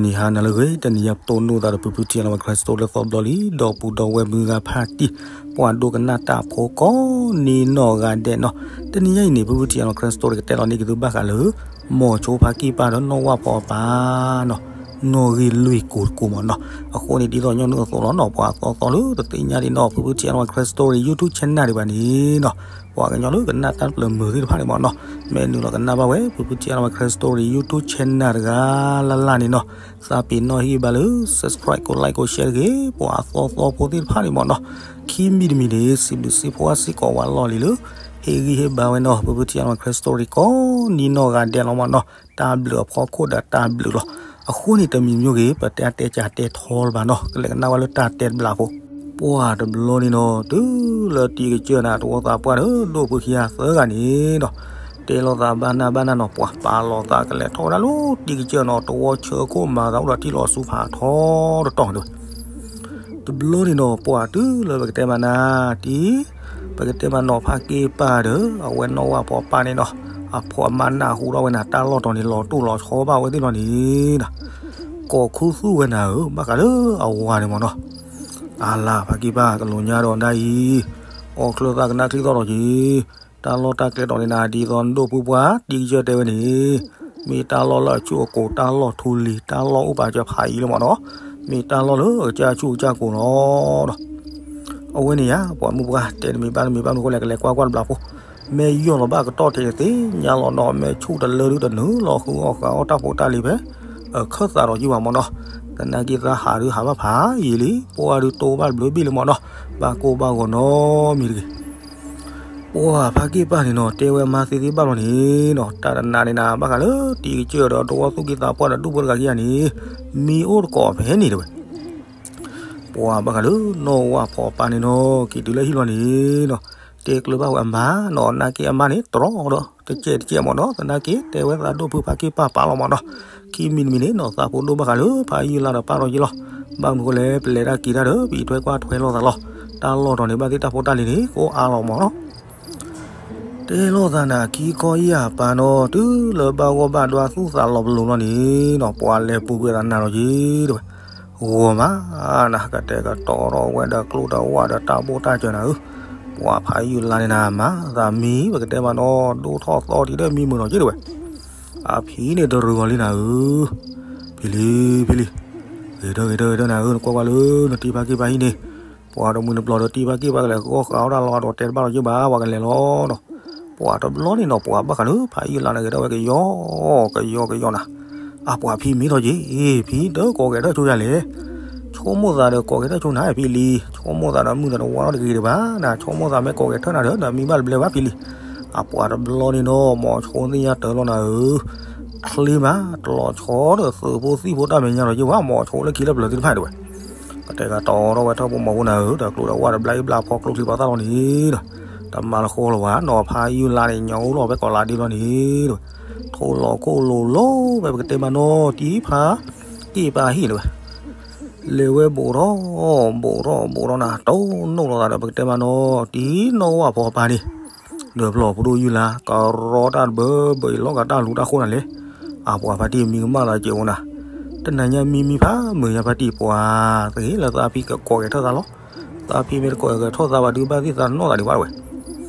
ဂီၤနံၤဟါနၤလၢအဂ့ၤ, တနံၤအံၤပတိၢ်နီၣ်သးဒီးဖုဖုထံၣ်အလီၤဝဲ Christo လၢသီဘျီလံ, ဒီပုၢ်ဒီဝဲၢ်မုၢ်ဂၤဖးတံၢ်, ပှၤဒိကနၣ်တၢ်ဖိကိးနီၢ်ဂၤဒဲးနီၤ. တနံၤအံၤန့ၣ် ဖုဖုထံၣ်အလီၤဝဲ Christo ကတဲလီၤန့ၢ်က့ၤသုဘၣ်ဃးလၢ မိၤဆိဖါက့ၢ်ပၢ်ဒီးနီၢ်ဝၣ်ဖီအပၢ်နီၤ, နီၣ်ဂံၢ်လွံၢ်ကိာ်တကိးမၢ်နီၤ. အဃိန့ၣ် ဒ်သိးညီနုၢ်အသိးလီၤနီၤ, ပှၤအသီသီလၢတသ့ၣ်ညါဒံးနီၤ ဖုဖုထံၣ်အလီၤဝဲ Christo YouTube channel ဒံးဘၣ်န့ၣ်နီၤ, ပှၤကညီလၢကနၣ်တၢ်တဖျၢၣ်မုာ်သ့ၣ်တဖၣ်န့ၣ်မၢ်နီၤ, မ့ၢ်နုာ်လီၤကနၣ်ဘၣ်ဝဲ ဖုဖုထံၣ်အလီၤဝဲ Christo YouTube channel တဂၤလၢ်လၢ်န့ၣ်နီၤ, သးပ့ၤနီၣ်ဟ့ၣ်ဘါလၢ subscribe ကိး like ကိး share တဂ့ၤ, ပှၤအသီသီဖိသ့ၣ်တဖၣ်န့ၣ်မၢ်နီၤ, ခံမံၤတမံၤန့ၣ် စံးဘျုးစံးဖှိၣ်စ့ၢ်ကီးဝဲလီၢ်လံၤလၢ ဟ့ၣ်ဂံၢ်ဟ့ၣ်ဘါဝဲနီၤ ဖုဖုထံၣ်အလီၤဝဲ Christo ကိးနီၢ်ဂၤဒဲးလီၤမၢ်နီၤ, တၢ်ဘျုးအဖီခိၣ်ဒီးတၢ်ဘျုးလီၤ. အဃိန့ၣ် တမံၤမံၤဂ့ၤ ပတဲအတဲကတဲထီလၢၤဘၣ်နီၤ, ကလဲၤကနၣ်ဝဲလၢတၢ်တဲတဘျီဖိ. ပှၤတဘျီန့ၣ်နီၤ တုၤလၢတံၤကစၢၢ်နၤ တဝီသးပှၢ်ဒီး ဒိၣ်ဖုခံဂၤသၢဂၤန့ၣ်နီၤ, တဲလိာ်သးဘၣ်နၢ်ဘၣ်နၢ်နီၤ, ပှၤပာ်လီၤသးကလဲၤထီၣ်ဝဲဒၣ်လၢတံၤကစၢၢ်နီၤ, တဝီဆၢခိၣ်မၤသးအိၣ်ဒီးထံလီၤဆူဖးထီတတီၤဒၣ်ဝဲ တဘျီန့ၣ်နီၤ ပှၤတုၤလၢပကတဲမးနၤ တံၤ, ပကတဲမးနီၤ ဖါက့ၢ်ပၢ်ဒီး အဝဲနီၢ်ဝၣ်ဖီပၢ်န့ၣ်နီၤ, အဖိအမါနၢ်ဟူထီၣ်ဝဲနၤ တၢ်လီၢ်တီၤန့ၣ် လီၤတိၢ်လီၤဆီဘၣ်ဝဲသ့ၣ်လီၤန့ၣ်နီၤ, ကိးခူသူၣ်ဝဲနၤဧၢ ဘၣ်ဃးလၢအဝၤန့ၣ်မၢ်နီၤ. အါလါ ဖါက့ၢ်ပၢ် ကလိာ်ညါဒီးဒ်အံၤ, အီၣ်ချၢသးကနၣ်ချံသီၣ်ထီၣ်က့ၤ, တၢ်လီၢ်တၢ်ကျဲတီၤန့ၣ်နၤ ဒ်သိးနဒိၣ်ဖုပှၢ် တံၤကစၢၢ်တဲဝဲန့ၣ်, မ့ၢ်တၢ်လီၢ်လၢအဆူၣ်အကိၤ တၢ်လီၢ်ထူလံၤ တၢ်လီၢ်အိၣ်ပာ်စၢၤဖးယံၤလၢမၢ်နီၤ, မ့ၢ်တၢ်လီၢ်လၢအကစၢ်ဆူၣ်ကစၢ်ကိၤလီၤဒီး အဝဲန့ၣ်ယါ ပှၤမုၢ်ပှၢ်တဲတမံၤဘၣ်တမံၤဘၣ်မနုၤအဃိလဲၣ် ကလဲၤကွၢ်ကွၢ်တဘျီဖိ, မ့ၢ်ယီၢ်လီၤဘၣ်ကတီၢ်ထဲတသ့ၣ်ညါလီၤနီၤ, မ့ၢ်ဆူၣ်တလၢဒုတနုာ်လီၤဃုအီၣ်ဃာ်အီၣ်တၢ်ဖိတၢ်လံၤဖဲ အခၢၣ်သးဒီးယုၢ်ဘၣ်မၢ်နီၤ, သနာ်က့သးဟးဒုးဟးဘၣ်ဖးယံၤလံ, ပှၢ်ဒုးတိၢ်ဘၣ်တဘျုးဘ့ၣ်လၢမၢ်နီၤ, ဘၣ်ကိၢ်ဘၣ်ဂီၤနီတမံၤတဂ့ၤ ပှၤဖါက့ၢ်ပၢ်န့ၣ်နီၤ တဲဝဲမါသ့သ့ဘၣ်လီၤန့ၣ်နီၤ, တၢ်တနၤန့ၣ်နၤ ဘၣ်ဃးလၢတံၤကစၢၢ်ဒီးတဝီသူၣ်က့သးပှၢ်ဒီးဒူၣ်ဖိတဂၤခံဂၤန့ၣ် မံအိၣ်တကိးဖဲန့ၣ်တဲဝဲ, ပှၤဘၣ်ဃးလၢနီၢ်ဝၣ်ဖီပၢ်န့ၣ်နီၤ က့ၤတုၤလၢဟံၣ်လီၤန့ၣ်နီၤ, တဲကျၢၤဘၣ်ဝဲအမါနီၤ, သနာ်က့အမါန့ၣ်တြီဒီး တကဲးတကဲးမၢ်နီၤ, သနာ်က့တဲဝဲသးဒိၣ်ဖုဖါက့ၢ်ပၢ်ပၢ်လီၤမၢ်နီၤ, ခံမံၤတမံၤန့ၣ်နီၤ သးဖိဒိၣ်ဘၣ်ဃးလၢဖးယုၢ်လါဒီးပၢ်ထီၣ်က့ၤလီၤ, ဘၣ်မနုၤဃိလဲၣ် ပလဲၤတၢ်က့ၤတၢ်ဒီး ပအံးထွဲကွၢ်ထွဲလိာ်သးလီၤ, တၢ်လီၢ်တီၤန့ၣ် ဘၣ်သ့ၣ်တၢ်ဖိတၢ်လံၤန့ၣ် ကိးအါလီၤမၢ်နီၤ တဲလိာ်သးနၤ ခံခီယၢ်ပၤနီၤ တုၤလၢဘၣ်ဂီၢ်ဘၣ်ဒွါသူၣ်သးလီၤပလိာ်လီၤန့ၣ်နီၤ ပှၤလဲၤပူၤကွံာ်သးနၤလီၤက့ၤတဲဝဲ, ဂီၤမးနၤ ကတဲာ်ကတီၤထီၣ်ဝဲဒီးကျိၣ်ဒီးဝၣ်ဒီးတၢ်ဘိၣ်တၢ်စၢၤနၤဧၢ, ပှၤဖးယုၢ်လါန့ၣ်နၤ မၤသးမံ ပကတဲမးနီၤ ဒိၣ်ထီၣ်သီထံးဒီးမံမုာ်လီၤက့ၤတဲဝဲ, အဖံန့ၣ်တရူးအီၤလံနၤဧၢ, ဖံလံ ဖံလံ, ဂ့ၤဒၢဂ့ၤဒၢဂ့ၤဒၢနၤဧၢ နကွၢ်ကွၢ်လၢနတံၤဖါက့ၢ်ပၢ်ဟံၣ်န့ၣ် ပှၤတမှံၤတပျီၤဒီးတံၤဖါက့ၢ်ပၢ်ကလဲၤဃီဃာ်အီၣ်တၢ်လီၤဒီးတဲတဘၣ်လီၤက့ၤဘၣ် ပှၤကလဲၤလီၤဒီး, ပှၤတဘျီန့ၣ်နီၤ ပှၤဘၣ်ဃးလၢဖးယုၢ်လါန့ၣ်ဂ့ၤဒၣ်ဝဲကယီကယီကယီနၤ, အပှၤဖံမ့ၢ်ထီၣ်က့ၤ ဖံတကိးဂဲၤထၢၣ်ဆိယၤလဲၣ်, ဆိကမိၣ်သးဒီးကိးဂဲၤထၢၣ်ဆိနၤဖံလံ, ဆိကမိၣ်သးဒီးမုၢ်သးတဝါထီၣ်တဂ့ၤဒံးဘၣ်နၤ, ဆိကမိၣ်သးမ့ၢ်ကိးဂဲၤထၢၣ်နၤဒီး နမံဘၣ်တဘျဲဘၣ်ဖံလံ, အပှၤတဘျီန့ၣ်နီၤ မိၤဆိသ့ၣ်ညါတၢ်လီၤနၤဧၢ, ချ့မး တလီၤဆီဒီးသုးဖိသံၣ်ဖိတၢ်မဲာ်ညါဒီးယဝဲ မိၤဆိလၢခံလၢပျၢၤသ့ၣ်တဖၣ်တဲဝဲ ကတဲာ်ကတီၤထီၣ်ဝဲထၢၣ်ဖိမီၤဖိနၤဧၢ ဒီးကျိၣ်ဒီးဝၣ်ဒီးဘျါအံၣ်ဘျါဖီကျိချံပှၤသၣ်လီၤန့ၣ်ဒီး, တမၤလၢဃီလၢၤဝဲနီၤ ဖးယုၢ်လါန့ၣ် ညီအိၣ်လီၤဖဲကိးလါဒ့လီၤန့ၣ်ဒီး, ထိၣ်လီၤခိၣ်လိၤလိၤဖဲပကတဲမးနီၤ တံၤဖါက့ၢ်ပၢ်ဟံၣ်တဲဝဲ, လဲၤဝဲဘူးထီၣ် ဘူးထီၣ်ဘူးထီၣ်နၤ တိၢ်နီၣ်လိာ်သးဒီးပကတဲမးနီၤ တံၤနီၢ်ဝၣ်ဖီပၢ်န့ၣ် ဒီးဖျီၣ်ဖိဒိၣ်ယုၢ်လါ ကရီတၢ်တဘၢဘၢအံၤလီၤဂာ်တၢ်လူၤတၢ်ဃိၣ်နၤလဲၣ်, အပှၤဖါတံၢ်မံကမၣ်သးစဲးအိၣ်နၤ, တနၤညါမံမံဖးမုာ်ညါဖါတံၢ်ပှၤ, သဂ့ၤလၢသးဖံကကိးဂဲၤထၢၣ်သးလီၤ, သးဖံမ့ၢ်တကိးဂဲၤထၢၣ်သးဘၣ်ဒုးဘၣ်သ့ၣ်သးနီၣ်သးဒံးဘၣ်ဝဲ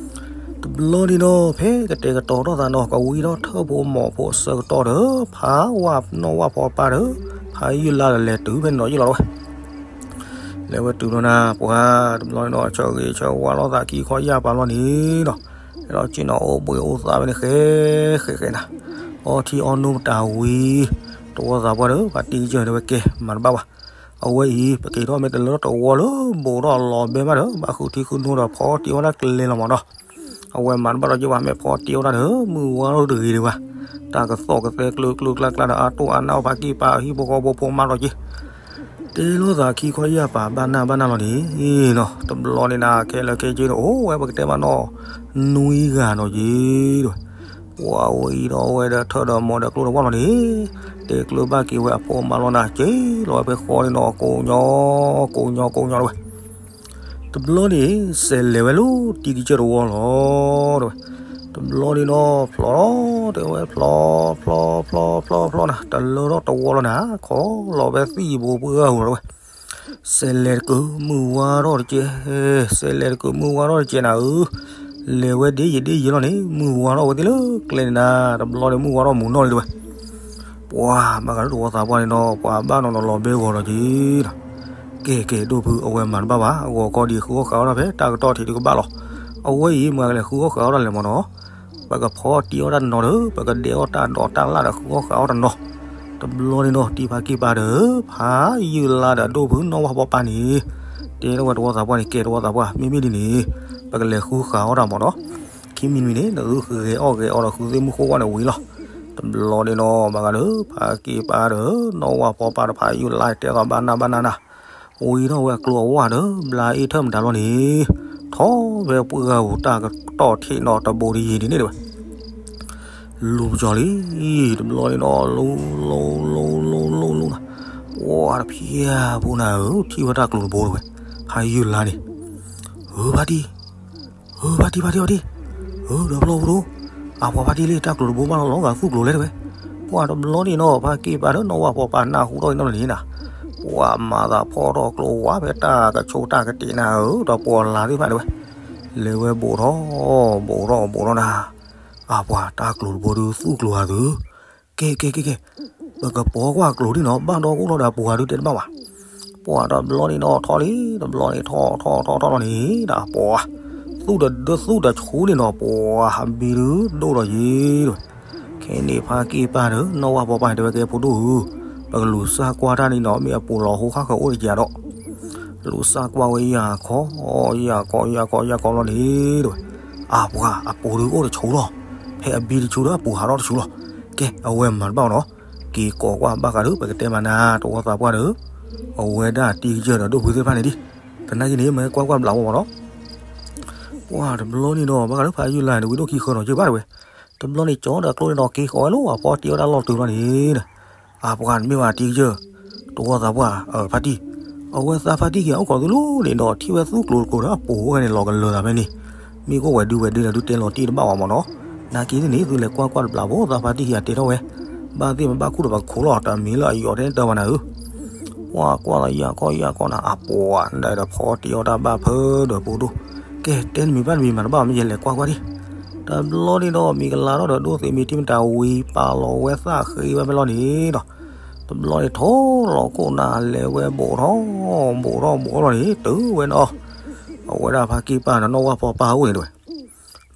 တဘျီန့ၣ်နီၤ ဖဲကတဲာ်ကတီၤထီၣ်သးနီၤ ကဝံထီၣ်ထၢၣ်ဖိမီၤဖိအဆၢကတီၢ်ဒီး ဖးဝၣ်နီၢ်ဝၣ်ဖီပၢ်ဒီး ဖးယုၢ်လါဒီးလဲၤတုၤဖဲန့ၣ်နီၤယုၢ်လီၤဝဲ လဲၤဝဲတုၤလီၤနၤ ပှၤတဘျီန့ၣ်နီၤ ဆၢဂ့ၤဆၢဝါလိာ်သးခံခီယၢ်ပၤလီၤန့ၣ်နီၤ, ဒီးက့ၤနီၤအိၣ်ဘှံးအိၣ်သါဝဲန့ၣ်ဃဲဃဲဃဲနၤ, အီထံအီနိမတၤဝံၤ, တဝီသးပှၢ်ဒီး ပှၤတံၤကစၢၢ်န့ၣ်ဝဲကဲ မၤတဘၣ်ဘၣ်, အဝဲအံၤ ပက့ၤထီၣ်မ့ၢ်တလၢတဝီလၢ ဘူးထီၣ်လီၤဘဲမးဒီး ဘၣ်ဃုထံဃုနိဒီးဖီတံၢ်ဝဲဒၣ်ကျဲလီၤမးနီၤ အဝဲမၤတဘၣ်ဒီးက့ၤဘၣ် မ့ၢ်ဖီတံၢ်ဝဲဒၣ်ဒီး မုၢ်ဝါထီၣ်တဂ့ၤဒံးဘၣ်, တၢ်ကသီၣ်ကသဲကျၢကျၢကျါကျါဒီး အါတိၢ်အါနါအီၣ်ဖးက့ၢ်ပၢ်အဟံၣ်ဖိဃီဖိဖိမးထီၣ်က့ၤ, တဲလိာ်သးခံခီယၢ်ပၤဘၣ်နၢ်ဘၣ်နၢ်လီၤန့ၣ်နီၤ, တဘျီန့ၣ်နၤ ခဲလၢာ်ခဲဆ့န့ၣ် အိၣ်ဝဲပကတဲမးနီၤ, နွံဂၤနီၤက့ၤတဲဝဲ, ပှၤဝဲအံၤဒီးဝဲဒီးထၢၣ်ဒီးမီၤဒီးကျိၣ်ဒီးဝၣ်လီၤန့ၣ်, တဲကျၢၤဘၣ်က့ၤဝဲအဖိအမါလီၤနၤ က့ၤလီၤဝဲဖဲဃီန့ၣ်နီၤ ကိးညီ ကိးညီကိးညီလီၤဝဲ တဘျီန့ၣ် စဲးလဲၤဝဲလၢတံၤကစၢၢ်တဝီလီၤ တဲဝဲ, တဘျီန့ၣ်ဒီး ဖျီၣ်လီၤ တဲဝဲ ဖျီၣ် ဖျီၣ် ဖျီၣ် ဖျီၣ် ဖျီၣ်နၤ တလၢထီၣ်တဝီလီၤနၤ ခီလီၤဝဲသံၣ်ဘိပှၢ်ဂၤဧိၤဝဲ စဲးလဲၤတကုးမုၢ်ဝါထီၣ်တကဲ, စဲးလဲၤတကုးမုၢ်ဝါထီၣ်တကဲနၤဧၢ, လဲၤဝဲဒ့ယံာ်ဒ့ယံာ်လီၤန့ၣ် မုၢ်ဝါထီၣ်ဝဲသ့ၣ်လၢကျဲန့ၣ်နၤ, တဘျီန့ၣ် မုၢ်ဝါထီၣ်မုၢ်နီၢ်လံတဲဝဲ, ပှၤဘၣ်ဃးလၢတဝီသးပှၢ်န့ၣ်ဒီး ပှၤဘၣ်နီၤနီၤလီၤဘဲဂီၤလီၤက့ၤဒီး, ကဲကဲဒိၣ်ဖု အဝဲမၤတဘၣ်ဘၣ် အဂီၤခီဒံးဃုအီၣ်ဃုအီၣ်ထီၣ်ဖဲတၢ်ကတီၢ်ထံးဒုကဘၣ်လီၤ, အဝဲအံၤမၤကလဲၤဃုအီၣ်ဃုအီၣ်ထီၣ်လဲၣ်မၢ်နီၤ ပကဖီတံၢ်အီၣ်တၢ်တနီၤဒီး ပကဒဲးအီၣ်တၢ်ဒိးတၢ်လၣ်ဒီးဃုအီၣ်ဃုအီၣ်တနီၤ, တဘျီန့ၣ်ဒီး တံၤဖါက့ၢ်ပၢ်ဒီး ဖးယုၢ်လါဒီးဒိၣ်ဖုနီၢ်ဝၣ်ဖီပၢ်န့ၣ်, တဲထီၣ်ဝဲတဝီသးပှၢ်န့ၣ် ကဲတဝီသးပှၢ် မ့မ့ၢ်ဒ်န့ၣ်, ပကလဲၤဃုဃုအီၣ်တၢ်မၢ်နီၤ, ခံမံၤတမံၤန့ၣ် နသုဂဲၤအီၣ်ဂဲၤအီဒီးဃုသ့ၣ်မုၢ်ဃိၣ်ဝါန့ၣ်ဝံၤလီၤ, တဘျီန့ၣ်ဒီး ဘၣ်ဃးဒီး ဖါက့ၢ်ပၢ်ဒီး နီၢ်ဝၣ်ဖီပၢ်ဒီးဖးယုၢ်လါတဲသီဘၣ်နၢ်ဘၣ်နၢ်နၤ ဝံၤထီၣ်ဝဲအကျိၤအဝါဒီး ဘျါအ့ၣ်ထၢၣ်မတၤလီၤန့ၣ်, ထီၣ်ဖဲပှၢ်ဂၤဧိၤတၢ်ကတီၢ်ထံးနီၤတဘိတယံၤဒ်န့ၣ်တဲဝဲ, လူၤပကၠီလံ, တဘျီန့ၣ်ဒီး လူၤ လူၤ လူၤ လူၤ လူၤ လူၤနၤ, ပှၤတဖျၢၣ်ဖိနၤဧၢ ထံၣ်ဝဲတၢ်ကျိၤတဘိတဲဝဲ, ဖးယုၢ်လါန့ၣ်, ဧၢ ဖါတံၢ် ဧၢ ဖါတံၢ် ဖါတံၢ် ဖါတံၢ်, ဧၢ ဒီးဖျီပူၤဒိၣ်, အပှၤဖါတံၢ်လံ တၢ်ကျိၤတဘိဘၣ်လီၤလီၤဂာ်သူၣ်ကျိၤလဲၣ်တဲဝဲ, ပှၤတဘျီန့ၣ်နီၤ ဖါက့ၢ်ပၢ်ဒီးနီၢ်ဝၣ်ဖီပၢ်နၢ်ဟူထီၣ်အံၤနီၤန့ၣ်နၤ, ပှၤမၤသးဖီထီၣ်ကျိၤဝါဖဲတၢ်ကဆိးတၢ်ကတ့ၢ်နၤဧၢ ဒီးပှၤလၤသ့ၣ်တဖၣ်တဲဝဲ, လဲၤဝဲဘူးထီၣ် ဘူးထီၣ် ဘူးထီၣ်နၤ, အပှၤတၢ်ကျိၤတဘိဒုးသူၣ်ကျိၤဂာ်သု ကဲကဲကဲကဲ, ပကပိာ်ကွၢ်ကျိၤဒ်နီၤ ဘၣ်ဒီးကအိၣ်ထီၣ်ဒီးအပူၤဂၤဒုးတဲတဘၣ်ဘၣ်, ပှၤတဘျီန့ၣ်ဒီးထီၣ်လံ, တဘျီန့ၣ်ထီၣ်ထီၣ်ထီၣ်ထီၣ်ထီၣ်န့ၣ်ဒီး ပှၤ သူၣ်တဒုသူၣ်တဆူန့ၣ်နီၤ ပှၤဟးဘံဒုးဒိၣ်ဒီးယံၤတဲဝဲ, ခဲန့ၣ်ဖါက့ၢ်ပၢ်ဒီး နီၢ်ဝၣ်ဖီပၢ်န့ၣ်တဲဝဲ ကဲဖိဒိၣ်ဧၢ, ပကလူၤစၢ်ကွၢ်တၢ်န့ၣ်နီၤ မ့ၢ်အပူၤလီၤဟိခါဃၢၤအိၣ်တကးဒီး လူၤစၢ်ကွၢ်ဝဲယၤခီ, ယၤခီ ယၤခီ ယၤခီလီၤန့ၣ်တဲဝဲ, အပှၤအပူၤဒုးအိၣ်တဆူလီၤ, ဖဲအဘံတဆူဒီးအပူၤဟးထီၣ်တဆူလီၤ, ကဲအဝဲမၤတဘၣ်နီၤ, က့ၤကိးကွၢ်ဘၣ်ဃးဒီး ပကတဲမၤနၤ တဝီသးပှၢ်ဒီး, အဝဲဒၣ်တံၤကစၢၢ်ဒီးဒိၣ်ဖုသ့ၣ်တဖၣ်န့ၣ်ဒံး, သနာ်က့န့ၣ် မ့ၢ်ကွၢ်ကွၢ်ဘျးဝဲမၢ်နီၤ ပှၤတဘျီန့ၣ်ဒီး ဘၣ်ဃးလၢဖးယုၢ်လါန့ၣ် ဝံၤဒိၣ်ခံဃၢၤနီၤက့ဘၣ်တဲဝဲ, တဘျီန့ၣ်ကၠီဒီးကျိန့ၣ်ဒီးက့ၤဃီၤဝဲလီၤ အဖီတံၢ်အီၣ်တၢ်လီၢ်တုၤလီၤန့ၣ်, အပှၤန့ၣ်မ့ၢ်ဝဲတံၤကစၢၢ်, တဝီသးပှၢ်, ဖါတံၢ်, အဝဲသးဖါတံၢ်က့ၤအိၣ်ခိးသုလီၤန့ၣ်ဒီး ထံၣ်ဝဲသူၣ်ကျိၤတကျိၤဒီးအပူၤအိၣ်ဝဲန့ၣ်လီၤကလၢၤသးဖဲန့ၣ်, မ့ၢ်ကအိၣ်ဝဲဒုးဝဲဒုးဒီးဒုးတဲလီၤတံၢ်တဘၣ်ဝဲမၢ်နီၤ, နာ်က့န့ၣ် သုလဲၤကွၢ်ကွၢ်တဘျးဖိ သးဖါတံၢ်က့ၤတဲထီၣ်ဝဲ, ဘၣ်သ့ၣ်မဘၣ်ခူၣ်ဒီးပခိးလီၤ တၢ်မံၤလၢအယီၤထဲတၢ်ဘၣ်နၤဧၢ ပှၤကွၢ်လီၤယၢ်ကီယၢ်ကီနၤ အပှၤဒၣ်ဒီးဖီတံၢ်အီၣ်တၢ်ဘၣ်ဖၢဒီးပူၤဒိၣ်, ကဲတဲနမံၤဘၣ်နမံၤမၤတဘၣ်မ့ၢ်ယလဲၤကွၢ်ကွၢ်ဒံး, တဘျီန့ၣ်ဒီးမံၤကလၤထီၣ်ဒီးဒိၣ်သ့ၣ်မ့ၢ်ထံမတၤဝံၤ ပာ်လီၤဝဲသၣ်ဃ့ဝဲဖဲလီၤန့ၣ်ဒီး, တဘျီန့ၣ်ထိၣ်လီၤခိၣ်နၤလဲၤဝဲဘူးထီၣ်, ဘူးထီၣ်ဘူးထီၣ်လီၤန့ၣ် တုၤဝဲနီၤ, အဝဲဒၣ်ဖါက့ၢ်ပၢ်ဒီးနီၢ်ဝၣ်ဖီပၢ်အိၣ်န့ၣ်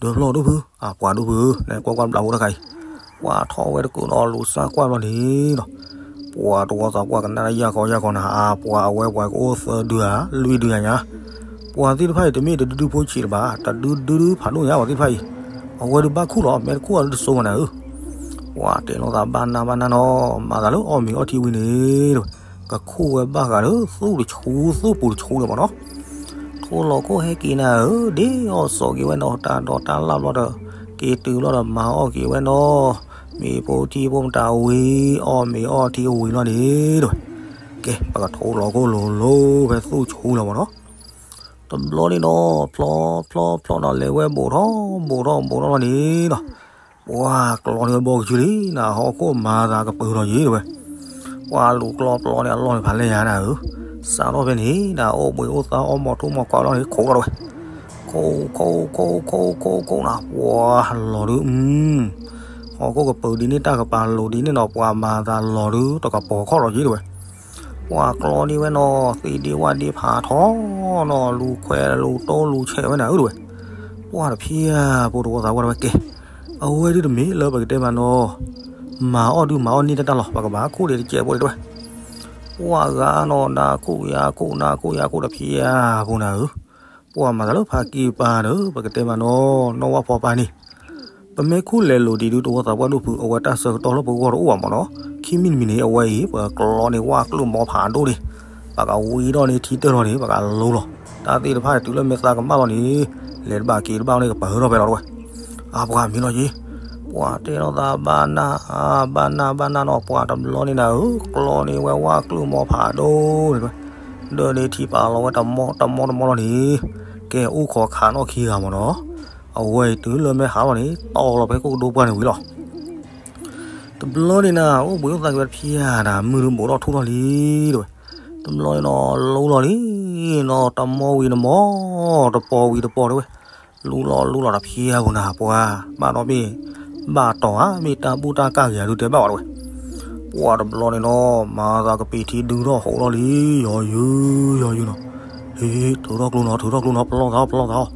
တဲဝဲ ဒီးဖျီဒိၣ်ဖု အပှၤဒိၣ်ဖု နကွၢ်ကွၢ်တဘျးဖိတခါအံၤ, ပှၤထီၣ်ဝဲတကုးနီၤ လူၤစၢ်ကွၢ်ဘျီန့ၣ်ဒီး, ပှၤတဝီသးပှၢ်ကနၣ်တၢ်ယၢ်ကီယၢ်ကီနၤ အပှၤအဝဲပှၤကအိၣ်သၢဒုဧါ လွံၢ်ဒုဧါညါ, ပှၤသ့ၣ်တဖၣ်အံၤ တမ့ၢ်တဒုဒုဖိဆံးတဘၣ် တဒုဒုဒုဖးဒိၣ်ညါ ပှၤသ့ၣ်တဖၣ်အံၤ, အဝဲဒုးဘၣ်ခူၣ်လီၤ မ့ၢ်တခူၣ်အီၤဒုးတစိၤဘၣ်နၤဧၢ ပှၤတဲလိာ်သးဘၣ်နၢ်ဘၣ်နၢ်နီၤ မၤသးလၢအီၣ်မ့ၤအီထံဝံၤန့ၣ်, ကခူၣ်ဝဲဘၣ်ဃးလၢသူၣ်တဆူ သူၣ်ပူၤတဆူလၢၤမၢ်နီၤ, ထိၣ်လီၤခိၣ်ဟဲက့ၤနၤဧၢ ဒ့အီၣ်စိာ်က့ၤဝဲနီၤ တၢ်ဒိးတၢ်လၣ်ဘျီဒီး, က့ၤတုၤဘျီဒီးမၤအီၣ်က့ၤဝဲနီၤ, မ့ၤဖိထံဖိမတၤဝံၤ အီၣ်မ့ၤအီထံဝံၤလီၤန့ၣ်တဲဝဲ, ကဲ ပကထိၣ်လီၤခိၣ်လိၤလိၤဖဲသူၣ်ဆူလၢၤမၢ်နီၤ တဘျီန့ၣ်ဒီး ဖျီဖျီဖျီနီၤ လဲၤဝဲဘူးထီၣ်ဘူးထီၣ်ဘူးထီၣ်လီၤန့ၣ်ဒီး, ပှၤကျီန့ၢ်ဝဲဘီကဆူလံနၤ ဟီၣ်ခိၣ်မၤသးကပၢၤလီၤယံၤတဲဝဲ, ပှၤလူၤကျီပျီန့ၣ်အလီၢ်န့ၣ်ဖးလဲၢ်ညါနၤဧၢ, စးထီၣ်ဖဲန့ၣ်နၤ အိၣ်ဘှံးအိၣ်သါအီၣ်မီၤထူၣ်မီၤကွၢ်လီၤန့ၣ် ခိးလီၤတဲဝဲ, ခိးခိးခိးခိးခိးခိးခိးနၤ ပှၤလီၤဒုး ဟီၣ်ခိၣ်ကပၢၤဒ်န့ၣ် တၢ်ကပာ်လိၤဒ်န့ၣ်နီၤ ပှၤမၤသးလီၤဒုး တကပီၤခီၣ်လီၤယံၤတဲဝဲ, ပှၤကျီန့ၢ်ဝဲနီၤ သ့ၣ်ဒ့ဝၣ်ဒ့ဖးထီနီၤ လူၤခွဲးလူၤတိလူၤဆဲးဝဲနၤဧၢတဲဝဲ, ပှၤတဖျၢၣ်ဖိတဝီသးပှၢ်တဲဝဲကဲ, အဝဲဒုးတမ့ၢ်လၢပကတဲမးနီၤ, မၤအီၣ်ဒုးမၤအီၣ်န့ၢ်တၢ်တၢ်လီၤ ပကဘၣ်ခူၣ်ဒံးတကဲးဖိတဲဝဲ, ပှၤဂၤနီၤ နၤခူၣ်ယၤခူၣ် နၤခူၣ်ယၤခူၣ်တဖျၢၣ်ဖိနၤဧၢ, ပှၤမၤသးလၢဖါက့ၢ်ပၢ်ဒီး ပကတဲမးနီၤ နီၢ်ဝၣ်ဖီပၢ်န့ၣ် ပမ့ၢ်ခူၣ်လဲၤလိၤဒံးဒုးတဝီသးပှၢ်ဒိၣ်ဖု အဝဲတၢ်ဆၢကတီၢ်လၢပဂီၢ်တအိၣ်ဘၣ်မၢ်နီၤ, ခံမံၤတမံၤန့ၣ် အဝဲအံၤ ပကျီန့ၢ်ဝၣ်ကျိၣ်မီၤဖးဒိၣ်န့ၣ်, ပကဝံထီၣ်န့ၣ်ထံတၢၢ်ထီၣ်န့ၣ် ပကလိလီၤ, တၢ်သ့ၣ်တဖၣ်တုၤလၢမဲာ်သးကမၣ်လီၤန့ၣ်, လဲၤတဘၣ်က့ၤတဘၣ်န့ၣ် ကပၢၤထီၣ်ဖဲလီၤတဲဝဲ, အပှၤမံၤလီၤယံၤ, ပှၤတဲလိာ်သးဘၣ်နၢ် ဘၣ်နၢ်ဘၣ်နၢ်နီၤ ပှၤတဘျီန့ၣ်နၤဧၢ ကျီန့ၢ်ဝဲဝၣ်ကျိၣ်မီၤဖးဒိၣ်န့ၣ်တဲဝဲ, ဒၢးန့ၣ်ထံပာ်လီၤဝဲတမီတမီတမီလီၤန့ၣ်, ကဲအိၣ်ခိးခးနီၣ်ခံဂၤမၢ်နီၤ, အဝဲအံၤတုၤလၢမဲာ်ဟးလီၤန့ၣ် တီၢ်လီၤဖဲခိၣ်ကဒိပှၢ်န့ၣ်ဝံၤလီၤ. တဘျီန့ၣ်နၤ အိၣ်ဘှံးအိၣ်သါက့ၤဝဲတဖျဲနၤ မုၢ်တဘိးထီၣ်ထူၣ်ထီၣ်လံတဲဝဲ. တဘျီန့ၣ်နီၤ လူလီၤလံနီၤ တမီဝံၤတမီ တပီၤဝံၤတပီၤတဲဝဲ. လူလီၤလူလီၤတဖျဲပူၤနၤ ပှၤဘၣ်ဒီးမ့ၢ် ဘၣ်တီၤဧါ မ့ၢ်တၢ်ဘူၣ်တၢ်ကၢ်ဂ့ၤဒုးတဲဘၣ်ဝဲတဲဝဲ. ပှၤတဘျီန့ၣ်နီၤ မၤသးကပ့ၤထံဒုထီၣ်ဟိးထီၣ်လံ ယီၤယုာ်ယီၤယုာ်နီၤ. ဟ့ ထုးထီၣ်ကျိနီၤ ထုးထီၣ်ကျိနီၤ ပလီၢ်သး ပလီၢ်သး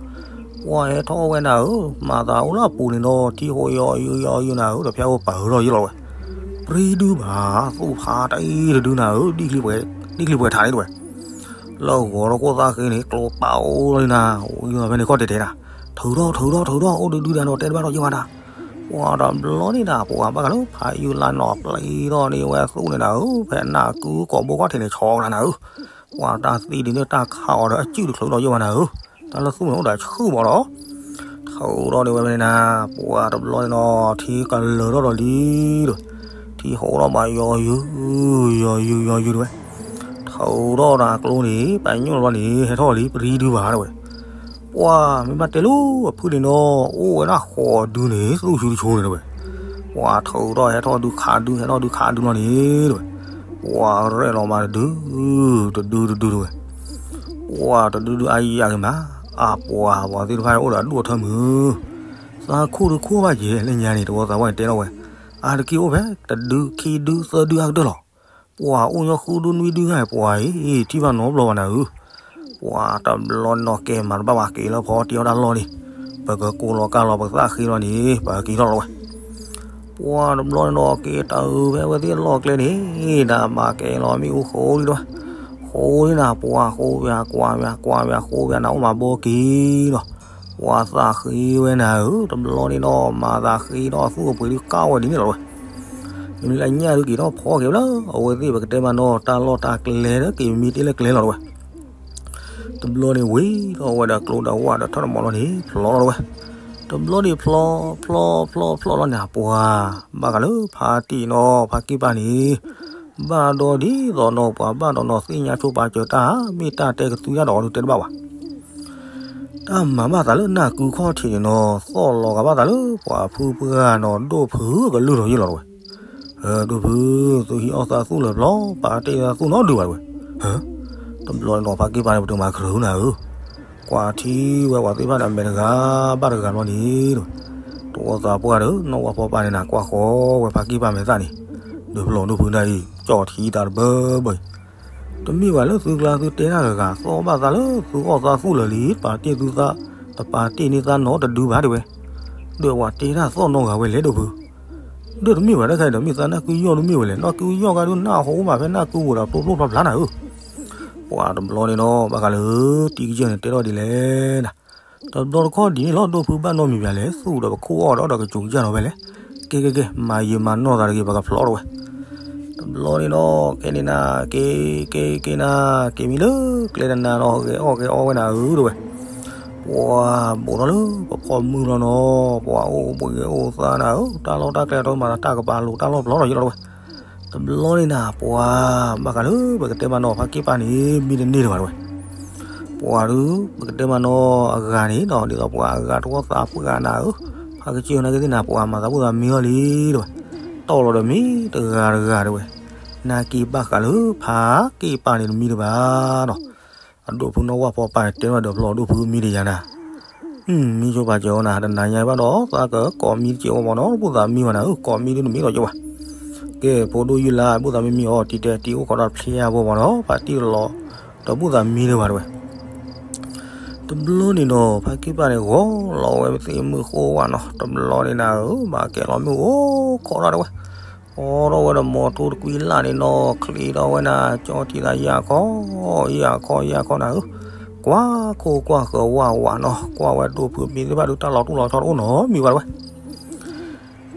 ပှၤဟဲထီၣ်ဝဲနၤဧၢ မၤသးအိၣ်လၢအပူၤန့ၣ်ဒီး ထံဟိးယီၤယုာ်ယီၤယုာ်နၤဧၢ တဖျဲအိၣ်ပၢၢ်ထီၣ်ယံၤလီၤဝဲ. ပြံဒုဘၣ် သူၣ်ဖးတအံၤတဒုနၤဧၢ ဒ်ချံပှဲၤထါန့ၣ်တဲဝဲ. လၢဂီၤထီၣ်ခိၣ်သၣ်ဃ့န့ၣ် ကျိပာ်အိၣ်လံနၤ အိၣ်ဖဲန့ၣ်ကီၢ်တဲာ်တဲာ်နၤ. ထုးထီၣ်ထုးထီၣ်ထုးထီၣ် အိၣ်ဒုဒုဒၣ်နီၤ တဲတဘၣ်ထီၣ်ယံၤဝဲဒၣ်. ပှၤတဘျီန့ၣ်နၤ ပှၤဘၣ်ဃးလၢဖးယုၢ်လါနီၤ ပျံၤထီၣ်န့ၢ်ဝဲသူၣ်န့ၣ်နၤဧၢ ဖဲနၢ်ကုကိာ်ဘိခီၣ်ထံးန့ၣ် ဆီကလါနၤဧၢ. ပှၤတၢ်သံဒ်န့ၣ် တၢ်ခးအီၤဒီးအစုၣ်တချုးဒီးယိၣ်ဘၣ်နၤဧၢ. တၢ်လၢသူၣ်န့ၣ်အိၣ်ဒီးဆူၣ်မးဒီး ထုးထီၣ်န့ၢ်ဝဲဖဲန့ၣ်နၤ ပှၤတဘျီန့ၣ်နီၤ ထံကလၢၤထီၣ်ဒီးလံဒီး ထံဟိးထီၣ်ဘၣ်ယီၤယုာ် ယီၤယုာ် ယီၤယုာ်တဲဝဲ. ထုးထီၣ်ဒီးကျိန့ၣ် ပညိၣ်လီၤန့ၣ် ဟဲထီၣ်လံ ပြံဒုဘၣ်တဲဝဲ. ပှၤမ့ၢ်ဘၣ်တဲလိာ်အဖုၣ်န့ၣ်နီၤ အိၣ်ဝဲဒၣ်ဃိးဒုန့ၣ် သူၣ်ဆူၣ်တဆူၣ်န့ၣ်တဲဝဲ. ပှၤထုးထီၣ်ဟဲထီၣ်ဒုခးဒု ဟဲထီၣ်ဒုခးဒုလီၤန့ၣ်တဲဝဲ. ပှၤရဲၣ်လီၤမးတဒု တဒုတဒုတဲဝဲ. ပှၤတဒုဒုအါယံၤအါဂ့ၤမး အပှၤ ပှၤသ့ၣ်တဖၣ်အိၣ်ဒီးအဒိၣ်အထၢမုၢ် သးခိၣ်တခိၣ်ဘၣ်ယဲၢ် လၢညါန့ၣ် တဝီသးပှၢ်န့ၣ်တဲထီၣ်ဝဲ အါတက့ၢ်အိၣ်ဖဲ တဒုခံဒုသၢဒုအါကတၢၢ်လီၤ. ပှၤအိၣ်ညီဃုဒုနွံဒုဂၤ ပှၤအံၤ ထံၣ်ဘၣ်နီတဘျီဘၣ်နၤဧၢ. ပှၤတဘျီနီၤ ကဲမၤတဘၣ်ဘၣ် က့ၤလၢဖီတံၢ်အီၣ်တၢ်လီၢ်န့ၣ် ပကကိးလီၤကါလီၤ ပကသၣ်ဃ့လီၤန့ၣ် ပကက့ၤထီၣ်လီၤဝဲ. ပှၤတဘျီန့ၣ်နီၤ က့ၤတၢ်အုးဖဲအဝဲသ့ၣ်အလီၢ်ကျဲန့ၣ် ဒၣ်မၤကဲလီၤမ့ၣ်အူဃိလံတဲဝဲ. ဃိလံနၤ ပှၤဃိဝဲ ကွၢ်ဝဲ ကွၢ်ဝဲ ဃိဝဲနၤ အိၣ်မးဘီက့ၤနီၤ. ပှၤသးဃ့ဝဲနၤဧၢ တဘျီန့ၣ်နီၤ မၤသးဃ့ဒီးသူၣ်အပှ့ၤဒုးကၢ်ဝဲဒ်န့ၣ်လီၤဝဲ. မ့ၢ်လၢညၣ်ဒုးက့ၤထီၣ်ဖီက့ၤဝဲလၢ အဝဲသ့ၣ်ပကတဲမးနီၤ တၢ်လီၢ်တၢ်ကျဲဒီး က့ၤမံတ့ၢ်လၢကျဲလီၤဝဲ. တဘျီန့ၣ်ဝံၤဒီးဝဲဒီးကျိဒီးဝၣ်ဒီးထၢၣ်တမီၤလီၤန့ၣ် ဖျီလီၤဝဲ. တဘျီန့ၣ်ဖျီ ဖျီ ဖျီ ဖျီလီၤန့ၣ် ပှၤ ဘၣ်ဃးလၢဖါတံၢ်နီၤ ဖါကံၢ်ပၢ်န့ၣ် ဘၣ်ဒီးဒ်သိးနီၤ ပှၤဘၣ်ဒီးနီၤ သ့ၣ်ညါဆိပာ်စၢၤတၢ် မ့ၢ်တၢ်တဲကသွံတၢ်ဒီးအီၤဒုးတဲတဘၣ်ဘၣ်. တၢ်မၤဘၣ်သးလၢနၢ်ကုခီၣ်ထံးန့ၣ်နီၤ သီၣ်လီၤဂာ်ဘၣ်သးလၢပှၤဖုပှၢ်နီၤ ဒိၣ်ဖုကလုၢ်ထီၣ်ယ့ၢ်လီၤတဝဲ. ဒိၣ်ဖု သုဟံးအီၣ်သးသူၣ်လၢာ်ဖျီ ပာ်တ့ၢ်သးသူၣ်နီတဒုဘၣ်တဝဲ. တဘျီန့ၣ်နီၤ ဖါကံၢ်ပၢ်န့ၣ် ပတမၤကရၢနၤဧၢ. ကွၢ်ထံဝဲပှၤသ့ၣ်တဖၣ်န့ၣ် အမဲာ်တဂၤဘၣ်တဂၤဘျီန့ၣ် တဝီသးပှၢ်ဒီး နီၢ်ဝၣ်ဖီပၢ်န့ၣ်နၤ ကွၢ်ဃီဝဲဖါကံၢ်ပၢ်မဲာ်သၣ်န့ၣ် ဒုးဖျီဒိၣ်ဖုဒၣ်အံၤ ကၠီၣ်ထံတၢ်တဘၢဘၢအံၤ တမ့ၢ်ဘၣ်လၢသုကျါသုတဲတၢ်တဂၤ သီၣ်ဘၣ်သးလၢသုအီၣ်သးသူၣ်လၢာ်လံ တပာ်တ့ၢ်သုသး တပာ်တ့ၢ်န့ၢ်သးနီတဒုဘၣ်တဲဝဲ. ဒီးပှၤတဲတၢ်သီၣ်နီတဂၤဝဲလဲၣ်ဒိၣ်ဖု ဒီးတမ့ၢ်ဘၣ်တခါဒီး မ့ၢ်သးနၢ်ကုယီၢ်တမ့ၢ်ဝဲလဲၣ် နၢ်ကုယီၢ်ဂၤဒုးနၢ်ဟူမးဖဲနၢ်ကုဝိၤဒီး ပျိပျိဖျါဖျါနၤဧၢ. ပှၤတဘျီန့ၣ်နီၤ ဘၣ်ဃးလၢ တံၤကစၢၢ်န့ၣ် တဲထီၣ်ဒ်လဲၣ်နၤ, တဘျီတခီၣ်ဒ်န့ၣ်လီၤ ဒိၣ်ဖုဘၣ်နီတမံၤဘၣ်လဲၣ် သူၣ်ဒီးပခိၣ်အီၣ်ဒီးကစူၤကစၢ်ဒီးဝဲလဲၣ်. ကဲကဲကဲ မၤယံာ်မၤနီၢ်သးတဂ့ၤ ပကဖျီထီၣ်ဝဲ တဘျီန့ၣ်နီၤ ကဲန့ၣ်နၤ က့ၤ က့ၤ က့ၤနၤ က့ၤမံလၢကျဲတနၤနီၤ ဂဲၤအီၣ်ဂဲၤအီဝဲနၤဧၢ တဲဝဲ. ပှၤဘိးထီၣ်လၢပဖီမုၢ်လီၤနီၤ ပှၤအိၣ်ဘှံးအိၣ်သါနၤဧၢ တၢ်လီၢ်တၢ်ကျဲထီၣ်မၤသးတၢ်ကပၤလိၤတၢ်လီၢ်ဖျီထီၣ်ယ့ၢ်လီၤ တဲဝဲ. တဘျီန့ၣ်နၤ ပှၤဘၣ်ဃးလၢပကတဲမးနီၤ ဖါကံၢ်ပၢ်န့ၣ် မံတန့ၢ်တဘၣ် တဲဝဲ. ပှၤဒုး ပကတဲမးနီၤ အဂၤန့ၣ်နီၤ ဒ်သိးပှၤအဂၤတဝီသးပှၢ်နၤဧၢ ဖါကစၢၢ်နာ်က့သ့ၣ်နၤ ပှၤမၤသးဖိသးမံအီၤလံ တဲဝဲ. တီၢ်လီၤဒီးမံတဂၤတဂၤ တဲဝဲ. နာ်က့ဘၣ်ဃးလၢဖါကံၢ်ပၢ်န့ၣ်တမံတဘၣ်နီၤ အဒိၣ်ဖုနီၢ်ဝၣ်ဖီပၢ်န့ၣ် တဲထီၣ်ဒီးဖျီဒိၣ်ဖုမံတယၤနၤ မံဆိပာ်စၢၤအီၤနၤ တနၤညါဘၣ်ဒီး သးကကိးမံတစဲးအီၤမးနီၤ တဘူၣ်သးမံဘၣ်နၤဧၢ ကိးမံဒုးတမံဒီးကၠိဘၣ်. ကဲ ဖိဒိၣ်ယုၢ်လါ ဘူၣ်သးမံမံအီၤ တံၤတဲာ်တံၤအိၣ်ခိးဒီးဖျဲၣ်အဘိမးနီၤ ဖါတံၢ်လီၤ တဘူၣ်သးမံဒံးဘၣ် တဲဝဲ. တဘျီန့ၣ်နီၤ ဖါကံၢ်ပၢ်န့ၣ် ဂီၤလီၤဝဲသ့ၣ်မုၢ်ဃိဝဲနီၤ တဘျီန့ၣ်နၤဧၢ မၤကဲလီၤမ့ၣ်အူအိၣ်ခိးတၢ် တဲဝဲ. အိးထီၣ်ဝဲဒီးမီၤထူတကွံလၢ်န့ၣ်နီၤ ချံးထီၣ်ဝဲနၤ ကၠီထံးသးယၢ်ခီ ယၢ်ခီ ယၢ်ခီနၤဧၢ. ကွၢ်ခိၣ်ကွၢ်ဃၢၤဝၣ်ဝးနီၤ ကွၢ်ဝဲဒိၣ်ဖုမံသ့ၣ်တဖၣ်ဒုးတၢ်လီၤတူၢ်လီၤဆီတအိၣ်နီတမံၤဘၣ် တဲဝဲ.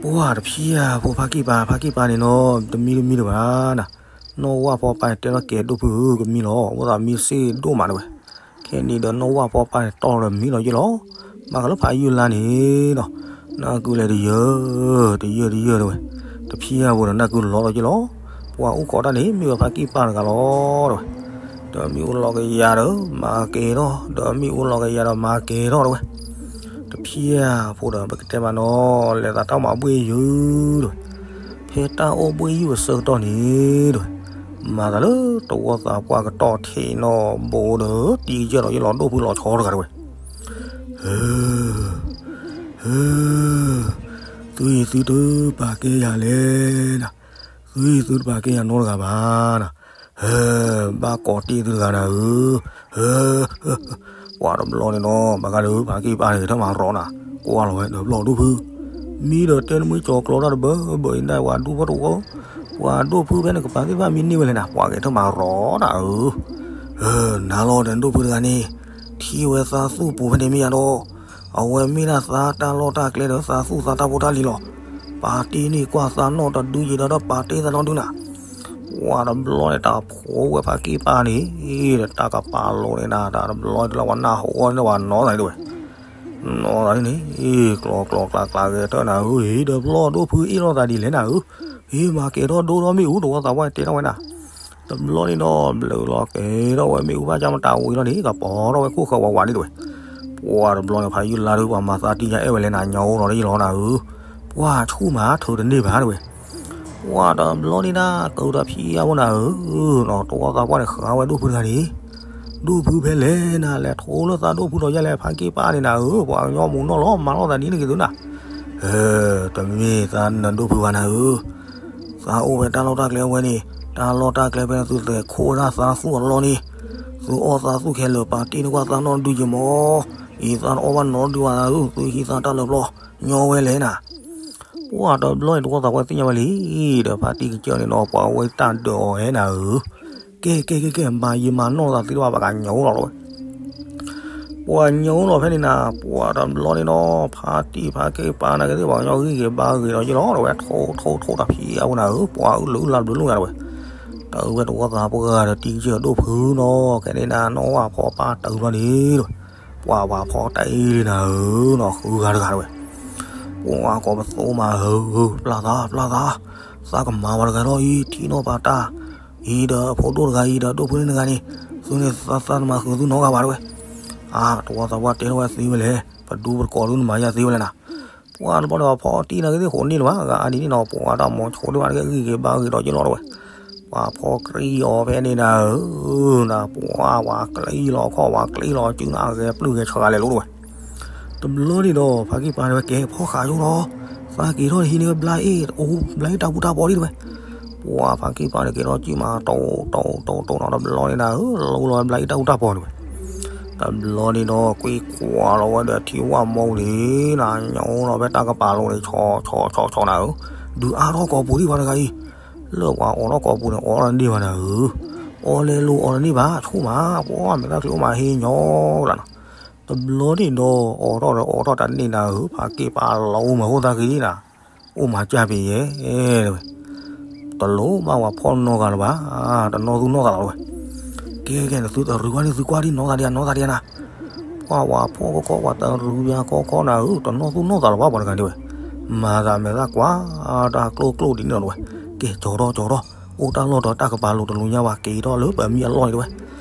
ပှၤတဖျဲၣ်ဖိဖါကံၢ်ပၢ် ဖါကံၢ်ပၢ်န့ၣ်နီၤ တမံတမံတဘၣ်နၤ နီၢ်ဝၣ်ဖီပၢ်တဲထီၣ်ကဲဒိၣ်ဖုဧၢ ကမံလီၤ အိၣ်သးမံစ့ၢ်ဒိၣ်မး တဲဝဲ. ခဲန့ၣ်ဒီးနီၢ်ဝၣ်ဖီပၢ်န့ၣ်တီၢ်လီၤဒီးမံလီၤယ့ၢ်လီၤ. ဘၣ်ဃးလၢဖးယုၢ်လါန့ၣ်နီၤ နၢ်ကုလဲၤတယၢၢ် တယၢၢ်တယၢၢ် တဲဝဲ. တဖျဲၣ်ဖိဒီးနၢ်ကုလီၤလီၤယ့ၢ်လီၤ. ပှၤအိၣ်ခိးတၢ်န့ၣ် မ့ၢ်ဝဲဖါကံၢ်ပၢ်တဂၤလီၤ တဲဝဲ. ဒီးမ့ၣ်အူလီၤကယၤဒီး မၤကဲထီၣ် ဒီးမ့ၣ်အူလီၤကယၤဒီးမၤကဲထီၣ် တဲဝဲ. ဖံဧၢ ဖိဒီး ပကတဲဘၣ်နီၤ လဲၤသးတၢ်မၤဘှ့ၣ်ယုၢ်ဒီး ဖဲတၢ်အိၣ်ဘှ့ၣ်ယုၢ်အဆၢကတီၢ်န့ၣ်ဒီး မၤသးလၢတဝီသးပှၢ်ကတီၢ်ထံးနီၢ်ဘိဒီး တံကစၢၢ်ဒီးယလီၤဒိၣ်ဖုလီၤဆီတဂၤတဝဲ ဟၢ ဟၢ သုအံၤသုတပာ်ကဲယၤလဲၣ်နၤ, သုအံၤသုတပာ်ကဲယၤနီတဂၤဘၣ်နၤ, ဟၢ ဘၣ်ကိးတ့ၢ်သုတဂၤနၤဧၢ, ဟၢ ပှၤတဘျီန့ၣ်နီၤ ဘၣ်ဃးဒီးဖးက့ၢ်ပၢ်န့ၣ် ကထၢၣ်မၤရီနၤ, ကွၢ်လီၤဝဲဒီးဘျီဒိၣ်ဖု, မံဒီးတဲနမုၢ်ကၠီၤကျီတၢ်တဘၢဘၢအံၤဒၣ်ပှၤဒူဖိတဝီ, ပှၤဒိၣ်ဖုဖဲန့ၣ်ကပၤသ့ၣ်တဖၣ်မံန့ၢ်ဝဲလဲၣ်နၤ, ပှၤကထၢၣ်မၤရီနၤဧၢ, ဟၢ နၤလီၤဒီးနဒိၣ်ဖုတဂၤန့ၣ် ထံၣ်ဝဲသးသူၣ်ပူၤဖဲန့ၣ်မ့ၢ်ယါဒီး အဝဲမ့ၢ်ဒၣ်သးတၢ်လီၢ်တၢ်ကျဲဒီးသးသူၣ်သးတၢ်ဖိတၢ်လံၤလီၤ. ပာ်တ့ၢ်န့ၢ်ကွၢ်သးနီၣ်တဒုယံၤဒီး ပာ်တ့ၢ်သးနီၣ်ဒုနၤ. ပှၤတဘျီန့ၣ် တၢ်ဖိဝဲဖးက့ၢ်ပၢ်န့ၣ် ဒီးတၢ်ကပၤလိၤန့ၣ်နၤ တၢ်တဘျီန့ၣ်လၢပှၤနၢ်ဟူအီၤန့ၣ် ပှၤနီၢ်သးန့ၣ်တဝဲ နီၢ်သးန့ၣ် ကျီကျီကျါကျါဂဲၤတၢၢ်နၤဧၢ, ဒီးဘျီဒိၣ်ဖုအ့ၣ်လိာ်သးဒ်လဲၣ်နၤဧၢ, ဟ့ၣ်မၤကဲၤထီၣ်ဒိၣ်ထီၣ်မ့ၣ်အူ တဝီသးပှၢ်တဲထီၣ်ဝဲနၤ. တဘျီန့ၣ်ဒီး ဘျုးလီၤကဲၤထီၣ်ဝဲမ့ၣ်အူဘၣ်ကၢ်မတၤဝံၤလီၤန့ၣ် ကပီၤထီၣ်ဝဲခိၣ်ဃၢၤဝးဝးန့ၣ်တဝဲ. ပှၤတဘျီန့ၣ် ဖးယုၢ်လါဒုး ပှၤမၤသးတံၢ်ညါအဲၣ်ဝဲလဲၣ်နၤ ညီအိၣ်လီၤလၢယလီၤနၤဧၢ, ပှၤဆူၣ်မးထုးတန့ၢ်ဘၣ်တဝဲ. ပှၤတဘျီန့ၣ်ဒၣ် ကၢတၢ်ဖံးအါဖိနၤဧၢ, တဝီသးပှၢ်န့ၣ် ဃးဝဲဒိၣ်ဖုတဂၤန့ၣ်, ဒိၣ်ဖုဖဲလဲၣ်နၤ လဲၤထိလၢသးဒိၣ်ဖုဒီးယဲလဲၣ် ဖးက့ၢ်ပၢ်န့ၣ်နၤဧၢ, ပှၤကညီမူးနီၢ်လီၤ မၤလိာ်သးဒ်န့ၣ်က့ၤသုနၤ. ဟဲ တမ့ၢ်သးနဒိၣ်ဖုဘၣ်နၤဧၢ, သးအိၣ်ဖဲတၢ်လီၢ်တၢ်ကျဲဝဲန့ၣ်, တၢ်လီၢ်တၢ်ကျဲဖဲသုသုးခိၣ်ဝဲဒၣ်သးသူၣ်အလီၢ်န့ၣ်, သုအီၣ်သးသူၣ်ခဲလၢာ် ပာ်တ့ၢ်န့ၢ်ကွၢ်သးနီၣ်ဒုယံၤမး, အံၤသးတအီၣ်ဘၣ်နီတဒုဘၣ်နၤဧၢ, သုဟံးသးတၢ်လၢပျီ, ညီဝဲလဲၣ်နၤ. ပှၤတဘျီန့ၣ် တဝီသးပှၢ်သ့ၣ်ညါဝဲလံ, ဒီးဖါတံၢ်ကစၢၢ်န့ၣ်ဒီး ပှၤဝဲတၢ်ဒၢးအီၤဟဲနၤဧၢ, ကဲကဲကဲကဲ မၤယံာ်မၤနီၢ်သးသ့တဘၣ် ပှၤကညီအိၣ်လီၤတဝဲ. ပှၤညီအိၣ်လီၤဖဲန့ၣ်နၤ, ပှၤတဘျီန့ၣ်ဒီး ဖါတံၢ်ဖါက့ၢ်ပၢ်နၤက့ၤသ့ၣ် ပှၤကညီဂံၢ်က့ၤဘါဂ့ၤဒီးယလီၤတဝဲ, ထိထိထိတၢ်ဖံးအါဖိနၤဧၢ, ပှၤအုၣ်လၢအုၣ်လၢဘျုးလိာ်ယၤတဝဲ. တၢ်အုၣ်ဝဲတဝီသးပှၢ်ဒီးတံၢ်ကစၢၢ်ဒိၣ်ဖုနီၤ, ခဲန့ၣ်နၤ နီၢ်ဝၣ်ဖီပၢ်တၢ်အုၣ်ဘျီန့ၣ်တဝဲ, ပှၤဝၣ်ဖီတၢ်အုၣ်လံနၤဧၢ, နီၢ်ဃုဂၤတဂၤတဝဲ. ပှၤကိးပသိးမးဧၢ, ပျၢ်သး ပျၢ်သး, သးကမၤပှၤတဂၤထီၣ်အံၤ ထံၣ်နီၣ်ပာ်တၢ်, အံၤဒီးအဖိဒိၣ်တဂၤအံၤဒီးဒိၣ်ဖုန့ၣ်တဂၤန့ၣ်, သုန့ၣ်သးသးတမၤဃုာ်သုနီတဂၤဘၣ်တဝဲ. အါ တဝီသးပှၢ်တဲထီၣ်ဝဲသ့ဝဲလဲၣ်, ပဒူပတကိးသုန့ၣ်မၤယၤသ့ဝဲလဲၣ်နၤ. ပှၤတဘျီန့ၣ် ပှၤဖီတံၢ်နၤက့ၤသ့ၣ်ဃိးန့ၢ်လၢၤဘၣ်, ဂၤအါဒ်န့ၣ်နီၤ, ပှၤတၢ်မၤဆိဒိၣ်မးတက့ၢ် ဂံၢ်က့ၤဘါဂ့ၤဒီးယလီၤတဝဲ. ပှၤဖီကြံအီၤဖဲန့ၣ်နၤဧၢ, နၤပှၤဝဲကျံလီၤခီၣ် ဝဲကျံလီၤစုနၤ ဂဲၤပျုၢ်ဂဲၤဆှးဂၤလဲၤလိၤတဝဲ. တဘျီန့ၣ်ဒီး ဖါက့ၢ်ပၢ်န့ၣ်ဝဲကဲဖီဃာ်ယိလီၤ, သးက့ၤထီၣ်တဟံးန့ၢ်ဝဲဘျါအ့ၣ် အိၣ်ဘျါအ့ၣ်တၢ်ပူၤတၢ်ပီၤဒံးတဝဲ. ပှၤဖါက့ၢ်ပၢ်န့ၣ်က့ၤထီၣ်စုမး တိၢ်တိၢ်တိၢ်တိၢ်နီၤ, တဘျီန့ၣ်နၤဧၢ, လိၤလီၤဝဲဘျါအ့ၣ်တၢ်ပူၤတၢ်ပီၤတဝဲ. တဘျီန့ၣ်ဒီး ကွံကွၢ်လီၤဝဲဒီးထံဝၣ်မူန့ၣ် နၤညီလီၤဖဲတၢ်ကပၤလိၤန့ၣ် ဆီဆီဆီဆီနၤဧၢ, ဒုးအါထီၣ်ကိာ်ပူၤဒံးပှၤတဂၤအံၤ, လၢပှၤအိးထီၣ်ကိာ်ပူၤန့ၣ် အိးထီၣ်တန့ၢ်ဘၣ်နၤဧၢ, အိးလဲၤလိၤအိးတန့ၢ်ဘၣ် ဆိၣ်မး, ပှၤမဲာ်သၣ်ချံအိၣ်မးဟ့ၣ်ညီလီၤနီၤ. တဘျီန့ၣ်ဒီး အိးထီၣ်ဒီးအိးထီၣ်တန့ၢ်နၤဧၢ, ဖါက့ၢ်ပၢ်လီၤအိၣ်မးအိၣ်သးက့ၤနၤ, အိၣ်မးကၢ်ပ့ၤယဲ တဝဲ. တလိၣ်ဘၣ်ဝဲဖီနီတဂၤလၢၤဘၣ်, တနီၣ်သူၣ်နီၣ်သးလီၤတဝဲ. ကဲကဲန့ၣ် သုတရူးဘၣ်န့ၣ် သုကွၢ်ဒံးနီၢ်သးဒံး နီၢ်သးဒံးနၤ. ပှၤဝဲဖီကီကီ ပှၤတရူးဘၣ်ကီကီနၤဧၢ, တနီၣ်သူၣ်နီၣ်သးလီၤဘၣ်ပှၤတဂၤဒံးဝဲ. မၤသးမဲာ်သၣ်ကွၢ် တၢ်ကျိၣ်ကျိၣ်ဒ်န့ၣ်လီၤတဝဲ. ကဲကၠီၤထီၣ်ကၠီၤထီၣ်, အိၣ်တၢ်လီၢ်ဒီးတၢ်ကပၤလိၤတလူညါဘၣ် က့ၤထီၣ်လၢပမံအလီၢ်န့ၣ်တဝဲ.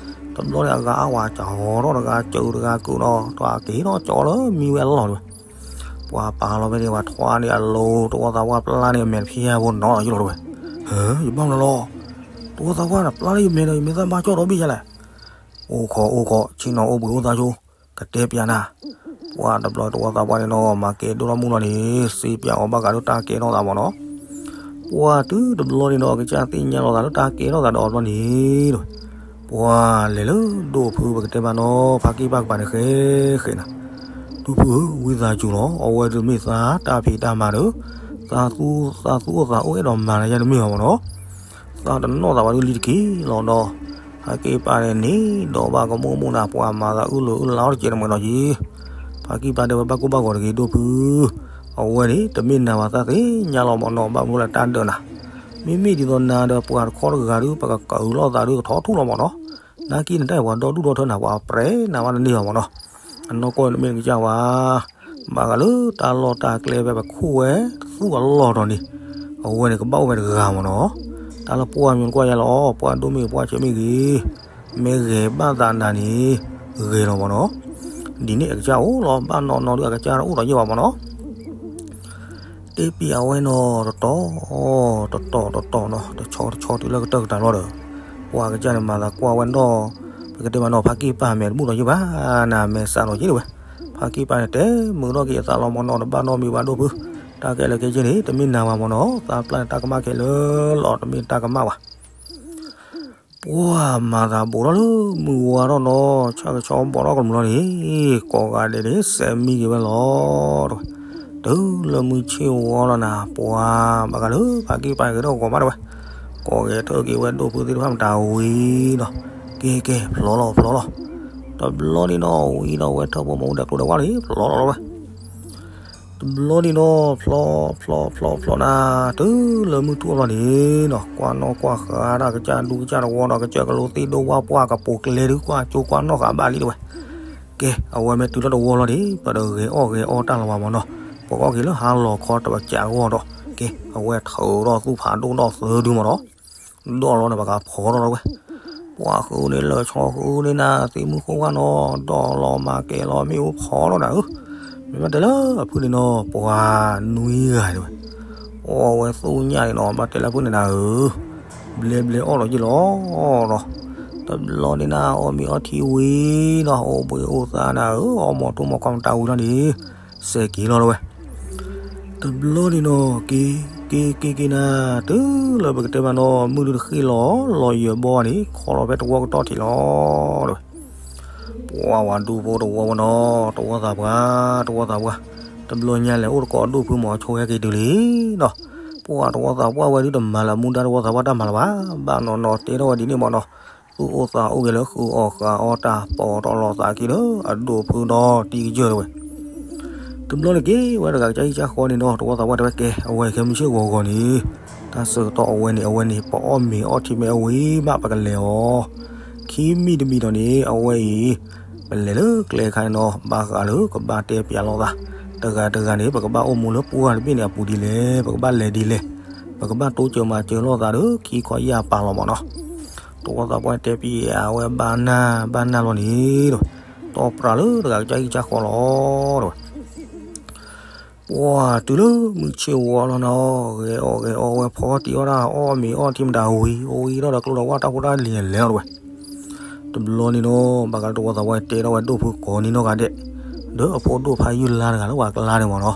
တဘျီန့ၣ် အဂၤအါဝဲကၠီၤထီၣ်တဂၤ စၢၤတဂၤကုာ်နီၤ တၢ်က့ၤထီၣ်ကၠီၤလၢမံဝဲအလီၢ်တဝဲ. ပှၤပာ်လီၤဖဲန့ၣ် ပှၤထွါန့ၣ်အလိၤ တဝီသးပှၢ်ပျၢ်န့ၢ်အမဲာ်တဖျၢၣ်ဖိနီၤယလီၤတဝဲ. ဟၢ ယဘၣ်မနုၤလီၤ, တဝီသးပှၢ်န့ၣ် ပျၢ်လၢယမဲာ်ဒီး ယမဲာ်သၣ်ဘၣ်ကၠီၣ်ဒီးဘ့ၣ်ယါလဲၣ်. အိၣ်ခိးအိၣ်ခိး ဆ့ၣ်နီၤအိၣ်ဘှံးအိၣ်သါဆိ, ကတဲပျးနၤ. ပှၤတဘျီတဝီသးပှၢ်န့ၣ်နီၤ မၤကဲၤဒိၣ်ထီၣ်မူလီၤန့ၣ် စ့ပျးအီၤဘၣ်ဃးလၢတၢ်ကဲထီၣ်သးမ့ၢ်နီၤ. ပှၤတုၤတဘျီန့ၣ်ဒီး ကစၢ်သ့ၣ်ညါလီၤသးလၢတၢ်ကဲထီၣ်သးဒီးအဘျီန့ၣ် ပှၤလဲၤလၢဒိၣ်ဖု ပကတဲဘၣ်နီၤ ဖါက့ၢ်ပၢ်ကပၤန့ၣ်ဃဲဃဲနၤ. ဒိၣ်ဖုဧၢ ဝံသးစူၤလီၤ အဝဲတမ့ၢ်သးတၢ်ဖံးတၢ်မၤဒီး သးသူသးသူအသးအိၣ်အဲၣ်ဒိးမၤနၤယါတမ့ၢ်ဘၣ်မ့ၢ်နီၤ. သးတနီၣ်သးဘၣ်ဒုးလံတက့ၢ်လီၤဒီး ဖါက့ၢ်ပၢ်န့ၣ်န့ၣ် ဒီးဘၣ်ကမိၣ်မိၣ်နၤ ပှၤမၤသးအုၣ်လီၤအုၣ်လီၤတကဲးတမှဲၤနီၤက့ၤ. ဖါက့ၢ်ပၢ်တဲဝဲဘၣ်ကိၢ်ဘၣ်ဂီၤတဂ့ၤ ဒိၣ်ဖု အဝဲန့ၣ် တမ့ၢ်နၤဘၣ်သးသ့ၣ်ညါလီၤမ့ၢ်နီၤ ဘၣ်မနုၤလၢတၢ်ဒၢးနၤ. မ့မ့ၢ်ဒ်သိးနၤဒီးပှၤတခီတဂၤဒုး ပကကၢၤလိာ်သးဒုးကထီထူၣ်လီၤမ့ၢ်နီၤ. နာ်က့နတၢ်အံၤပှၤဒီဒူၣ်ဒီထၢနၤ ပှၤပြဲးနၤဘၣ်တန့ၢ်ဘၣ်မ့ၢ်နီၤ. အနီၢ်ကီၢ်န့ၣ်တမ့ၢ်နကစၢ်ဝဲ ဘၣ်ဃးလၢတၢ်လီၢ်တၢ်ကျဲဖဲပခိၣ်ဝဲသူၣ်အလီၢ်ဒီးန့ၣ် အဝဲန့ၣ်ကဘၣ်အိၣ်ဝဲတဂၤမ့ၢ်နီၤ. တၢ်လၢပှၢ်မ့ၢ်နကွၢ်ယါလီၤ ပှၢ်ဒိၣ်မ့ၢ်ပှၢ်ဆံးမ့ၢ်ဂ့ၤ မ့ၢ်ဂဲၤဘၣ်သးနၤန့ၣ် ဂဲၤလီၤမ့ၢ်နီၤ. ဒ်န့ၣ်အကစၢ်အိၣ်လီၤ ဘၣ်နီၢ်နီၢ်ဒုးအကစၢ်အိၣ်ဒီးယဲၢ်ဘၣ်မၢ်နီၤ. တဲပံအဝဲနီၤ တတီၤ တတီၤတတီၤနီၤ တဆီတဆီတုၤလၢကတၢၢ်ကတၢၢ်လီၤဒီး ပှၤကစၢ်န့ၣ်မၤသးကွၢ်ဝဲဒီး ပကတဲမးနီၤ ဖါက့ၢ်ပၢ်မဲာ်တဘူၣ်ဒီးယဲၢ်ဘၣ် နမဲာ်စးဒီးယဲၢ်ဝဲ. ဖါက့ၢ်ပၢ်န့ၣ် တဲမုာ်ထီၣ်က့ၤအသးလီၤမၢ်နီၤ တဘၣ်နီတမံၤဘၣ်ဒိၣ်ဖု တၢ်ခဲလၢာ်ခဲဆ့န့ၣ် တမ့ၢ်နၤဘၣ်မၢ်နီၤ သးပျၢ်န့ၣ်တၢ်ကမၣ်ခဲလၢာ်လီၤ တမ့ၢ်တၢ်ကမၣ်ဘၣ်. ပှၤမၤသးဘူးထီၣ်လၢမုၢ်ဝါထီၣ်နီၤ ဆၣ်ကဆီဘီထီၣ်ကမျီၤန့ၣ် ကိးဂၤဒဲးန့ၣ် စဲးမံက့ၤဝဲလီၤ တဲဝဲ. တုၤလၢမုၢ်ဆ့ၣ်ဝါလီၤနၤ ပှၤဘၣ်ဃးလၢဖါက့ၢ်ပၢ်ဂဲၤထီၣ်ဂီၤမးတဲဝဲ. ကိးဂဲၤထၢၣ်က့ၤဝဲဒိၣ်ဖုသ့ၣ်တဖၣ်မတၤဝံၤနီၤ က့ၤက့ၤဖျီလီၤဖျီလီၤ. တဘျီန့ၣ်နီၤ ဝံၤဒီးဝဲထၢၣ်ဖိမုၣ်ဒီးကျိဒီးဝါန့ၣ် ဖျီလီၤလီၤဝဲ တဘျီန့ၣ်နီၤ ဖျီဖျီဖျီဖျီနၤ တုၤလၢမုၢ်ထူၣ်အလီၢ်န့ၣ်နီၤ ကွၢ်နီၣ်ကွၢ်ဃာ်တၢ်ကစၢ်ဒူကစၢ်တဝီဒီး ကစၢၢ်ကလိသ့ၣ်ဒိၣ်ဝၣ်ပှၢ်ကပိာ်ကျဲဒုး ကွၢ်ကၠိကွၢ်နီၣ်ဃာ်ဘၣ်လံတဲဝဲ. ကဲ အဝဲမ့ၢ်တုၤလၢတဝီလီၤန့ၣ် ပတဂဲၤအီၣ်ဂဲၤအီတၢ်လၢၤဘၣ်မၢ်နီၤ ပကအီၣ်က့ၤလၢဟါလီၤခီတပစးအဂီၢ်ဒီး ကဲ အဝဲထုးထီၣ်သူၣ်ဖးဒိၣ်ဒီးသၢဒုမၢ်နီၤ ဒီးလီၤန့ၣ်ပကဖီထီၣ်လီၤဝဲ. ပှၤဃုန့ၣ်လၢာ်ဆီဃုန့ၣ်နၤ သ့ၣ်မုၢ်ဃိဝၣ်နီၤ ဒီးလီၤမၤကဲၤလီၤမ့ၣ်အူဖီထီၣ်နၤဧၢ. မ့ၢ်ဘၣ်တဲလၢအဖုန့ၣ်နီၤ ပှၤနွံဂၤတဲဝဲ အီၣ်ဝဲသူၣ်ညၣ်န့ၣ်နီၤ ဘၣ်တဲလၢအဖုန့ၣ်နၤဧၢ ဘျဲဘျဲအီၣ်ဒီးယ့ၢ်လီၤနီၤ. တဘျီန့ၣ်နၤ အီၣ်မ့ၤအီထံဝံၤနီၤ အိၣ်ဘှံးအိၣ်သါနၤဧၢ အီၣ်မီၤထူမီၤခီမတၤဝံၤလီၤန့ၣ် စဲးက့ၤလီၤတဲဝဲ. တဘျီန့ၣ်နီၤ က့ၤ က့ၤ က့ၤ က့ၤနၤ တုၤလၢပကတဲမးနီၤ မုၢ်ဒုတဃ့ၢ်လီၤ လီၤယၢၤဘီန့ၣ် ခီလီၤဖဲတဝီကတီၢ်ထံးလီၤတဲဝဲ. ပှၤဝၤဒူဖိတဝီဝဲနီၤ တဝီသးပှၢ် တဝီသးပှၢ် တဘျီညါလဲၤအိၣ်တကိးဒိၣ်ဖုမီၤဆိဝဲက့ၤတုၤလံနီၤ. ပှၤတဝီသးပှၢ်ဝဲဒုတမၤလၢမူဒါတဝီသးပှၢ်တၢ်မၤလၢၤဘၣ် ဘၣ်နီၢ်နီၢ်တဲထီၣ်ဝဲဒ်န့ၣ်မၢ်နီၤ သူၣ်အိၣ်သးအိၣ်ဂ့ၤလၢဃုအီၣ်ဃုအီတၢ် ပီးထီၣ်လီၤသးက့ၤလၢအဒိၣ်ဖုဒီးတံၤကစၢၢ်တဲဝဲ. တဘျီန့ၣ်က့ၤဝဲတဂၤကစၢ်ဟံၣ်ကစၢ်ဃီန့ၣ်ဒီး တဝီသးပှၢ်တဲဝဲကဲ အဝဲခဲမုၢ်ဆ့ၣ်ဂီၤဂီၤန့ၣ် တၢ်ဆၢကတီၢ်အဝဲန့ၣ် အဝဲန့ၣ် ပအီၣ်မ့ၤအီထံမ့ၢ်အဝံၤဘၣ် ပကလဲၤအီၤ ခံမံၤတမံၤဒီးန့ၣ် အဝဲအံၤ ပလဲၤလၢကျဲခါန့ၣ်နီၤ ဘၣ်ဃးလၢကဘၣ်တဲပၠးလိာ်သး တဂၤတဂၤန့ၣ် ပကဘၣ်အိၣ်မူလၢပှၢ်တဘ့ၣ်န့ၣ်အပူၤဒ်လဲၣ် ပကဘၣ်လဲၤဒ်လဲၣ် ပကဘၣ်တိစၢၤမၤစၢၤလိာ်သးဒီး ခံခီယၢ်ပာ်လီၤမၢ်နီၤ. တဝီသးပှၢ်တဲပၠးအဝဲဘၣ်နၢ်ဘၣ်နၢ်လီၤန့ၣ်ဒီး တီၢ်ပြးလၢတဂၤကစၢ်ဟံၣ်ကစၢ်ဃီလီၤတဲဝဲ. ပှၤတုၤလၢမုၢ်ဆ့ၣ်ဝါလီၤနီၤ ဂဲၤအီၣ်ဂဲၤအီဝဲဖီတံၢ်အီၣ်တၢ် အီၣ်မ့ၤအီထံမတၤဝံၤ အဝံၤဒီးကျိဒီးဝၣ်တၢ်ဖိတၢ်လံၤန့ၣ်လဲၤလီၤတဲဝဲ. တဘျီန့ၣ်နီၤ ဘၣ်ဃးလၢတဝီသးပှၢ်တဲထီၣ်ဝဲဒိၣ်ဖုကိးနံၤနီၢ်ဂၤဒဲး ဒီးအဖိဒိၣ်ဖးယုၢ်လါတဂၤလၢပှၤကျါန့ၣ်မၢ်နီၤ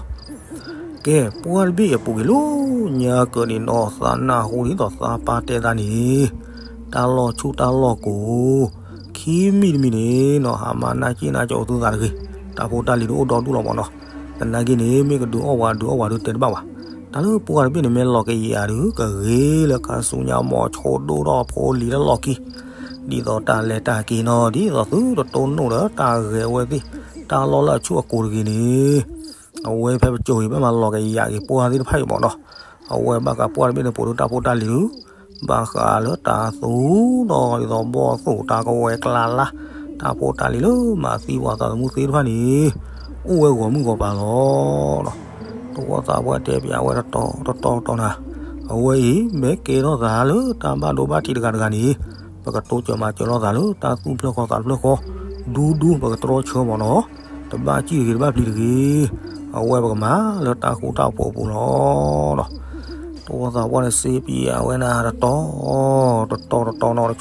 ကဲ ပှၢ်တဘ့ၣ်အပူၤကွံာ်လီၤ ညါကၢးန့ၣ်နီၤ သးနၢ်ဟူဒ်သိးသးပၢ်တဲသးန့ၣ် တၢ်လီၢ်ဆူၣ်တၢ်လီၢ်ကိး ခံမံၤတမံၤန့ၣ်နီၤ ဟးမၤနၢ်က့ၣ်နၢ်ကၠီၤအီၤသုသးတဂ့ၤ တၢ်ဖိတၢ်လံၤဒုးအိၣ်ဒီဒူၣ်လီၤမၢ်နီၤ သနာ်က့န့ၣ် မ့ၢ်ကဒုးအီၣ်ဝဲဒုးအီၣ်ဝဲဒုးတဲတဘၣ်ဘၣ် တၢ်လၢပှၢ်တဘ့ၣ်န့ၣ် မ့ၢ်လီၤကယၤဒုး ကဂ့ၤလၢခါဆူညါမီၤဆိဒိၣ်ထီၣ်ဖိလံၤလၢလီၢ်ခံ ဒ်သိးတၢ်လဲၤတၢ်က့ၤနီၤ ဒ်သိးသုတတိၢ်နီၣ်ဒီးတၢ်ဂဲၤဝဲသ့ၣ် တၢ်လီၢ်လၢအဆူၣ်အကိးတဂ့ၤန့ၣ် အဝဲဖဲပစိၤအံၤဘၣ်မၤလီၤကယၤက့ၤပှၢ်သ့ၣ်တဖၣ်အံၤမၢ်နီၤ အဝဲဘၣ်ဃးပှၢ်တဘ့ၣ်န့ၣ် ပိာ်ဒုးတၢ်ဖိတၢ်လံၤဒုး ဘၣ်ဃးလၢတၢ်သူဒီးဒ်သိးဘီၣ်သိၣ်တၢ်ကဝဲၤကျါလါ တၢ်ဖိတၢ်လံၤလၢမၤသံပှၤသးသမူသ့ၣ်တဖၣ်န့ၣ် အိၣ်ဝဲဂီၤမုၢ်ဂီၤပၤလီၤ. တဝီသးပှၢ်တဲပၠးဝဲတတီၤတတီၤတတီၤနၤ အဝဲအံၤမ့ၢ်ကဲထီၣ်သးလၢတၢ်ဘၣ်ဒိဘၣ်ထံးတဂၤတဂၤန့ၣ် ပကတိစၢၤမၤစၢၤလိာ်သးလၢတၢ်သူၣ်တဖျၢၣ်ဃီသးတဖျၢၣ်ဃီ ဒူဒူပကတြီဆၢမၢ်နီၤ တဘၣ်စံၣ်တဂ့ၤတဘၣ်ပျံၤတဂ့ၤ အဝဲပကမၤလၢတၢ်ဃူတၢ်ဖိးအပူၤလီၤ. တဝီသးပှၢ်န့ၣ်စ့ပၠးဝဲနၤတတီၤ တတီၤတတီၤနီၤ တဆီဆီ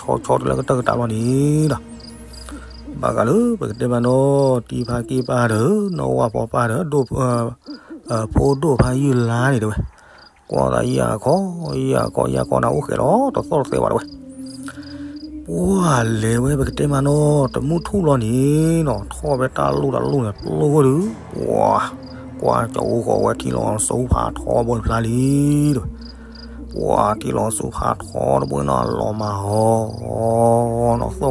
တုၤလၢကတၢၢ်ကတၢၢ်လီၤန့ၣ်ဒီး ဘၣ်ဃးလၢပကတဲမးနီၤ တံၤဖါက့ၢ်ပၢ်ဒီး နီၢ်ဝၣ်ဖီပၢ်ဒီး ဒိၣ် ဖိဒိၣ်ဖးယုၢ်လါန့ၣ်တဲဝဲ ကွၢ်သးယၢ်ခီ ယၢ်ခီ ယၢ်ခီနၤအိၣ်ဃဲးလီၤ တသီၣ်တသဲဘၣ်တဲဝဲ ပှၢ်လဲၤဝဲပကတဲမးနီၤ တမုၢ်ထူၣ်လီၤန့ၣ်နီၤ ထီၣ်ဖဲတၢ်လိၣ်တၢ်လိၣ်န့ၣ် ပျိဝဲဒုး ပှၢ် ကွၢ်ကၠီၤအူဃီၤဝဲထံလီၤစူဖးထီဘိတဖျါလံတဲဝဲ ပှၢ်ထံလီၤစူဖးထီတဘိနီၤ လီၤမၢ်ဟီ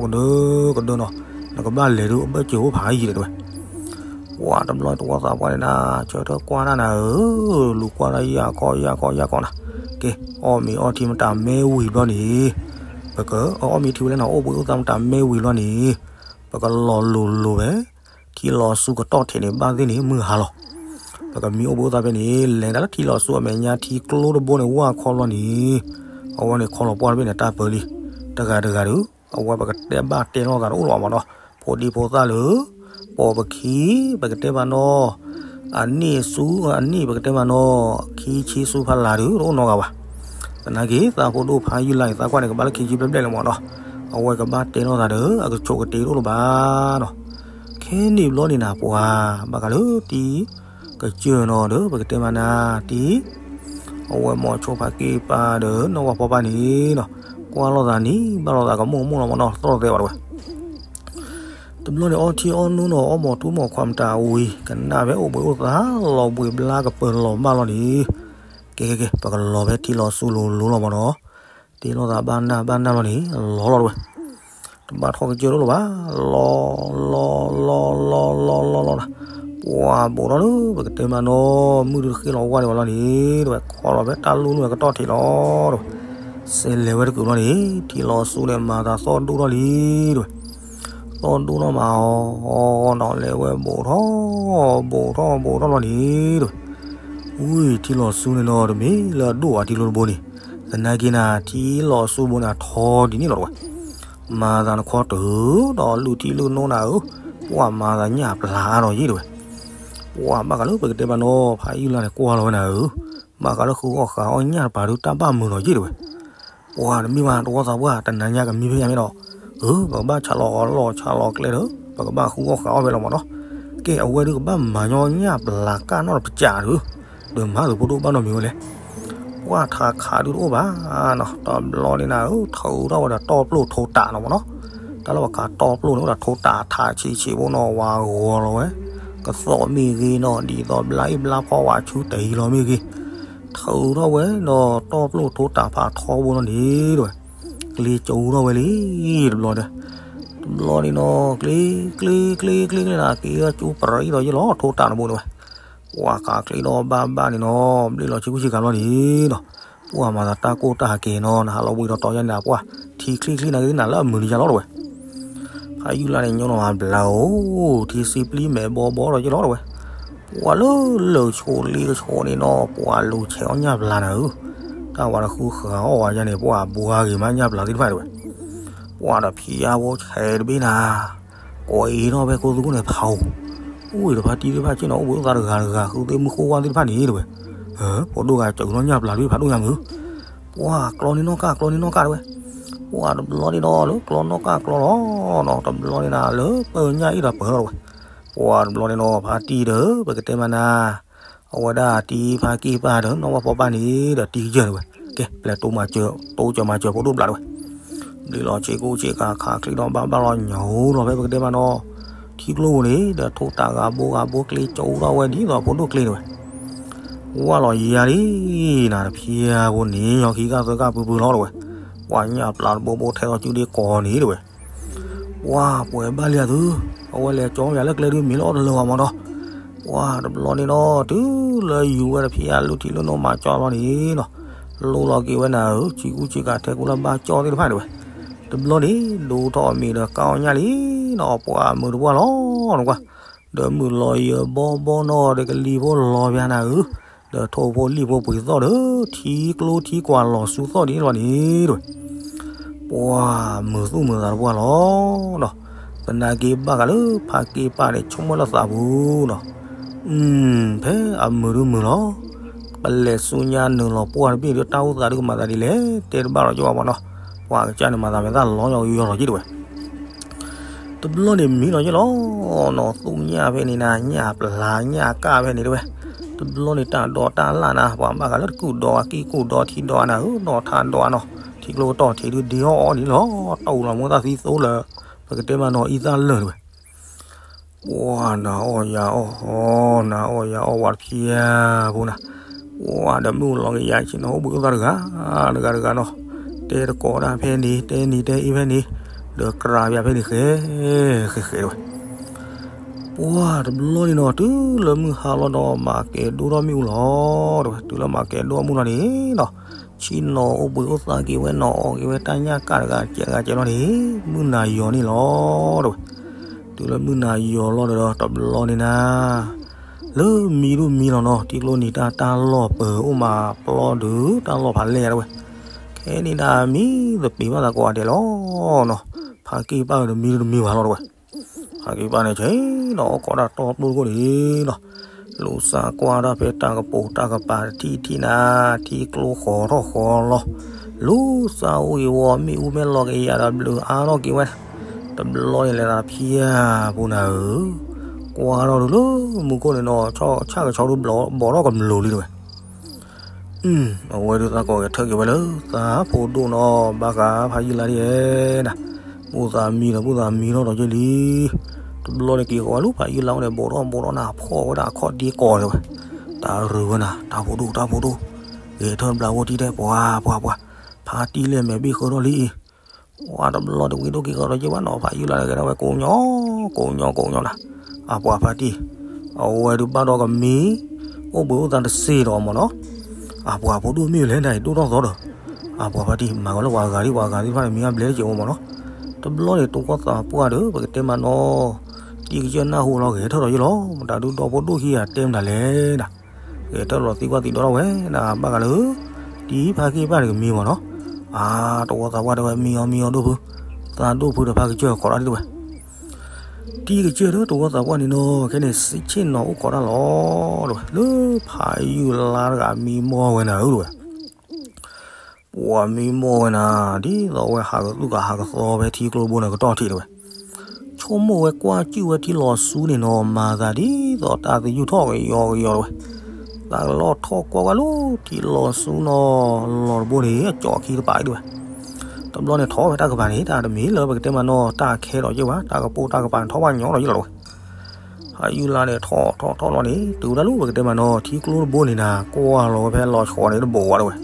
နီၤ သီၣ်ကဒၢကဒၢနီၤ နကဘၣ်လဲၤဒုးအဘၢၣ်စၢၤအိၣ်ဖးယံာ်တဲဝဲ ပှၢ်တဘျီတဝီသးပှၢ်န့ၣ်နၤ ဆၢထၢၣ်ကွၢ်တၢ်နၤဧၢ လူၤကွၢ်တၢ်ယၢ်ခီယၢ်ခီယၢ်ခီနၤ ကဲ အီၣ်မ့ၤအီထံမတၤမ့ၢ်ဝံၤဘျီန့ၣ် ပကအီၣ်မ့ၤထံဝဲလၢနၤ အိၣ်ဘှံးအိၣ်သါမတၤမ့ၢ်ဝံၤဘျီန့ၣ် ပကလီၤလိၤလိၤဝဲ ထံလီၤဆူကတီၢ်ထံးန့ၣ် ဘၣ်သ့ၣ်န့ၣ် မုၢ်ဟါလီၤ ပကမံအိၣ်ဘှံးအိၣ်သါဖဲန့ၣ် လဲၤတၢ်လၢထံလီၤဆူအမဲာ်ညါထံကျိတဘိန့ၣ် ဝၢ်ခီလီၤန့ၣ် အဝဲန့ၣ်ခီလီၤပှၢ်တဘ့ၣ်န့ၣ် တၢ်ပၢလံ တဂၤတဂၤဒီး အဝဲပကတဲဘၣ်တဲလိာ်သးတအိၣ်လီၤမးနီၤ ဖိဒံဖိသၣ်လၢ ပိာ်ပခံ ပကတဲမးနီၤ, အနံၣ်ဆူ အနံၣ်ပကတဲမးနီၤ, ခံဆံဆူဖးလၢ်ဒုး တအိၣ်နီတဂၤဘၣ်. သနာ်က့ သးဖိဒိၣ်ဖးယုၢ်လါအံၤ သးကွၢ်န့ၣ် ကဘၣ်လၢခံဆံဘျဲၣ်ဘျဲၣ်လၢၤမးနီၤ. အဝဲကဘၣ်တဲလိာ်သးဒီး အကဆိးကတ့ၤတအိၣ်လၢၤဘၣ်နီၤ. ခဲန့ၣ်ဘျီန့ၣ်နၤ ပှၤဘၣ်ဃးလၢတံၤကစၢၢ်နီၤဒီး ပကတဲမးနၤ တံၤ အဝဲမိၤဆိဖးက့ၢ်ပၢ်ဒီး နီၢ်ဝါဖီပၢ်န့ၣ်နီၤ, ကွၢ်လိာ်သးန့ၣ် ဘၣ်လိာ်သးကမိၣ်ကမိၣ်လီၤမးနီၤ, သီၣ်သဲဘၣ်တဝဲ. တဘျီန့ၣ် အီထံအီနိနီၤ အီမိာ်ထူမိာ်ခွါမတၤဝံၤ ကနၣ်ဖဲအိၣ်ဘှံးအိၣ်သါလီၤဘှံးဘျါကပၢၤလီၤမၢ်လီၤန့ၣ်, ကဲကဲကဲ ပကလီၤဖဲထံလီၤဆူလိၤလိၤလီၤမးနီၤ. တ့လိာ်သးဘၣ်နၢ်ဘၣ်နၢ်လီၤန့ၣ် လီၤလီၤတဝဲ. တဘၣ်ထီၣ်ကစၢၢ်တအိၣ်လၢၤဘၣ်, လီၤ လီၤ လီၤ လီၤ လီၤ လီၤ လီၤ, ပှၤဘူးထီၣ်လၢ ပကတဲမးနီၤ မုၢ်တဃ့ၢ်လီၤဝါဒံးဝဲလီၤန့ၣ်တဝဲ, ခီလီၤဖဲတၢ်လူၢ်နုာ်အကတီၢ်ထံးလီၤတဝဲ. စဲးလဲၤဝဲတကုာ်လီၤန့ၣ် ထံလီၤဆူန့ၣ် မၤသးသီၣ်ဒိၣ်ထီၣ်လံတဝဲ. သီၣ်ဒိၣ်ထီၣ်မးအီၤနီၤ လဲၤဝဲဘူးထီၣ် ဘူးထီၣ် ဘူးထီၣ်လီၤန့ၣ်တဝဲ. ဝံၤထံလီၤဆူန့ၣ်နီၤ တမ့ၢ်လၢအဒိၣ်ဘၣ် ထံကျိတဘိန့ၣ်, သနာ်က့နၤ ထံလီၤဆူဘိန့ၣ် အထီဒ်န့ၣ်လီၤတဝဲ. မၤသးနခီတုၤဒီးလုၢ်ထံလုၢ်နိနၤဧၢ, ပှၤမၤသးညၣ်ပျၢ်အါထီၣ်ယံၤတဝဲ. ပှၤဘၣ်ဃးလၢပကတဲမးနီၤ ဖးယုၢ်လါန့ၣ် ကွၢ်လီၤဝဲနၤဧၢ, ဘၣ်ဃးလၢဃုအီၣ်ဃုအီၣ်ညၣ်တပၤဒုး တၢ်ဘၣ်မုာ်ထီၣ်ယံၤတဝဲ. ပှၤတမ့ၢ်ဘၣ် တဝီသးပှၢ် တနၤညါကမံဖဲညါမ့ၢ်ဒီး, အၢ ပကဘၣ်ဆးလီၤလီၢ်ဆးလီၤကျဲဒီး ပကဘၣ်ဃုအီၣ်ဃုအီၣ်ဖဲလီၤမးနီၤ. ကဲ အဝဲဒုးကဘၣ်မၤညီညၣ်ပျၢ်ကၢ်နီတပစၢ်ဒုး, ဒီးမၤသုးဖိဒိၣ်ဘၣ်နီတမံၤဝဲလဲၣ်. ပှၤထးခးဒုးတအိၣ်ဘၣ်နီၤ, တဘျီန့ၣ်နၤဧၢ ထုးထီၣ်ဝဲဒီးတီၢ်ပျိၢ်ထိတးနီၤမးနီၤ. တၢ်လၢပှၤခးတီၢ်ပျိၢ်န့ၣ် အိၣ်ဒီးထိတးထးဆံးဆံးဖိနီၤ ဝၤဂီၤလီၤဝဲ, ကသီၣ်မ့ၢ်ဂ့ၤနီၤ ဒ်သိးဘျါအ့ၣ်ဘျါဖီဝဲ ဆူတယံၤလီၤမ့ၢ်ဂ့ၤ, ထုးထီၣ်ဝဲဒီးတီၢ်ပျိၢ်ထိတးဖးထီဘိနီၤန့ၣ်တဝဲ. ကျ့ကၠိထီၣ်ဝဲလံ တဘျီဒီး, တဘျီန့ၣ်နီၤ ကျ့ ကျ့ ကျ့ ကျ့ ကျ့နၤ က့ၤကၠိပရံဒီးယ့ၢ်လီၤ ထိတးတဘိတဝဲ. ပှၤခးကျ့ဒီးဘၣ်ဘၣ်န့ၣ်နီၤ ဘျ့လီၤဆ့ကူဆ့ကၤဘျီန့ၣ်နီၤ, ပှၤမၤသးတၢ်ကိၢ်တၢ်ဟးက့ၤနီၤ နဟးလီၤဝံၤဒီးတီၤယါန့ၣ် ပှၤထံချံချံနၤက့ၤနၤလၢအမုာ်န့ၣ်ယါလီၤတဝဲ. ဖးယုၢ်လါန့ၣ် ညီနီၤဘျါဧိၤ ထံစံပျံမဲာ်ဘီဘီဒီးယ့ၢ်လီၤတဝဲ. ပှၤလၢလၢာ်ဆိးလ့ကဆိးန့ၣ်နီၤ ပှၤလူၤဆဲးအီၣ်ညၣ်ပျၢ်နၤဧၢ, တၢ်ဝၤတဃုဃာ်အီၣ်ဝဲယါန့ၣ် ပှၤဘှါဂ့ၤမးညၣ်ပျၢ်သ့ၣ်တဖၣ်တဝဲ. ပှၤဒီးဖံးယါဖိဆဲးတဘ့ၣ်နၤ ကိးအံၤထီၣ်ဖဲကိးသူခိၣ်န့ၣ်ဖးဧိၤ, အိၣ်အံၤဒီးဖါတံၢ်သ့ၣ်တဖၣ်ဆ့ၣ်နီၤ အိၣ်ဘှံးအိၣ်သါတဂၤတဂၤ ဃုသ့ၣ်မုၢ်ဃိၣ်ဝါသ့ၣ်တဖၣ်န့ၣ်တဝဲ. ဖိဒိၣ်ဂၤစၢၤလီၤညၣ်ပျၢ်တဘ့ၣ်ဖးဒိၣ်ညါမုၢ်, ပှၤကျီန့ၢ်နီၢ်ကၢ် ကျီန့ၢ်နီၢ်ကၢ်တဝဲ. ပှၤတဘျီန့ၣ်နီၤ လၢကျီနီၢ်ကၢ်ကျီလီၤနီၤ တဘျီန့ၣ်နၤ လၢပၢညၣ်အ့ၣ်ဒီးပၢလီၤတဝဲ. ပှၤတဘျီန့ၣ်နီၤ ဖါတံၢ်ဒီး ပကတဲမးနၤ အဝဲဒၣ်တံၤဖါက့ၢ်ပၢ်ဒီး နီၢ်ဝါဖီပၢ်န့ၣ်ဒီးတံၤကစၢၢ်တဝဲ. ကဲ ပျဲတိမၤစၢၤ တိစၢၤမၤစၢၤဖိဒိၣ်ဘျးတဝဲ. ဘျ့လီၤဆ့ကူဆ့ကၤခးချံဒီးဘၣ်ဘၣ်လီၤညိလီၤဖဲပကတဲမးနီၤ ထံကျိပူၤန့ၣ် ဒီးထိးတၢ်ဂၤဘိဂၤဘိကျ့ကၠိထီၣ်ဝဲဒ်သိးဖိဒိၣ်ကျ့တဝဲ. ဝၢ်လီၤယၤလံ နၤတဖျၢၣ်ဖိန့ၣ် ညီခံဂၤသၢဂၤပူၤပူၤလီၤတဝဲ. ပှၤညၣ်ပျၢ်တဘိဘိထဲသိးစုဒ့ကီးန့ၣ်တဝဲ. ပှၤပှဲၤဘၣ်လံအသု, အဝဲလဲၤကၠီယၤလၢကျဲဒုးမ့ၢ်လၢအီၣ်တလၢာ်ဘၣ်မးဒီး, ပှၤတဘျီန့ၣ်နီၤ တုၤလၢယူၤဝဲတဖျၢၣ်အလုၢ်ထံလုၢ်နိမၤကၠီလီၤန့ၣ်နီၤ, လိလီၤက့ၤဝဲနၤဧၢ ဆံကူဆ့ကၤထဲကူလၢဘါကၠီသ့ၣ်တဖၣ်တဝဲ. တဘျီန့ၣ် ဒိးထီၣ်အမံၤဒီးကၢ်အီၣ်ညၣ်လံနီၤ ပှၤမုာ်တပှၢ်လီၤနကွၢ်, ဒီးမုၢ်လီၤယၢၤဘီဘီနီၤ ဒီးကလံၤဖိလီၤပျၢ်နၤဧၢ, ဒီးထိၣ်ဖိလံၣ်ဖိပှ့ၤသီၣ်ဒီး ထံကျိထံကွၢ်လီၤဆူသီၣ်ဒ်န့ၣ်လီၤန့ၣ်တဝဲ. ပှၤမုာ်သူၣ်မုာ်သးတပှၢ်လီၤနီၤ, သနာ်က့ဘၣ်ဃးလၢဖါက့ၢ်ပၢ်န့ၣ် ဆိကမိၣ်လၢသးပူၤနီၤ, ဖဲအမုာ်ဒုးမုာ်လီၤ, ပလဲၤဆူညါနုာ်လီၤပှၢ်တဘ့ၣ်ဒီးတၢ်အိၣ်သးဒုးကမၤသးဒ်လဲၣ် တဲတဘၣ်လီၤက့ၤဘၣ်မးနီၤ, ပှၤကစၢ်န့ၣ်မၤသးမဲာ်သၣ်လီၤညီယီၤလီၤက့ၤတဝဲ. တဘျီန့ၣ်မံနီၤယ့ၢ်လီၤနီၤ သူၣ်ညၣ်ဖဲန့ၣ်နၤ ညၣ်ပျၢ်ညၣ်ကၢ်ဖဲန့ၣ်တဝဲ. တဘျီန့ၣ်တၢ်ဒိးတၢ်လၢ်နၤ ပှၤဘၣ်ဃးလၢတကူၣ်ဒိးအကံၢ်ကူၣ်ဒိးထံဒိးနၤဧၢ နီၢ်ထါဒိးနီၤ ထံကျိကတီၢ်ထံးဒုးဒ့အီၣ်အီၣ်န့ၣ်လီၤ တၢ်အူလီၤမူသၣ်သံသိလၢ ပကတဲမးနီၤအံသၣ်လၢာ်တဝဲ. ပှၤနၤအီၣ်ယၤအီၣ်ဟီ နၤအီၣ်ယၤအီၣ်ဝဲတဖျၢၣ်ဖိနၤ, ပှၤဒီးမုၢ်လီၤကယၤဆ့ၣ်နီၤ အိၣ်ဘှံးအိၣ်သါတဂၤ တဂၤတဂၤနီၤ, တဲတကိးဒၣ်ဖဲန့ၣ် တဲနံၤတဲအ့ၣ်ဖဲန့ၣ်, ဒီးကြၤပၠးဖဲန့ၣ်ဃဲ ဃဲဃဲတဝဲ. ပှၤတဘျီန့ၣ်နီၤ တုၤလၢမုၢ်ဟါလီၤဒီးမၤကဲၤဒိၣ်ထီၣ်မ့ၣ်အူလီၤတဝဲ. တုၤလၢမၤကဲၤဒိၣ်မ့ၣ်အူလီၤန့ၣ်နီၤ, ဆ့ၣ်နီၤအိၣ်ဘှံးအိၣ်သါက့ၤဝဲနီၤ အီၣ်က့ၤဝဲတၢ်ညၣ်ကၢ်တဂၤကဲးတဂၤကဲးလီၤန့ၣ် မုၢ်နၤယီၤန့ၣ်လီၤတဝဲ. တုၤလၢမုၢ်နၤယီၤလီၤဒီး တဘျီန့ၣ်နၤ လၢမံဒိၣ်မံလီၤနီၤ ထံကျိနံၤတၢ်တၢ်လီၢ်ပၢၤအိၣ်မးပျီဒုး တၢ်လီၢ်ဖးလဲၢ်တဝဲ. ခဲန့ၣ်ဒၣ်မံသပ့ၤဘၣ်သးကိးဂၤဒဲးလီၤနီၤ, ဖါက့ၢ်ပၢ်ဒီးမံဒုးတမံဘၣ်လီၤတဝဲ. ဟးက့ၤပၢ်န့ၣ်ဆဲးဒီး အိၣ်ခိးတၢ်တီပျိတကိၣ်န့ၣ်ဒီး လူၤစးကွၢ်တၢ်ဖဲတၢ်ကပိာ်တၢ်ကပၤတထံၣ်တထံၣ်နၤ, ထံကျိဃီၤထီၣ်ဃီၤလီၤ, လူၤစးအူအံၤဝီၤ မ့ၣ်အူမ့ၢ်လီၤကယၤဒီးဘျုးအါထီၣ်က့ၤဝဲ, တဘျီန့ၣ်လဲၤသးဖၠၣ်ပူၤနၤဧၢ, ကွၢ်ထီၣ်ဒုးလၢမူခိၣ်န့ၣ်နီၤ ဆၣ်ကဆီဒုးဘီးထီၣ်ကမျူၤလံတဝဲ အဝဲဒုးသးကိးဂဲၤထၢၣ်က့ၤဝဲလၢသးဖိဒိၣ်နီၤ ဘၣ်ဃးဖးယုၢ်လါဒ်အဲၣ်နၤ, ဘူၣ်သးမံဒီးဘူၣ်သးမံထီၣ်ဒီးက့လံ, တဘျီန့ၣ်က့ၤဃီၤဝဲလၢဖးယုၢ်လါအိၣ်န့ၣ် ဘီးထီၣ်ဘီးထီၣ်နၤ ဖီၣ်ဝဲဒၣ်အခီၣ်ဒ့ကီးတဲဝဲ, တၢ်ရုၢ်ဝဲနၤ တၢ်ဖိဒိၣ်တၢ်ဖိဒိၣ်, ဂဲၤထၢၣ်ဘျးဝဲတံၢ်တဲ ပှၤပှၤပှၤ, ဖါတံၢ်လဲၣ်မဲာ်ဘ့ၣ်ဃၢထီၣ်လံအံၤ ပှၤတဘျီတဝံၤဒိၣ်က့ၤဃီၤဒီးက့ဘၣ်နီၤ ဖးယုၢ်လါန့ၣ်ဂဲၤထၢၣ်ဝဲကိးညီ, ကိးညီကိးညီနၤ, အပှၤဖါတံၢ်, အဝဲဒုးဘၣ်ဒီးကမံၤ, အိၣ်ဘှံးအိၣ်သါတစ့ၢ်ဒီးမ့ၢ်နီၤ, အပှၤဖိဒိၣ်မ့ၢ်လဲၣ်နၤအံၤဒိၣ်ထီၣ်သီဒီး, အပှၤဖါတံၢ် မၤကီးလၢပှၤဂၤဒ်ပှၤဂၤသ့ၣ်တဖၣ်န့ၣ် မံၤအဘျဲၣ်တစဲးအိၣ်မ့ၢ်နီၤ, တဘျီန့ၣ် တဝီသးပှၢ်ဒီး ပကတဲမးနီၤ, တံၤကစၢၢ်နၢ်ဟူလီၤဂဲၤထၢၣ်ဒီးယ့ၢ်လီၤ, တၢ်ဒုးဒီဖိဒိၣ်ခံဂၤတဲမတၤလဲၣ်နၤ ဂဲၤထၢၣ်လီၤသံကွၢ်သံဒီးထီၣ်ဝဲနၤ ဘၣ်ဃးလၢ တံၤဖါက့ၢ်ပၢ်န့ၣ်ကမံၤမ့ၢ်နီၤ, အါ တဝီသးပှၢ်တဲဝဲ မံအီၤမံအီၤဒိၣ်ဖု, သးဒိၣ်ဖုဒီးဖါကစၢၢ်ခိးတၢ်ဒ်တဲဝဲ, တံၤကစၢၢ်ဒီးတဝီသးပှၢ်န့ၣ်နီၤ ခဲန့ၣ်ဆ့ၣ်နီၤအိၣ်ခိးတၢ်လီၤတဲဝဲ, လၢဖးယုၢ်လါတဂၤမံမီၢ်ဝဲနၤဧၢတဲဝဲ ပှၤမံမီၢ်ဝဲနၤ ဒ်သိးအဝဲဟးကသူၣ်ကဟးကသီဖဲထံကျိတဘိန့ၣ်ကတီၢ်ထံးတဲဝဲ, ဆိကမိၣ်ဝဲကွၢ်ကၠုၣ်ဝဲထံလီၤဆူန့ၣ်နီၤ မၤသးဒ်သိးတၢ်သယုၢ်ထီၣ်ကယီကယီတဲဝဲ, သးကလီၢ်ထီၣ်ကွၢ်ကွၢ်လၢထံလီၤဆူနီၤ လီၤတဘိန့ၣ် အကၠီခံတပၤတဲဝဲ, တဘျီန့ၣ်ထီၣ်ဖဲတၢ်ကပၤန့ၣ် တၢ်တမ့ၢ်လၢပကတဲမးနီၤ တၢ်ခဲဒီးက့ဘၣ် တၢ်ကပိာ်တၢ်ကပၤန့ၣ်ထီၣ်ဘၣ်ညီဒီးယ့ၢ်လီၤတဲဝဲ ဖးယုၢ်လါန့ၣ် ထီၣ်ထီၣ်ထီၣ်လီၤန့ၣ် တုၤဝဲဒၣ်လၢပကတဲမးနီၤ ထံကျိတဘိန့ၣ်နၤ ကွၢ်လီၤဝဲဖဲလီၤဆီန့ၣ်တဘိဝဲတဲဝဲ,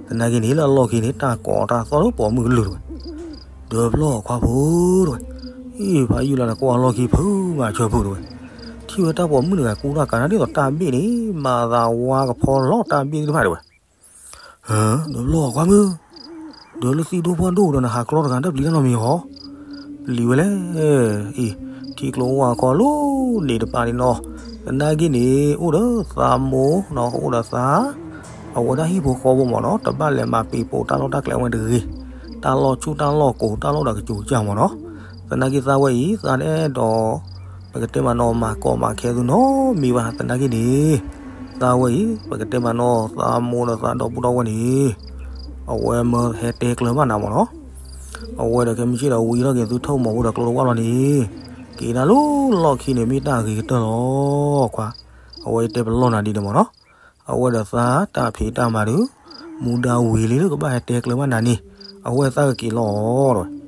သနာ်က့န့ၣ် လၢအလီၢ်ခံန့ၣ် တၢ်ကိးတၢ်သီၣ်လၢပိာ်မုၣ်ကလုာ်တဲဝဲ, ဒီးဘျီခွါဖိတဲဝဲ, အ့ ဖးယုၢ်လါန့ၣ် ကွၢ်လီၢ်ခံဖုမၤဆၢဖုတဲဝဲ, ထံၣ်ဝဲတၢ်ပိာ်မုၣ်တဂၤကူတၢ်ကးနၤဒ်သိးတၢ်ဘ့ၣ်န့ၣ် မၤသးဝါကဖီလီၤတၢ်ဘ့ၣ်သ့ၣ်တဖၣ်တဲဝဲ ဒီးဘျီခွါမုၣ်, ဒီးလၢသံဒိၣ်ပှၢ်ဒိၣ်ဒီးနဟးကျီတဂၤ တၢ်ပျံၤတၢ်နီတမံၤဟီ, ပျံၤဝဲလဲၣ်, အံၤ, ထံကျိဝါခီလီၤန့ၣ်တပၤန့ၣ်နီၤ, သနာ်က့န့ၣ် အိၣ်ဒီးသးမိၢ်နီၤ အိၣ်ဒီးသး, အဝဲဒၣ်ဟံၣ်ဖိဃီဖိမ့ၢ်နီၤ တဘၣ်လဲၤမၤပံာ်ပိာ်တၢ်လီၢ်တၢ်ကျဲဝဲတဂ့ၤ, တၢ်လီၢ်ဆူၣ်တၢ်လီၢ်ကိၤ တၢ်လီၢ်ဒီးကစူၤကစၢ်မ့ၢ်နီၤ, သနာ်က့သးဝဲအံၤ သးတအဲၣ်ဒိး ပကတဲမးနီၤ မၤကီမၤခဲသုနီတမံၤဘၣ် သနာ်က့န့ၣ်, သးဝဲအံၤ ပကတဲမးနီၤ သးမိၢ်ဒီးသးဒီပုၢ်ဒီဝဲၢ်န့ၣ်, အဝဲမၢဟဲတဲကျၢၤဘၣ်နၤမ့ၢ်နီၤ, အဝဲဒီးခဲမုၢ်ဆ့ၣ်ဒီးဝံထီၣ်က့ၤသုထၢၣ်မီၤဖိဒီးကျိတဝၢ်လီၤန့ၣ်, က့ၤဒၣ်လၢလီၢ်ခံန့ၣ် မ့ၢ်တၢ်ဂ့ၤကတၢၢ်လီၤခွါ, အဝဲတဲပလီၢ်နၤဒ်န့ၣ်မ့ၢ်နီၤ, အဝဲဒီးသးတၢ်ဖံးတၢ်မၤဒုး, မူဒါဝံၤလံလၢကဘၣ်ဟဲတဲကျၢၤဘၣ်နၤန့ၣ်, အဝဲသးကက့ၤလီၤအီၤတဲဝဲ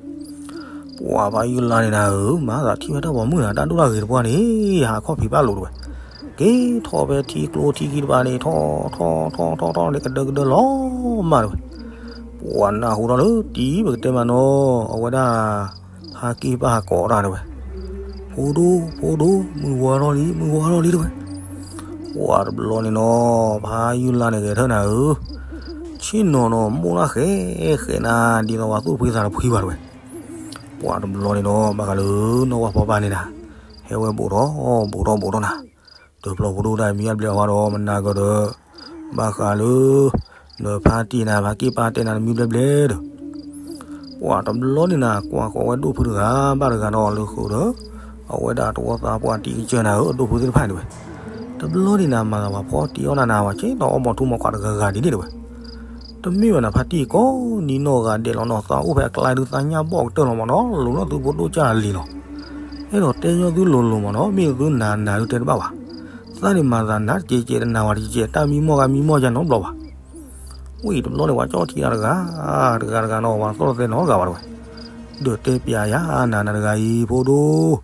ပှၤဖးယုၢ်လါန့ၣ်နၤဧၢ, မၤသးထံၣ်ဝဲတၢ်ပိာ်မုၣ်တဂၤ တၢ်ဒိၣ်တၢ်ဂ့ၤတပှၢ်န့ၣ်, ဟးခီၣ်ဖံးဘၣ်လိာ်တဲဝဲ, က့ၤထီၣ်ဖဲထံကျိထံခံတပၤန့ၣ် ထီၣ်ထီၣ်ထီၣ်ထီၣ်ထီၣ်န့ၣ် ကဒၢကဒၢလီၤမးတဲဝဲ, ပှၤနၢ်ဟူထီၣ်လၢတံၤ ပကတဲမးနီၤ အဝဲဒၣ် ဖါက့ၢ်ပၢ်ဟးကိးတၢ်တဲဝဲ, ဖိဒိၣ် ဖိဒိၣ် မုၢ်ဝါထီၣ်လံ မုၢ်ဝါထီၣ်လံတဲဝဲ ပှၤတဘျီန့ၣ်နီၤ ဖးယုၢ်လါန့ၣ်ဂဲၤထၢၣ်နၤဧၢ, ဆ့ၣ်နီၤနီၤ မိၢ်တၢ်ဃဲဃဲနၤ ဒ်သိးပှၤသူၣ်ဖှံသးတဖှံဘၣ်တဲဝဲ, ပှၤတဘျီန့ၣ်နီၤ ဘၣ်ဃးလၢနီၢ်ဝၣ်ဖီပၢ်န့ၣ်နၤ, ဟဲဝဲဘူးထီၣ်ဘူးထီၣ်ဘူးထီၣ်နၤ, ဒီးဘျီဖိဒိၣ်တၢ်မံၤအဘျဲၣ်အဝါဒီး မနၤကဒီး, ဘၣ်ဃးလၢ နဖါတံၢ်နၤ ဖါက့ၢ်ပၢ်တဲနၤတမံၤဘျဲၣ်ဘျဲၣ်ဒီး ပှၤတဘျီန့ၣ်နၤ ကွၢ်ဃီၤဝဲဒိၣ်ဖုတဂၤ ဘၣ်တဂၤဒီးလၢဃုာ်ဒီး အဝဲဒၣ်တဝီသးပှၢ်တံၤကစၢၢ်နၤဧၢ အဒိၣ်ဖုသ့ၣ်တဖၣ်န့ၣ်တဲဝဲ, တဘျီန့ၣ်နၤ မၤသးပှၤဖီတံၤအီၣ်နၤနၤ ပှၤဆ့ၣ်နီၤအီၣ်မီၤထူမီၤခွးတဂၤဂၤဒ်န့ၣ်တဲဝဲ, တမ့ၢ်ဘၣ်နၤ ဖါတံၢ်ကိးနံၤနီၢ်ဂၤဒဲးလီၤနီၤ သးအိၣ်ဖဲအကျါဒုးသးညၣ်ဘီၣ်ကတၢၢ်လီၤမ့ၢ်နီၤ လိၤနီၢ်သုဖိဒိၣ်ကၢ်လံၤလီၤ, အဲၣ်ဒိးတဲညီသုလိၤလိၤမ့ၢ်နီၤ မ့ၢ်သုနၤနၤဒုးတဲတဘၣ်ဘၣ်, သးန့ၣ်မၤသးနၤတကဲးကဲးတနၤဝဲတကဲးကဲး တၢ်မံမီၢ်ဂၤမံမီၢ်ယၤနီတဘျီဘၣ် ဝံၤတဘျီန့ၣ် ပှၤကၠီထံတၢ်တဂၤ, တဂၤတဂၤနီၤ ပှၤသီၣ်သဲနီတဂၤဘၣ်တဲဝဲ, ဒီးတဲပျးယၤနၤနၤတဂၤအံၤ ဖိဒိၣ်,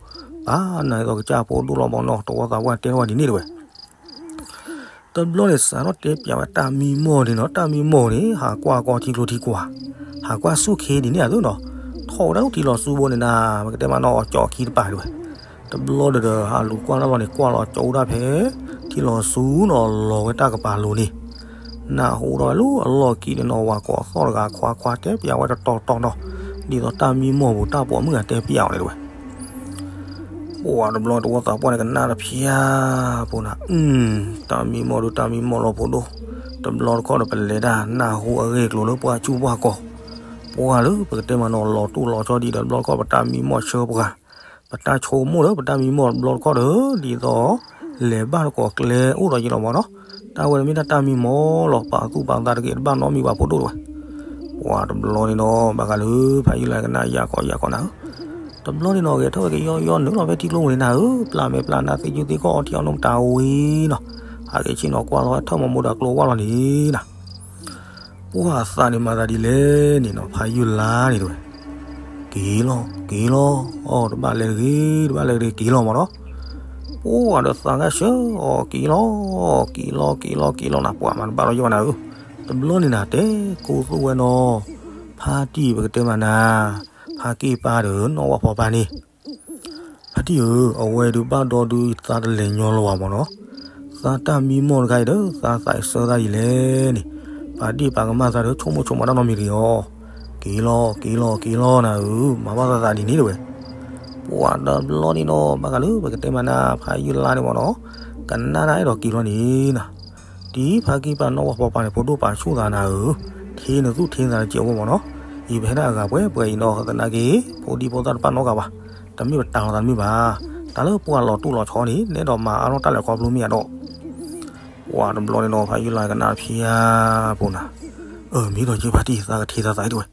ပၢ်နၤသိးကစၢ်ဖိဒိၣ်လီၤမ့ၢ်နီၤ တဝီသးပှၢ်တဲထီၣ်ဝဲဒ်န့ၣ်တဲဝဲ, တဘျီန့ၣ် စးထီၣ်တဲပျးဝဲတၢ်မံမီၢ်န့ၣ်နီၤ တၢ်မံမီၢ်န့ၣ် ဟးကွၢ်ကီထံကျိထံကွၢ်, ဟးကွၢ်ဆူၣ်ခ့ဒ်န့ၣ်အသိးနီၤ, ထီၣ်ဝဲဒၣ်လၢထံလီၤဆူဘိန့ၣ်နၤ ပကတဲမးနီၤ အကၠီခံတပၤတဲဝဲ, တဘျီဒီး ဟးလူၤကွၢ်တၢ်လီၤန့ၣ် ကွၢ်လီၤကၠီဒၣ်ဖဲ ထံလီၤဆူနီၤ လီၤဝဲတၢ်ကပၤလိၤန့ၣ်, နၢ်ဟူထီၣ်ဝဲလၢအလီၢ်ခံန့ၣ်နီၤ ဝၤကိးသီၣ်တဂၤခွါခွါတဲပျးဝဲတတီၤတီၤနီၤ, ဒ်သိးတၢ်မံမီၢ်ပူၤ တၢ်ပိာ်မုၣ်ဂၤတဲပျးအီၤန့ၣ်တဲဝဲ ပှၤတဘျီတဝီသးပှၢ်န့ၣ် ကနၣ်တဖၠၣ်ဖိနၤ, တၢ်မံမီၢ်ဒုးတၢ်မံမီၢ်လီၤဖိဒိၣ်, တဘျီတခီၣ်ဒီးပလဲၤတၢ်နၢ်ဟူအဂ့ၢ်အကျိၤလၢပှၢ်ဆူၣ်ပှၢ်ကီၢ်, ပှၤလၢပကတဲမးနီၤ လီၤတိၢ်လီၤဆီဒ်ဒီး တဘျီတခီၣ်ပတၢ်မံမီၢ်ဆၢပှၤ, ပ ပတၢ်ဆိကမိၣ်ဒီး ပတၢ်မံမီၢ်တဘျီတခီၣ်ဒီး ဒ်သိး လဲၤဘၣ်တကိးကျဲအိၣ်ဒီးယံၤလီၤမၢ်နီၤ. တၢ်ဝဲန့ၣ်မ့ၢ်ဒၣ်တၢ်မံမီၢ်လီၤ ပာ်သူၣ်ပာ်သးတဂ့ၤ တဘၣ်နီတမံၤဘၣ်ဖိဒိၣ်တဝဲ. ပှၤတဘျီန့ၣ်နီၤ ဘၣ်ဃးလၢ ဖးယုၢ်လါကနၣ်ယၢ်ခီယၢ်ခီနၤဧၢ, တဘျီန့ၣ်နီၤ ဂဲၤထီၣ်ဝဲကယီယီနုာ်လီၤဖဲထံကျိပူၤန့ၣ်နၤဧၢ, ပျၢ်မဲာ်ပျၢ်နါ သ့ၣ်ကူသ့ၣ်ကီၢ် အီထံအီနိၣ်မတၤဝံၤနီၤ, ဟးက့ၤဆ့ၣ်နီၤကွၢ်လီၤ ထၢၣ်မီမိဒီးကျိဝၢ်လီၤန့ၣ်နၤ. ပှၤအသးန့ၣ်မၤသးဒ်လဲၣ်န့ၣ်နီၤ ဖးယုၢ်လါန့ၣ်တဝဲ. က့ၤလီၤ က့ၤလီၤ, အီ တဘၣ်လဲၤတဂ့ၤ တဘၣ်လဲၤတဂ့ၤ က့ၤလီၤမၢ်နီၤ. ပှၤဒီးသးဂၤဆၢအီၤ က့ၤလီၤ က့ၤလီၤ က့ၤလီၤ က့ၤလီၤနၤ ပှၤမၤတဘၣ်လီၤယိၣ်နၤဧၢ, တဘျီန့ၣ်နၤ တဲကိးသူၣ်ဝဲနီၤ, ဖါတံၢ် ပကတဲမးနၤ, ဖါက့ၢ်ပၢ်ဒီး နီၢ်ဝၣ်ဖီပၢ်န့ၣ် ဖါတံၢ်ဧၢ, အဝဲဒုးဘၣ်ဒီဒုးသးတလဲၤညီလၢၤဘၣ်မၢ်နီၤ, သးတၢ်မံမီၢ်တခါအံၤဒီး သးသးအံၤဆၢသးဒ်လဲၣ်န့ၣ်, ပာ်ဒ့ၣ်ပာ်ကမၣ်သးဒီး ဆိကမိၣ်ဆိကမးတၢ်နီတမံၤတဂ့ၤအီၤ, က့ၤလီၤ က့ၤလီၤ က့ၤလီၤနၤဧၢ, မၤဘၣ်သးသးဒ်န့ၣ်တဝဲ. ပှၤတဘျီန့ၣ်နီၤ ဘၣ်ဃးလၢပကတဲမးနၤ ဖးယုၢ်လါန့ၣ်မၢ်နီၤ, ကနၣ်တၢ်အဲၣ်ဒိးက့ၤလီၤန့ၣ်နၤ, တံၤဖါက့ၢ်ပၢ်နီၢ်ဝၣ်ဖီပၢ်န့ၣ် ဖိဒိၣ်ပာ်ဆူၣ်သးနၤဧၢ, ထံနသူၣ်ထံသးတစဲးအိၣ်မၢ်နီၤ, အံၤပဟဲဒၣ်အဂၤပှဲၤပှဲၤအံၤနီၤ သနာ်က့ ဖိဒံဖိသၣ်တပာ်နီတဂၤဘၣ်, တမ့ၢ်ပတၢ်လီၤသးတမ့ၢ်ဘၣ်, တၢ်လၢပှၤလီၤတူၢ်လီၤဆီန့ၣ် နအဲၣ်ဒိးမၤအါထီၣ်တၢ်လဲၤခီဖျိမ့ၢ်ဧါဒီး ပှၤတဘျီန့ၣ်နီၤ ဖးယုၢ်လါကနၣ်ဖံဧါပူၤနၤ, အၢ မ့ၢ်ဒီးက့ၤဖါတံၢ်သးကထံသးသးအံၤတဝဲ,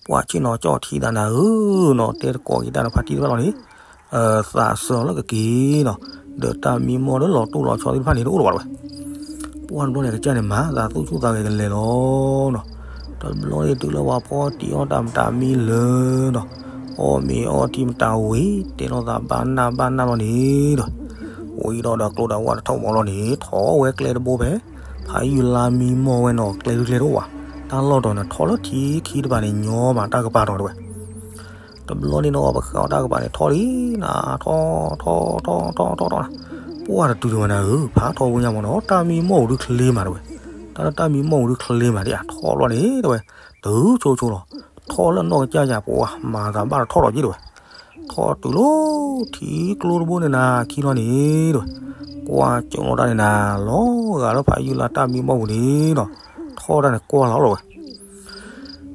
ပှၤဆ့ၣ်နီၤကၠီၣ်ထံသးနၤဧၢနီၤ တဲတကိးက့ၤတၢ်ဒီးဖါတံၢ်တဖၣ်လီၤန့ၣ်, သးစၢၤအီၤလၢကက့ၤနီၤ, ဒီးတၢ်မံမီၢ်လၢလီၤတူၢ်လီၤဆီသ့ၣ်တဖၣ်န့ၣ် တအိၣ်လၢၤဘၣ်တဝဲ. ပှၤတဘျီန့ၣ်ကစၢ်န့ၣ်မၤသးသူၣ်ဆူၣ်သးဂဲၤကလဲာ်လီၤနီၤ, တဘျီန့ၣ်တုၤလၢပှၤဖီတံၢ်အီၣ်တၢ်မတၤမံလၢနီၤ, အီၣ်မ့ၤအီထံမတၤဝံၤ တဲလိာ်သးဘၣ်နၢ်ဘၣ်နၢ်လီၤန့ၣ်ဒီး ဝံၤဒီးဒီးကျိဒီးဝၣ်တထီၣ်မီၤလီၤန့ၣ် ထီၣ်ဝဲကျဲတဘိဖဲ ဖးယုၢ်လါမံမီၢ်ဝဲနီၤ ကျဲဒုကျဲတအိၣ်ဘၣ်, တၢ်လီၢ်တီၤန့ၣ်ထီၣ်လၢထံခံတပၤန့ၣ် ညီမးတၢ်ကပၤတီၤတဝဲ. တဘျီန့ၣ်နီၤ ပဃးအီၣ်တၢ်ကပၤန့ၣ်ထီၣ်လံနၤ, ထီၣ်ထီၣ်ထီၣ်ထီၣ်ထီၣ်ထီၣ်နၤ, ပှၤတတုၤတဝဲနၤဧၢ, ဖးထီၣ်ဝဲညါမၢ်နီၤ တၢ်မံမီၢ်အိၣ်ဒုချ့မးတဝဲ, တၢ်လၢတၢ်မံမီၢ်အိၣ်ဒုချ့မးဒ်အထီၣ်ဘျီန့ၣ်တဝဲ, တုၤဆိဆိလီၤ, ထီၣ်လၢနီၢ်ကစၢ်ယၤ ပှၤမၤသးဘၣ်တထီၣ်ဒီးက့ၤတဝဲ ထီၣ်တုၤလၢထံကျိတဘိန့ၣ်နၤ ခံလီၤန့ၣ်တဝဲ, ပှၤကၠိလီၤတၢ်န့ၣ်နၤ လီၤဂာ်လၢဖးယုၢ်လါတၢ်မံမီၢ်ပူၤန့ၣ်နီၤ, ထီၣ်တၢ်န့ၣ်ကွၢ်လီၤလီၤဝဲ.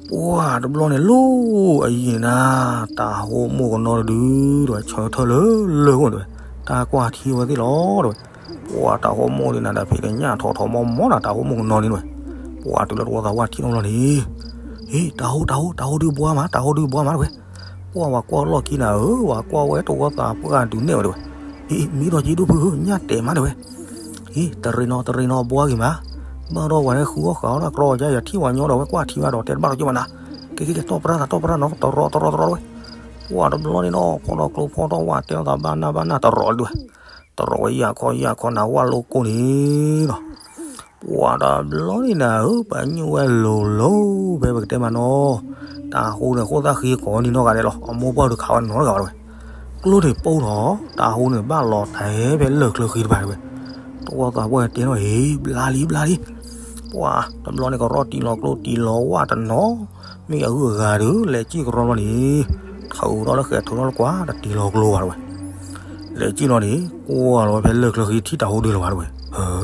ပှၤတဘျီန့ၣ်လီၤအယံၤန့ၣ်နၤ, တၤဟိမိၢ်ကနီတဒုတဝဲ ဆၢထၢၣ်လၢလၢၢ်အိၣ်တဝဲ, တၢ်ကွၢ်ထံဝဲသ့ၣ်လီၤတဝဲ. ပှၤတၤဟိမိၢ်န့ၣ်နၤ ဒီးဖံးတညၣ်ထီၣ်ထီၣ်မီၢ်မီၢ်နၤ တၤဟိမိၢ်ကနီန့ၣ်တဝဲ, ပှၤတုၤလၢတဝီသးပှၢ်ထံၣ်နီၣ်လီၤန့ၣ်, ဟ့ၣ် တၤဟိ တၤဟိ တၤဟိဒုးဘှါမး တၤဟိဒုးဘှါမးတဝဲ. ပှၤဝဲကွၢ်လီၢ်ခံနၤဧၢ, ဝဲကွၢ်ဝဲတဝီသးပှၢ်ဒုးနဲၣ်ဝဲတဝဲ, ဟ့ၣ် မ့ၢ်ဒီးက့ၤဒိၣ်ဖုဧၢ ညၣ်တဲာ်မးတဝဲ. ဟ့ၣ် တရံးနီၤ တရံးနီၤ ဘှါဂ့ၤမး, ဘၣ်ဒီးဝဲန့ၣ်ဃုအီၣ်ဃာ်အီၣ်တၢ်ကြီ ယၤထံၣ်ဝဲညီဒီး ဝဲကွၢ်ထံဝဲဒီး တဲတဘၣ်ဒီးက့ၤဘၣ်နၤ, ကဲကဲကဲ တီၢ်ပြၢ်သး တီၢ်ပြၢ်နီၤ တရီတရီတရီတဝဲ. ပှၤတဘျီန့ၣ်နီၤ ဖီဒီးကျိဖီဒီးဝဲ တဲလိာ်သးဘၣ်နၢ်ဘၣ်နၢ် တရီတဝဲ, တရီဝဲယၢ်ခီယၢ်ခီနၤ ဝၣ်လိကိၣ်န့ၣ်နီၤ. ပှၤတဘျီန့ၣ်နၤဧၢ, ပှၤညိၣ်ဝဲလိၤလိၤ ဖဲပကတဲမးနီၤ, တၤဟိန့ၣ် ဃိၣ်သၣ်ဃ့ကိးနံၤနီၢ်ဂၤဒဲးလီၤ, အမိၢ်ပှၢ်ဒုးခးဝဲနီတဂၤဘၣ်တဝဲ. ကျိန့ၣ်ပိၢ်ထီၣ် တၤဟိန့ၣ်ဘၣ်လီၤတဲာ်ဖဲလၢၢ်ချၢဃံတဖၣ်တဝဲ. တဝီသးပှၢ်တဲနီၤ ဟ့ၣ် ဘျါလံဘျါလံ. ပှၤတဘျီန့ၣ် ကရီတံၢ်လီၤကျိတံၢ်လီၤဝၣ်တနီၤ, မ့ၢ်အဂုၤအဂၤဒီး လဲၤစံၣ်ကရီဘျီန့ၣ်, ထုးဒီးလၢဃဲၤထုးထီၣ်လၢကွၢ် တတံၢ်လီၤကျိဘၣ်တဝဲ. လဲၤစံၣ်လီၤန့ၣ် ကွၢ်လီၤဝဲဖဲလၢၢ်ချၢဃံ ထံၣ်တၤဟိဒုးလီၤဘၣ်တဝဲ. ဟၢ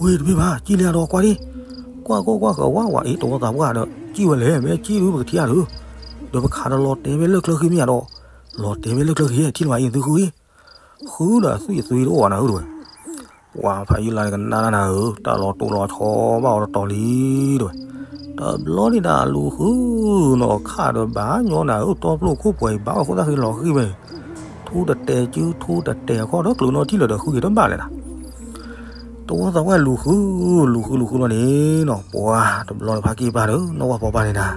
ဝ့ၢ်တမ့ၢ်ဘၣ် စံၣ်လံဒီးကွၢ်ဒံး, ကွၢ်ကိၢ်ကွၢ်ဃၢၤဝါဝါအံၤ တဝီသးပှၢ်ဒီး စံၣ်ဝဲလဲၣ် မ့ၢ်စံၣ်ဒုးပကထံၣ်အါဒုး, ဒီးပခးဒီးလီၤတဲာ်ဖဲလၢၢ်ချၢဃံမ့ၢ်ဧါဒီး, လီၤတဲာ်ဖဲလၢၢ်ချၢဃံ ထံၣ်လၢၤဘၣ်အံၤသုဃုအံၤ, ဃုဒီးအသွံၣ်အသွံၣ်တအိၣ်ဘၣ်နၤဧၢတဝဲ. ပှၤဖးယံာ်လါန့ၣ်ကနၣ်နၤဧၢ, တၢ်လီၤတိၢ်လီၤဆီဘၣ်အီၤတတီၤလံတဝဲ. တဘျီန့ၣ်ဒၣ်လူၤဃုနီၤ ခးဒီးဘၣ်ညီနၤဧၢ, တီပျိၢ်ခိၣ်ပှဲၤအံၤ ဘၣ်ဝဲဃိသၣ်ဃ့လီၤဃံဝဲ, ထူတတဲာ်စု ထူတတဲာ်အခီၣ်ဒီး ကျုးနီၢ်ထံၣ်လၢာ်ဒီးဃုက့ၤတဘၣ်လဲၣ်နၤ. တဝီသးပှၢ်လူၤဃု, လူၤဃုလူၤဃုလီၤန့ၣ်နီၤ, ပှၤတဘျီန့ၣ်ဖါက့ၢ်ပၢ်ဒီး နီၢ်ဝၣ်ဖီပၢ်န့ၣ်နၤ,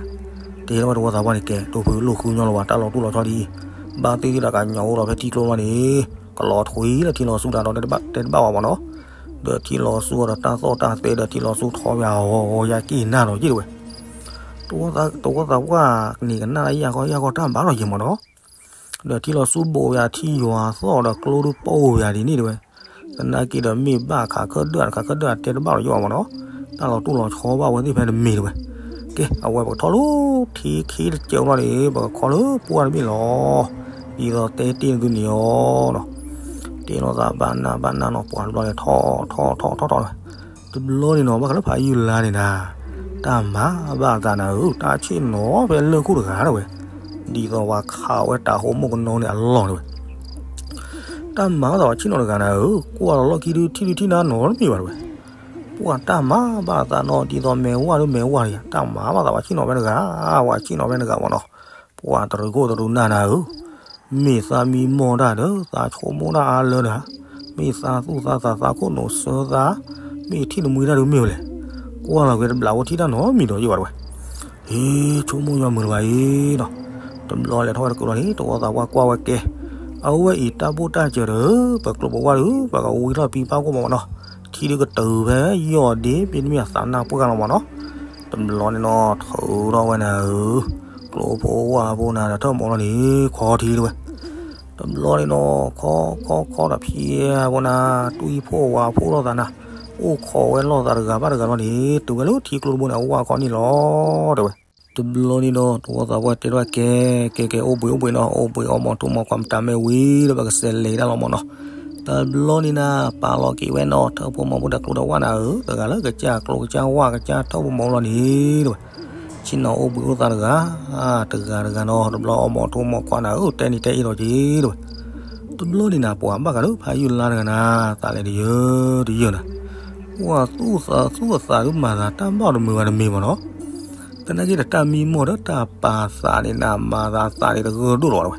တဲထီၣ်ဝဲတဝီသးပှၢ်န့ၣ် ကဲ တိၢ်ဖုလိာ်ဃုညီလၢၤဝဲ တၢ်လီၤတိၢ်လီၤဆီဒ်အံၤ, ဘၣ်သ့ၣ်သ့ၣ်ဒီးကညီအိၣ်ဒီးဖဲထံကျိလီၤန့ၣ်, ကလီၤထွံလၢထံလီၤဆူတၢ်ဒီးတဲတဘၣ်ဝဲမၢ်နီၤ, ဒီးထံလီၤဆူအီၤဒီးတၢ်သီၣ်တၢ်သဲဒီးထံလီၤဆူထီၣ်ဝဲအီၤ ယၤက့ၢ်နၢ်ဒီးက့ၢ်တဝဲ. တဝီသးပှၢ်န့ၣ်ကနၣ်လၢယၢ်ခီယၢ်ခီတၢ်ဘၣ်လီၤယံၤမၢ်နီၤ ဒီးထံလီၤဆူဘိးဝဲအထံယွၤသီၣ်ဒီးကျိဒုးပိၢ်ဝဲဒ်န့ၣ်တဝဲ, သနာ်က့ဒီးမ့ၢ်ဘၣ်ခးခၢၣ်ဒၢၣ် ခးခၢၣ်ဒၢၣ်တဲတဘၣ်လီၤယံၤမၢ်နီၤ, တၢ်လီၤတိၢ်လီၤဆီဘၣ်ဝဲသ့ၣ်ဖဲတမံၤတဝဲ. ကဲ အဝဲပကထီၣ်လၢထံခံတစဲးလီၤန့ၣ် ပကခီလၢပှၢ်တဘ့ၣ်လီၤ, ဒ်သိးတဲတ့ၢ်နသုန့ၣ်အီၤနီၤ, တဲလိာ်သးဘၣ်နၢ်ဘၣ်နၢ်နီၤ ပှၤတဘျီန့ၣ်ထီၣ်ထီၣ်ထီၣ်ထီၣ်ထီၣ်တဝဲ. တဘျီန့ၣ်နီၤ ဘၣ်ဃးလၢဖးယံာ်လါန့ၣ်နၤ, တၢ်မၤဘၣ်အသးနၤဧၢ, တၢ်ဆ့ၣ်နီၤဖဲလၢၢ်ခိၣ်တဂၤတဝဲ, ဒ်သိးပှၤခးဝဲတၢ်ဟိမိၢ်ကနီန့ၣ်အလီၢ်တဝဲ. တၢ်မၤဘၣ်သးပှၤဆ့ၣ်နီၤတဂၤနၤဧၢ, ကွၢ်လီၤလီၢ်ခံဒုး ထံၣ်ဒုးထံၣ်နၤနီတမံၤဘၣ်တဝဲ. ပှၤတၢ်မၤဘၣ်သးနီၤ ဒ်သိးမဲာ်ဝၣ်ဒုးမဲာ်ဝၣ်တဂၤ, တၢ်မၤဘၣ်သးပှၤဆ့ၣ်နီၤဖဲတဂၤ, ပှၤဆ့ၣ်နီၤဖဲတဂၤမ့ၢ်နီၤ. ပှၤတရူးခိၣ်တရူးနၢ်နၤဧၢ, မ့ၢ်သးမံမီၢ်တၢ်ဒီး သးဆိကမိၣ်တၢ်အါလၢတဂၤ, မ့ၢ်သးသူၣ်သးသးသးခိၣ်နူာ်စၢသး, မ့ၢ်ထံၣ်တမှံတၢ်ဒုးမ့ၢ်ဝဲလဲၣ်. ကွၢ်လီၤက့ၤတဘျးဖိထံၣ်တၢ်နီတမံၤဒီးယံာ်ဘၣ်တဝဲ. ဟ့ ဆိကမိၣ်ယွၤမုာ်လၢၤဘၣ်အံၤနီၤ, တဘျီလဲၤထီၣ်ဝဲတကုာ်လီၤန့ၣ် တဝီသးပှၢ်ကွၢ်ဝဲကဲ, အဝဲအံၤတၢ်ဘိၣ်တၢ်စၢၤဒီး ပကျိၤပဝါဒီး ပကဝံထီၣ်ပံပာ်ကိၣ်မးမ့ၢ်နီၤ, ထံဒုးကတုၤဖဲယီၢ်ဒ့ မ့တမ့ၢ်အသးနၢ်ပှၢ်လီၤမ့ၢ်နီၤ. တဘျီန့ၣ်နီၤ ထုးထီၣ်ဝဲနၤဧၢ, ကျိဖိဝၣ်ဖိနၤဒီးထၢၣ်မီၤလီၤန့ၣ် ခီထံတဝဲ. တဘျီန့ၣ်နီၤ ခီခီခီဒီးဖံးဖိနၤ တွံၢ်ဖိဝၤဖိလိာ်သးနၤ, အိၣ်ခိးဝဲလိာ်သးတဂၤဘၣ်တဂၤလီၤန့ၣ် တုၤဝဲလၢထံကျိတဘိန့ၣ် အဝၣ်ခီန့ၣ်လီၤ တဲဝဲ. တဘျီန့ၣ်ဒီး တဝီသးပှၢ်တဲထီၣ်ကဲ ကဲကဲ အိၣ်ဘှံးအိၣ်ဘှံးနီၤ, အိၣ်ဘှံးအီၣ်မီၤထူမီၤကွၢ်မတၤမ့ၢ်ဝံၤဒီး ပကစဲးလဲၤတၢ်လီၤမ့ၢ်နီၤ. တဘျီန့ၣ်နၤ ပာ်လီၤက့ၤဝဲနီၤ ထၢၣ်ဖိမီၤဖိဒီးကျိဒီးဝၣ်နၤဧၢ, တဂၤလၢကစၢ်ကျိကစၢ်ဝၣ်ကစၢ်ထၢၣ်ဖိမီၤဖိလီၤန့ၣ် တဲဝဲ. ဆ့ၣ်နီၤအိၣ်ဘှံးအိၣ်သးတဂၤ, တဂၤတဂၤနီၤ တဘျီအီၣ်မီၤထူမီၤကွၢ်နၤဧၢ, တဲနံၤတဲအ့ၣ်ဒီးက့ၤ တဲဝဲ. တဘျီန့ၣ်နၤ ပှၤဘၣ်ဃးလၢဖးယုၢ်လါတဂၤနၤ, သးလဲၤတယၢတယၢနၤ, ပှၤသူၣ်သးသူၣ်အသးဒုးမၤသးတၢ်ဘၣ်တမုာ်ဘၣ်တမ့ၢ်မ့ၢ်နီၤ. သနာ်က့ဒီးတၢ်မံမီၢ်ဒီးတၢ်ပာ်သးန့ၣ်နၤ မၤသးသးန့ၣ်တဂၢၢ်ဒိၣ်လီၤတဲဝဲ.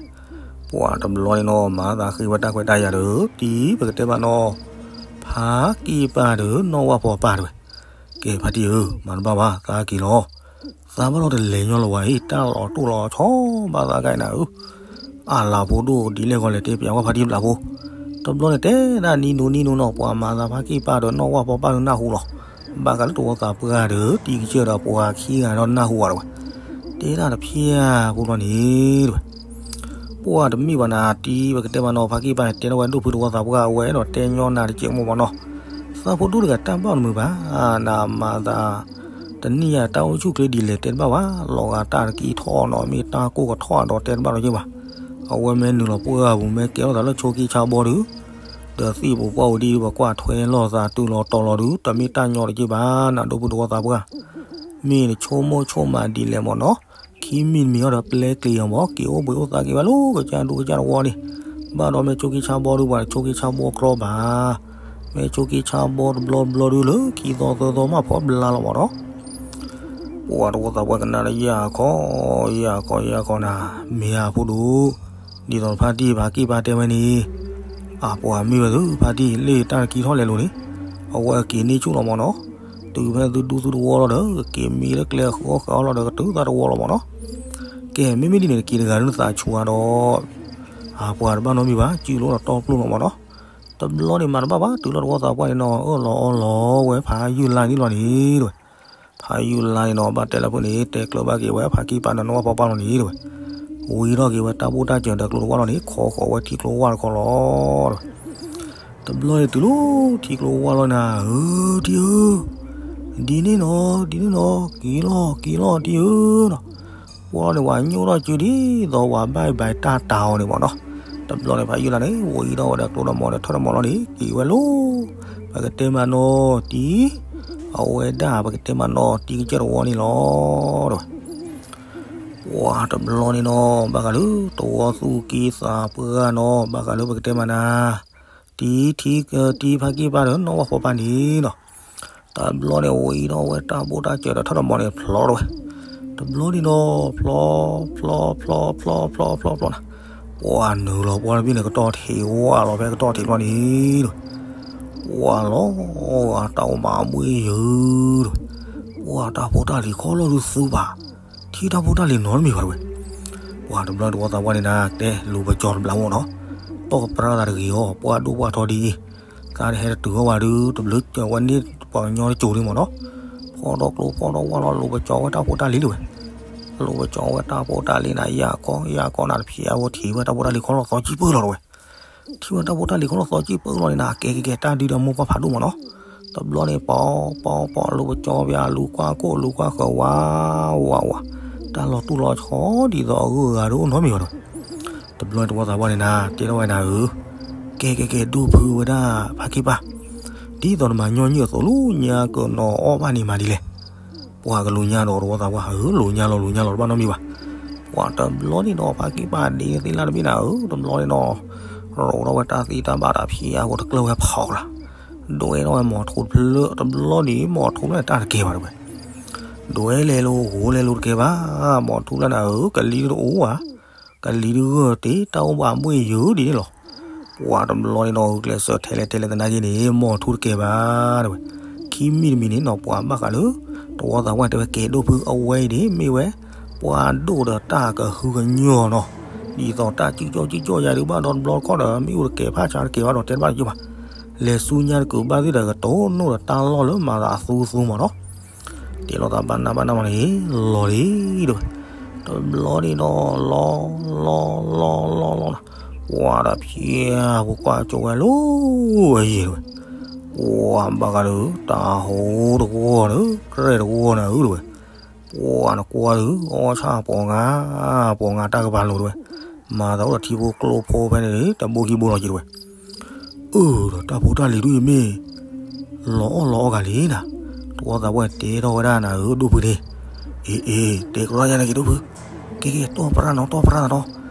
ပှၤတဘျီန့ၣ်နီၤ မၤသးဃ့ဝဲတၢ်ခွဲးတၢ်ယာ်ဒီး တံၤပကတဲဘၣ်နီၤ ဖးက့ၣ်ပၢ်ဒီးနီၢ်ဝၣ်ဖီပၢ်တဲဝဲ. ကဲဖါတံၢ်ဧၢ, မၤတဘၣ်ဘၣ် သးက့ၤလီၤ. သးဘၣ်လီၤတလဲၤညီလၢၤဝဲအံၤ တၢ်လီၤတိၢ်လီၤဆီဘၣ်သးကါအံၤနၤဧၢ. အလၤဖိဒိၣ်ဒ်လဲၣ်ဂီၤလဲၣ် တဲပၠးဝဲဖါတံၢ်ဘျးဖိ. တဘျီန့ၣ်တဲဒၣ်နံၤဒိနံၤဒိနီၤ ပှၤမၤသးဖးက့ၣ်ပၢ်ဒီးနီၢ်ဝၣ်ဖီပၢ်ဒုးနၢ်ဟူလီၤ. ဘၣ်ဃးလၢတဝီသးပှၢ်ဒီး တံၤကစၢၢ်ဒီးပှၤခံဂၤဒီးနၢ်ဟူဝဲတဲဝဲ. တဲဒၣ်တဖျၢၣ်ဖိလီၤန့ၣ်တဲဝဲ. ပှၤတမ့ၢ်ဘၣ်နၤ တံၤပကတဲဘၣ်နီၤ ဖါက့ၣ်ပၢ်န့ၣ် တဲထီၣ်ဝဲဒိၣ်ဖုတဝီသးပှၢ်အဝဲဒီးတဲညီနၤတစဲးမိၢ်မ့ၢ်နီၤ. သးဖိဒိၣ်တဂၤတၢ်ဘၣ်တမုာ်ဘၣ်, နမၤသး တနံၣ်ယၤတၢ်အိၣ်ဆူၣ်ချ့ဒ်လဲၣ်တဲတဘၣ်ဘၣ်, လီၤဂာ်တၢ်တကံထီၣ်နီၤ မ့ၢ်တၢ်ကိၢ်ကထီၣ်ဒီးတဲတဘၣ်လီၤယဲၢ်ဘၣ်. အဝဲမ့ၢ်နုာ်လီၤပှၢ်ပူၤ မ့ၢ်ကဲထီၣ်သးလၢဆိက့ဆါဘီဒုး ဒီးသံၣ်ပူၤပှၢ်ပူၤဒ်ပကွၢ်ထွဲလိာ်သးတုၤလီၤတီၤလီၤဒုး တမ့ၢ်တၢ်ညီတက့ၢ်ဘၣ် နဒိၣ်ဖုတဝီသးပှၢ်. မ့ၢ်နဆိကမိၣ်ဆိကမးဒ်လဲၣ်မ့ၢ်နီၤ. ခံမံၤတမံၤအံၤဒီးပျဲကျံၤအီၤမ့ၢ် က့ၤအိၣ်ဘှံးအိၣ်သးက့ၤဝဲလၢကစၢ်ဒူကစၢ်တဝီန့ၣ်. ဘၣ်ဒီးမ့ၢ်ဆိက့ဆါဘီဒုး ပှၤတဆိက့ဆါဘီကျီဘၣ်. မ့ၢ်ဆိက့ဆါဘီတဘျီဘျီဒုးလၢခံသီသၢသီမးဖီဘျါလီၤမ့ၢ်နီၤ. ပှၤတဝီသးပှၢ်ကနၣ်လၢယၤခီ ယၤခီ ယၤခီနၤ, မ့ၢ်ဧါဖိဒိၣ်, ဒ်သိးဖါတံၢ်ဖါက့ၣ်ပၢ်တဲဝဲန့ၣ်, အပှၤမ့ၢ်ဝဲသုဖါတံၢ်လၢတၢ်တကံထီၣ်လဲၤလိၤန့ၣ်, အဝဲက့ၤန့ၢ်ဆူၣ်လီၤမ့ၢ်နီၤ. တုၤဖဲသုဒူသုတဝီလီၤဒီး က့ၤမံလၢကျဲဃီဃီလီၤဒီး ကတုၤသးတဝီလီၤမ့ၢ်နီၤ. ကဲ မ့မ့ၢ်ဒ်န့ၣ် က့ၤတဂၤလၢနသးဆူၣ်ဧါဒီး အပှၤတဘၣ်နီတမံၤဘၣ် စုလိၤဒီးတီပျိလီၤမ့ၢ်နီၤ. တဘျီန့ၣ်မၤတဘၣ်ဘၣ် တုၤလီၤတဝီသးပှၢ်န့ၣ်နီၤ အၢၣ်လီၤအီလီၤဝဲဖးယုၢ်လါန့ၣ်လီၤန့ၣ်တဲဝဲ. ဖးယုၢ်လါန့ၣ်နီၤ ဘၣ်တဲလၢဖိန့ၣ် တဲကျၢၤဘၣ်က့ၤဝဲဖါကံၢ်ပၢ်ဒီးနီၢ်ဝၣ်ဖီပၢ်လီၤန့ၣ်တဲဝဲ. ဝံၤထီၣ်က့ၤဝဲတၢ်ဘိၣ်တၢ်စၢၤဒီးကျိတဝၣ်လီၤန့ၣ် ခိးဃီၤဝဲထံကျိဝၣ်တခီလီၤတဲဝဲ. တဘျီန့ၣ်တုၤလီၤထံကျိဝၣ်လီၤနၤဧၢ တံၤဧၢ, ဒ်န့ၣ်နီၤ ဒ်န့ၣ်နီၤ က့ၤလီၤက့ၤလီၤတံၤဧၢနီၤ. ပှၤန့ၣ် ဝၤညိၣ်ထီၣ်စုဒ်သိးဝၤဘၣ်ဘၣ်တၢ်တၤအီၤန့ၣ်မ့ၢ်နီၤ. တဘျီန့ၣ် ဖးယုၢ်လါန့ၣ် ဝံၤဒီးဝဲဒီးကျိဒီးမီၤဒီးထၢၣ်ဒီးမီၤလီၤန့ၣ် က့ၤဝဲလီၤ. ပကတဲမးနီၤတံၤ, အဝဲဒၣ်ပကတဲမးနီၤတံၤကစၢၢ်တဝီန့ၣ်လီၤတဲဝဲ. ပှၤတဘျီန့ၣ်နီၤ ဘၣ်ဃးလၢတဝီသူၣ်က့သးပှၢ်နီၤ ဘၣ်ဃးလၢပကတဲမးနၤ တံၤထံ တံၤဖါကံၢ်ပၢ်ဒီးနီၢ်ဝၣ်ဖီပၢ်န့ၣ်နီၤ. တဘျီန့ၣ် ဝံၤဒီးဝဲတၢ်ဘိၣ်တၢ်စၢၤဒီးထၢၣ်ဒီးမီၤန့ၣ်ဖျီတဲဝဲ. တဘျီန့ၣ်နီၤ ဖျီ ဖျီ ဖျီ ဖျီ ဖျီ ဖျီ ဖျီနၤ, ပှၤနုာ်လီၤပှၢ်တဘ့ၣ်န့ၣ် ကတီၢ်ထံးဝၣ်လီၤဖဲကတီၢ်ထံးလီၤန့ၣ်တဲဝဲ. ပှၤလီၤဂာ်တၢ်အိၣ်မးအဘှ့ၣ်ယုၤတဲဝဲ. ပှၤတၢ်ဖိတၢ်လံၤခီလီၤဒုးသူဘၣ်, ထံၣ်တၢ်ဖိတၢ်လံၤနီတမံၤဘၣ်တဲဝဲ. ပှၤတဘျီတဝီသးပှၢ်န့ၣ်နၤ တဲလူၤပကၠီတဘျီမ့ၢ်နီၤ, တီၢ်ပြၢသးတဂ့ၤအီၤ ပှၤဒိၣ်ပှၤထီဒ်အံၤ, သးတဟဲတတုၤအီၤဘၣ်ဒုး တဘျုးဝဲန့ၢ်ပှၤကညီတစိၤဒုးမ့ၢ်နီၤ. ဖီထီၣ်ကျိဖီထီၣ်ဝၣ်လီၤ လူၤပကၠီဝဲတၢ်ဖိတၢ်လံၤလၢဝဲ. လူၤပကၠီဝဲတၢ်ဖိတၢ်လံၤနၤ ယၢ်ကီ ယၢ်ကီနၤတဖျဲးအဝဲထံၣ်ဝဲတၢ်ဖိတၢ်လံၤခီလီၤသီကံၢ်ပၢၢ်လီၤတဲဝဲ. ထံၣ်ဝဲတၢ်ဖိတၢ်လံၤခီလီၤသီကံၢ်ပၢၢ်လီၤန့ၣ်နၤ ကဲကဲကဲ တၢ်ဒုးဒီးမိၢ်ပှၢ်ဖးဒိၣ်မ့ၢ်နီၤ. တဘျီန့ၣ် ပီ ပီ ပီ လူၤပကၠီပၠး လူၤကွၢ်ကိၣ် လူၤကွၢ်ဃၢၤ ဝါ ဝါ ဝါ, တၢ်လီၤတူၢ်လီၤဆီဒ်သိးအဂုၤအဂၤတအိၣ်နီတမံၤဘၣ်တဲဝဲ. တဘျီန့ၣ်တဝီသးပှၢ်န့ၣ်နၤ တဲထီၣ်ဝဲနၤဧၢ, ကဲကဲကဲ ဒိၣ်ဖုဝဲဒၣ်ဖးကံၢ်ပၢ်, ဒ်သိးနမၤညီနုၢ်အသိး လူၤညါကနီၤအီၣ်ဘၣ်န့ၣ်မၤဒ်လဲၣ်. ပှၤကလူၤညါဒီးတဝီသးပှၢ်ဧၢ လူၤညါလီၤ လူၤညါလီၤ တဘၣ်နီတမံၤဘၣ်. ပှၤတဘျီန့ၣ်ဒီး ဖါက့ၢ်ပၢ်ဒ့သ့ၣ်လၢ်တဘ့ၣ်နၤဧၢ, တဘျီန့ၣ်ဒီး ရိးထီၣ်ဝဲတၢ်သံတၢ်ဘၣ်တၢ်ဖံးအါ ဃိတကျၢၢ်ဝဲဖီကလာ်, ဒွဲထီၣ်ဝဲမိာ်ထူတဖျၢၣ်, တဘျီန့ၣ် မိာ်ထူဖျၢၣ်န့ၣ် တၢ်တကဲဘၣ်တဲဝဲ, ဒွဲလဲၤလိၤ ဂိၤလဲၤလိၤတကဲဘၣ်, မိာ်ထူဖျၢၣ်နၤဧၢ, ကလံၤတအိၣ်ဘၣ်, ကလံၤတဂၢၢ်တ့ၢ် တၢ်အိၣ်ဘၣ်ဘှ့ၣ်ယိာ်ဒ်န့ၣ်လီၤ. ပှၤတဘျီန့ၣ်ဒီး ဂုာ်ကျဲးစၢးထဲလဲၣ်ထဲလဲၣ်သနာ်က့န့ၣ် မိာ်ထူတကဲဘၣ်တဲဝဲ, ခံမံၤတမံၤန့ၣ်နီၤ ပှၤဘၣ်ဃးလၢ တဝီသးပှၢ်တဲဝဲ ကဲဒိၣ်ဖုအဝဲအံၤန့ၣ် မ့ၢ်ဝဲ ပှၤဒိၣ်ဒီးတၢ်ကဟုကညီၢ်နီၤ, ဒ်သိးတၢ်စုကၠီၣ်စုကၠီၣ်ယၤဒုးဘၣ်ဒီးတဘျီတခီၣ်ဒီး မ့ၢ်အိၣ်တကဲးဖးဆါတကဲးဘၣ်ဒီးတဲတဘၣ်တယုၢ်ဘၣ်, လဲၤဆူညါတကုာ်ဘၣ်သ့ၣ်ဒီး ကတိၤနိၣ်ဒီးတၢ်လီၢ်လၢမၤသးအသူသူမးနီၤ, တဲလိာ်သးဘၣ်နးဘၣ်နးမးန့ၣ် လီၤလံတဲဝဲ, တဘျီန့ၣ်ဒီး လီၤ လီၤ လီၤ လီၤ လီၤ ပှၤတဖျဲၣ်ဖိကွၢ်ကၠိဝဲလၢ အယံၤတဲဝဲ, ပှၤဘၣ်ဃးဒီး တၢ်ဟိတဂီၢ်ဒီး ကြဲၢ်တဂီၢ်နၤဧၢတဲဝဲ, ပှၤနကွၢ်ဒုး အီၣ်ဆၣ်ပိာ်ငါ ပိာ်ငါတၢ်ကပၤလိၤတဲဝဲ, မၤသးအိၣ်ဒီးထံဖိကျိဖိဖဲန့ၣ် တဘိခံဘိလီၤက့ၤတဲဝဲ အၢ ဒီးတၢ်ဖိတၢ်လံၤဒုးအံၤမ့ၢ် လီၤအီၣ်လီၤအီၣ်ဂၤလံနၤ, တဝီသးပှၢ်တဲထီၣ်ဝဲဒၣ်နၤဧၢ ဒိၣ်ဖုန့ၣ်, အ့ အ့ တဲကြၢးယၤန့ၣ်က့ၤဒိၣ်ဖု, ကဲ ကဲ တီၢ်ပြၢ်နီၤ တီၢ်ပြၢ်သးဒီး,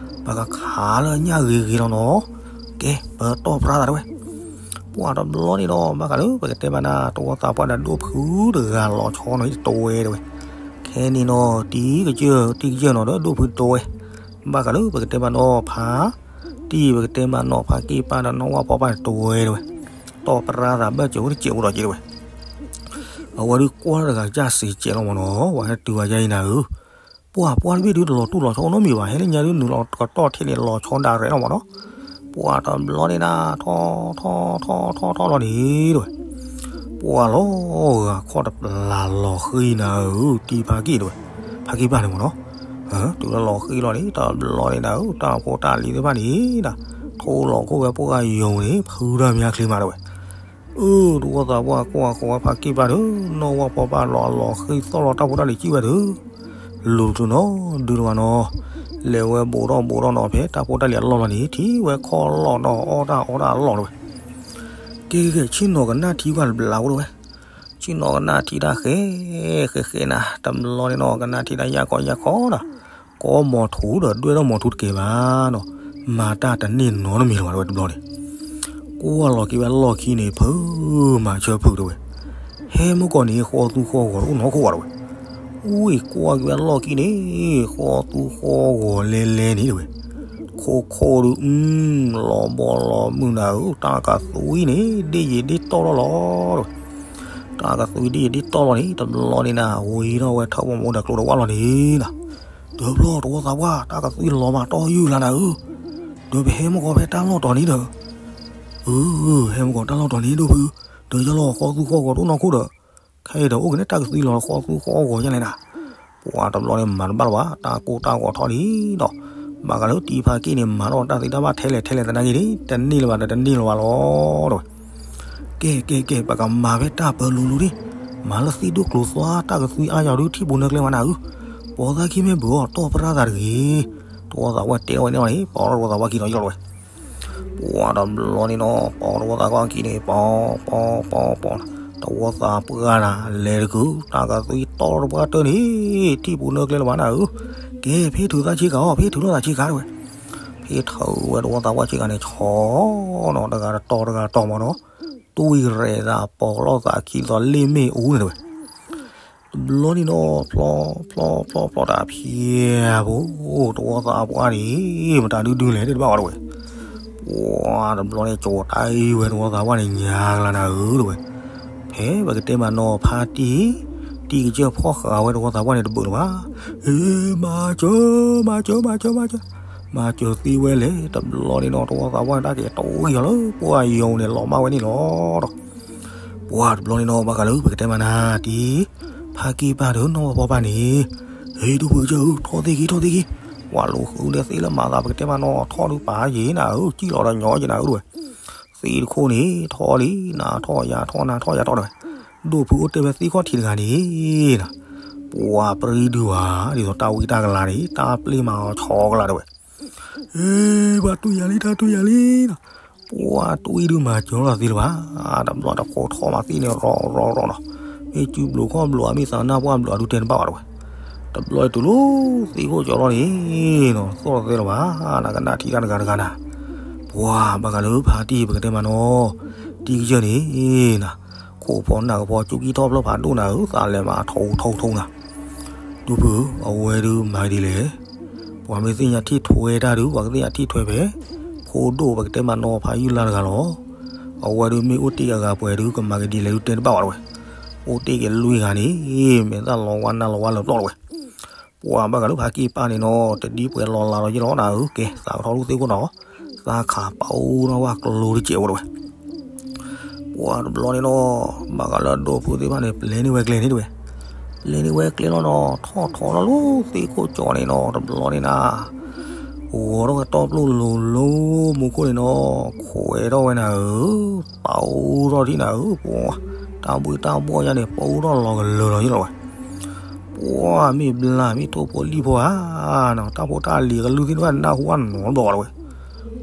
ပကခးလၢညၣ်ဂ့ၤဂ့ၤလီၤနီၤ, ကဲ ပတီၢ်ပြၢ်သးတဲဝဲ ပှၤတဘျီန့ၣ်ဒီး ဘၣ်ဃးလၢပကတဲမးနၤ တဝီသးပှၢ်ဒီးဒိၣ်ဖုတဂၤလီၤဆီနီၤ တဝဲတဲဝဲ, ခဲန့ၣ်နီၤ တံၤကစၢၢ် တံၤကစၢၢ်နီၤ ဒီးဒိၣ်ဖုတဝဲ, ဘၣ်ဃးလၢပကတဲမးနီၤဖါတံၢ် ပကတဲမးနီၤဖါက့ၢ်ပၢ်ဒီးနီၢ်ဝၣ်ဖီပၢ်န့ၣ်တဝဲတဲဝဲ, တီၢ်ပြၢ်သးဘၢၣ်စၢၤဝဲတစဲးဖိဒီးက့ၤတဲဝဲ, အဝဲဒုးကွၢ်တဂၤကစၢ်စံးကဲးလီၤမးနီၤ ပှၤဟဲတုၤဝဲယါအံၤနၤဧၢ ပှၤပှၢ်တဘ့ၣ်ဒုးတလီၤတူၢ်လီၤဆီနီတမံၤဘၣ် ဟဲလၢညါဒုးနုာ်လီၤကတီၢ်ထဲန့ၣ် လီၤဆီဒၣ်ရဲၣ်လီၤမးနီၤ, ပှၤတဘျီန့ၣ်နၤ ထီၣ်ထီၣ်ထီၣ်ထီၣ်ထီၣ်လီၤန့ၣ်တဲဝဲ, ပှၤလီၤဂာ်ခီၣ်တပျၢ်လီၤဃံနၤဧၢ တံၤဖါက့ၢ်တဲဝဲ, ဖါက့ၢ်ပၢ်န့ၣ်မးနီၤ, တုၤလၢလီၤဃံလီၤန့ၣ် တဘျီန့ၣ်နၤဧၢ တၢ်ဖိတၢ်လံၤသ့ၣ်တဖၣ်န့ၣ်ဒီး ထိၣ်လီၤခိၣ်ဝဲပှၢ်ယိာ်န့ၣ် ဖုတၢ်မၤချ့မးတဲဝဲ အၢ တဝီသးပှၢ်ကွၢ်ဃီၤဝဲဖါက့ၢ်ပၢ်ဒီး နီၢ်ဝၣ်ဖီပၢ်လီၤအလီၤဃံသီၣ်လီၤတၢ်ဖိတၢ်လံၤကံၣ်ဝဲဒီး လူၤတနီၤဒုးတဝၤနီၤ, လဲၤဝဲဘူးထီၣ်ဘူးထီၣ်နီၤ ဖဲတၢ်ဖိတၢ်လံၤအလီၢ်လီၤန့ၣ် ထံၣ်ဝဲခီၣ်လီၢ်နီၤ အီၣ်တၢ်အီတၢ်အလီၢ်တဲဝဲ, ကဲကဲကဲ ဆ့ၣ်နီၤကနၣ်ထံကွၢ်တဘျီတဲဝဲ, ဆ့ၣ်နီၤကနၣ်ထံတၢ်ဃဲ ဃဲဃဲနၤ တဘျီန့ၣ်နီၤ ကနၣ်ထံတၢ်ယၢ်ကီယၢ်ခီဒီး ကိးမိာ်ထူဒီးဒွဲၣ်ထီၣ်မိာ်ထူတကဲဘၣ်နီၤ, မၤတၢ်တန့ၢ်နီတမံၤလၢၤဘၣ်တဲဝဲတဘျီန့ၣ်, ကွၢ်လီၤက့ၤဝဲလီၢ်ခံန့ၣ် ဖုမၤဆၢဖုတဲဝဲ, ဟဲမုၢ်ကီၢ်န့ၣ် ဃီသူဃီဂီၤတအိၣ်နီတခိၣ်ဘၣ်တဲဝဲ, အူအံၤကွၢ်က့ၤဝဲလီၢ်ခံန့ၣ် ဃီသူဃီဂီၤလဲၤလဲၤန့ၣ်တဲဝဲ, ခိခိၣ်ဒုး လီၤဘီလီၤမုၢ်နၤဧၢ တၢ်ကသွံန့ၣ် ဒ့ၣ်ယံာ်ဒ့ၣ်တီၢ်လီၤလီၤတဲဝဲ, တၢ်ကသွံဒ့ၣ်ယံာ်ဒ့ၣ်တီၢ်လီၤန့ၣ် တဘျီန့ၣ်နၤ ဝံၤထီၣ်ဝဲထၢၣ်မိၢ်မိၢ်ဒီးကျိဒီးဝၣ်လီၤန့ၣ်နၤ, တဘျီတဝီသးပှၢ် တၢ်ကသွံလီၤမးတီၢ်ယုၢ်လၢနၤဧၢ, ဒီးပဟဲမုၢ်ကီၢ်ဖဲတၢ်လီၢ်တီၤန့ၣ်ဒီး အၢ ဟဲမုၢ်ကီၢ်တၢ်လီၢ်တီၤန့ၣ်ဒိၣ်ဖု, ဒီးယလီၤဃီသူဃီဂီၤတအိၣ်နီတခိၣ်ဒီး, ခဲအံၤဒီးအိၣ်က့ၤန့ၣ် တၢ်ကသွံလီၤဃီသူဃီဂီၤယါလဲၣ်နၤ, ပှၤတဘျီန့ၣ်မၤတဘၣ်လၢၤဘၣ် တၢ်ကိၢ်တၢ်ဂီၤထီၣ်လံဒီး, ဘၣ်ဃးလၢတံၤဖါက့ၢ်န့ၣ် မၤထီၣ်တၢ်သ့တၢ်ဘၣ်ထဲလဲၣ်ထဲလဲၣ်သနာ်က့န့ၣ် တန့ၢ်လၢၤဘၣ်ဒီးတန့ၢ်လၢၤဘၣ်လီၤတဲဝဲ, ကဲကဲကဲ ပကမၤဖဲတၢ်ပၢၤလိၤလိၤဒံး, မၤလၢသံၣ်ဒိၣ်ကျိၤသွါ တၢ်ကသွံအါယၤဒုးထံၣ်ပူၤနၢကျဲမးနၤဧၢ, ပိာ်သးခံမ့ၢ်ဘုၣ်အီၤ တီၢ်ပြၢ်သးတဂ့ၤ, တဝီသးပှၢ်တဲထီၣ်ဝဲန့ၣ်လီၤန့ၣ် ပှၤတဝီသးပှၢ်ခံဒီးယီၢ်လီၤဝဲ ပှၤတဘျီန့ၣ်နီၤ ပှၤတဝီသးပှၢ်ခံန့ၣ် ပှၤ ပှၤ ပှၤ ပှၤ တဝီသးပှၢ်နၤ လဲၤတကုာ် တၢ်ကသွံတီၢ်တပှၢ်တၢၢ်န့ၣ် ထံၣ်ပူၤနၢကျဲလၢၤဘၣ်နၤဧၢ, ကဲ ဖ့ထုးသးဆ့ကၤအီၤ ဖ့ထုးလိာ်သးဆ့ကၤတဲဝဲ, ဖ့ထုးဝဲတဝီသးပှၢ်ဆ့ကၤန့ၣ် ဆီနီၤ တဂၤတတီၤတဂၤတတီၤမးနီၤ, တွံၢ်ရဲၣ်သးပိာ်လိာ်သးခံသိးလ့ၣ်မ့ၣ်အူန့ၣ်တဲဝဲ တဘျီန့ၣ်နီၤ ဖျီ ဖျီ ဖျီ ဖျီတၢ်ဖံးဖိ တဝီသးပှၢ်န့ၣ် မတၤဒုဒုလဲၣ်တဲတဘၣ်ဝဲတဲဝဲ, ပှၤတဘျီန့ၣ် ကၠီၤတၢ်အံၤဝဲတဝီသးပှၢ်န့ၣ် ညါကလၤနၤဧၢတဲဝဲ, ဖဲပကတဲမးနီၤဖါတံၢ် တံၤကစၢၢ်ဖီၣ်ဃာ်ဝဲတဝီသးပှၢ်န့ၣ်တဘၣ်လၢၤဘၣ်, မၤစၢၤ မၤစၢၤ မၤစၢၤ မၤစၢၤ မၤစၢၤသ့ဝဲလဲၣ် တဘျီန့ၣ်နီၤ တဝီသးပှၢ်န့ၣ် တၢ်က့ၤတဝံၤအီၤလၢပှၢ်ယိၤန့ၣ် လီၤမၢ်ဝဲန့ၣ်လီၤဒီး ပှၤတဘျီန့ၣ်နီၤ ဘၣ်ဃးလၢပကတဲမးနၤ တံၤ ဖါက့ၢ်ပၢ်ဒီးနီၢ်ဝၣ်ဖီပၢ်န့ၣ်, ဟ့ၣ် ဒိၣ်ဖုကစၢၢ်ဧၢ ထီၣ်သ့ၣ်ခံ ထီၣ်သ့ၣ်ခံ, ဝဲလိာ်ဃုာ်ဒီးသ့ၣ်လၢမၤသးပကတဲမးနီၤ ထီၣ်ဒုးပာ်ယံၤနၤဧၢ ကံၣ်လီၤဒီးညီယံၤနၤဧၢတဲဝဲ, သ့ၣ်တခိၣ်န့ၣ် ထီၣ်လံ နၤထီၣ်ယၤထီၣ် နၤထီၣ်ယၤထီၣ်တဲဝဲ, ဒိၣ်ဖုအိၣ်တဲဝဲသ့ၣ်ခီၣ်ထံးတဂၤန့ၣ်နၤ, ပှၤပြံဒုးဧါ ဒ်သိးတၢ်ဝံတၢ်ကလၤန့ၣ် တၢ်ပျ့ၤမၤအီၤဆီကလၤတဲဝဲ အ့ ဘၣ်တွံၢ်ယၤလံ တၢ်တွံၢ်ယၤလံနီၤ, ပှၤတွံၢ်ဒုးမၤစၢၤလီၤသ့လၢၤဘၣ်, တဘျီတခိၣ်ထီၣ်မးသ့ၣ်န့ၣ် ရီၤရီၤရီၤနီၤ, မ့ၢ်စုဘျုးခီၣ်ဘျုး အမ့ၢ်သးနၢ်ပှၢ်ဘျုး အဒုးတဲတဘၣ်ဘၣ်တဲဝဲ, တဘျီအံၤတုၤလၢသ့ၣ်ခိၣ်ကၠီလီၤန့ၣ်နီၤ, သီၣ်သဲလီၤဘၣ်နၤ, ကနၣ်ထံၣ်တၢ်တဂၤတဂၤနၤ, ပှၤဘၣ်ဃးလၢဖါတံၢ်ပကတဲမးနီၤ, တံၢ်ကစၢၢ်န့ၣ်နၤ, ခိၣ်ဖီနၢ်ကဖီ ကၠူကံထီၣ်ဖျၢၣ်ဖးဒိၣ်နၤဧၢ, သးလဲၤမၤထီထီထီနၤ, ဒိၣ်ဖုဧၢ, အဝဲဒုးမၤဒ်လဲၣ်, ပှၤမ့ၢ်သ့ၣ်ညါထံၣ်ထွဲတၢ်ဒုး ပှၤကသ့ၣ်ညါထံၣ်ထွဲဖဲ ဖိဒိၣ်ပကတဲမးနီၤ ဖါယုၢ်လါတဂၤလီၤ. အဝဲဒုးမ့ၢ်အိၣ်တ့ၢ်အဂၤပှဲၤဒုး ကမၤကဒ်လဲၣ်ဒုးတဲတဘၣ်ဝဲတဝဲ, အိၣ်တ့ၢ်က့ၤလွံၢ်ဂၤန့ၣ် မ့ၢ်သၣ်လီၤဝါနၢ်လီၤဝါလၢာ်ပျီၢ်တဝဲ, ပှၤဘၣ်ဃးလၢဖါကံၢ်ပၢ်န့ၣ်နီၤ တဒ်ပှဲၤလီၤလးလီၤယ့ၢ်လီၤနၤဧၢ, ကဲသးကထီၣ်လၢသ့ၣ်ခိၣ်နီၤ, သးခးပာ်အိၣ်ထီၣ်ဝဲကျိတစဲးဝဲတဝဲ ပှၤတဘျီန့ၣ်နီၤ, ဘၣ်ဃးလၢဒိၣ်ဖုသ့ၣ်တဖၣ်န့ၣ် ပျဲန့ၢ်ဝဲကျဲန့ၣ်တဝဲ, ပျဲန့ၢ်ဝဲကျဲလီၤနီၤ, ထီၣ်ထီၣ်လီၤလၢသ့ၣ်ခိၣ်ကၠီန့ၣ်နီၤ, တဘျီန့ၣ်နၤ, ဂီၤထီၣ်ဝဲတီပျိၢ်လိၤလိၤမူခိၣ်န့ၣ်နီၤ, ခွဲးထီၣ်ဝဲနၤဧၢ, ပာ်အိၣ်ထီၣ်ထံၣ်နၤဧၢ, ပှၤ, တၢ်ဘှ့ၣ်တၢ်ဘှီၣ်ယါန့ၣ် ပာ်အိၣ်ထီၣ်လီၤကလၢာ်လီၤယ့ၢ်လီၤဝဲ ပှၤမ့ၢ်ဘျါမ့ၢ်ထိၣ်ဖိလံၣ်ဖိဧါ, တၢ်ဖိတၢ်လံၤကလုၢ်သ့ၣ်တဖၣ်နၢ်ဟူအနီတဘျီဘၣ်တဝဲ,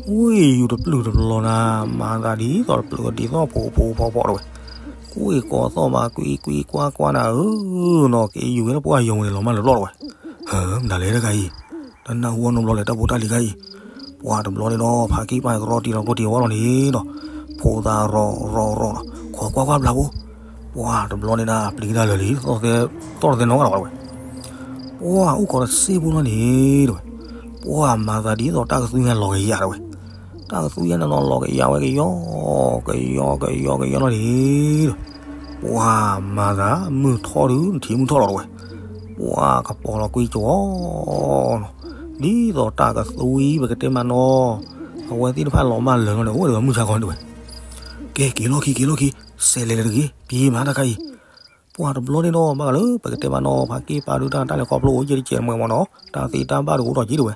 ဝ့ၢ်ယူၤတပျုၢ်တပျီၤနၤ, မၤသးဒ်သိးတပျုၢ်ကဒ်သိးဖိဖိဖီဖီတဝဲ, ကွ့ၢ်ကီၤသီၣ်မး ကွ့ၢ်ကွ့ၢ်ကွၢ်ကွၢ်နၤဧၢ, နီၢ်က့ယူၤဝဲလၢပှၢ်ယိၤန့ၣ်လီၤမးလၢာ်ပျီၢ်တဝဲ, ဟၢ, မတၤလဲၣ်တခါအံၤ, တၢ်နၢ်ဟူအနီတဘျီလဲၣ် တၢ်ဖိတၢ်လံၤခါအံၤ, ပှၤတဘျီန့ၣ်နီၤ ဖါကံၢ်ပၢ်ကရီတံၤလီၤဖိတံၤဝီလီၤန့ၣ်နီၤ, ဖိသၣ်ရီၤရီၤရီၤနီၤ ခိးကွၢ်ကွၢ်ဘျါဖိ ပှၤတဘျီန့ၣ်နၤ ပျံၤကဒါလၢာ်လံ သီၣ်သဲနီၢ်ဂၤလီၤဝဲတဝဲ, ပှၤအိၣ်ခိးတစ့ဖိလီၤန့ၣ်တဝဲ, ပှၤမၤသးဒ်သိးတၢ်ကသူညါလီၤကယၤတဝဲ, တၢ်ကသူညါန့ၣ်နီၤလီၤကယၤဝဲကယီ, ကယီကယီကယီလီၤန့ၣ်, ပှၤမၤသးမုၢ်ထီၣ်ဒုး နထံၣ်မုၢ်ထီၣ်လီၤတဝဲ, ပှၤကပီၤလီၤကွံာ်ကီၤနီၤ, ဒ်သိးတၢ်ကသူအံၤ ပကတဲမးနီၤ, အဝဲသ့ၣ်တဖၣ်လီၤမၢ်လၢာ်လီၤန့ၣ် အိၣ်ဝဲဒၣ်မုၢ်ဆါခီန့ၣ်တဝဲ, ကဲက့ၤလီၢ်ခံက့ၤလီၢ်ခံ, စဲးလဲၤလၢတဂ့ၤ ပံၤမၤတၢ်ခါအံၤ, ပှၤတဘျီန့ၣ်နီၤ ဘၣ်ဃးလၢပကတဲမးနီၤ ဖါက့ၢ်ပၢ်ဒုးတၢ်တၢ်လဲၤခီဖျိအိၣ်ကဲတကဲးမးနီၤ တၢ်သ့တၢ်ဘၣ်ဒုးအိၣ်ထီၣ်က့ၤတဝဲ,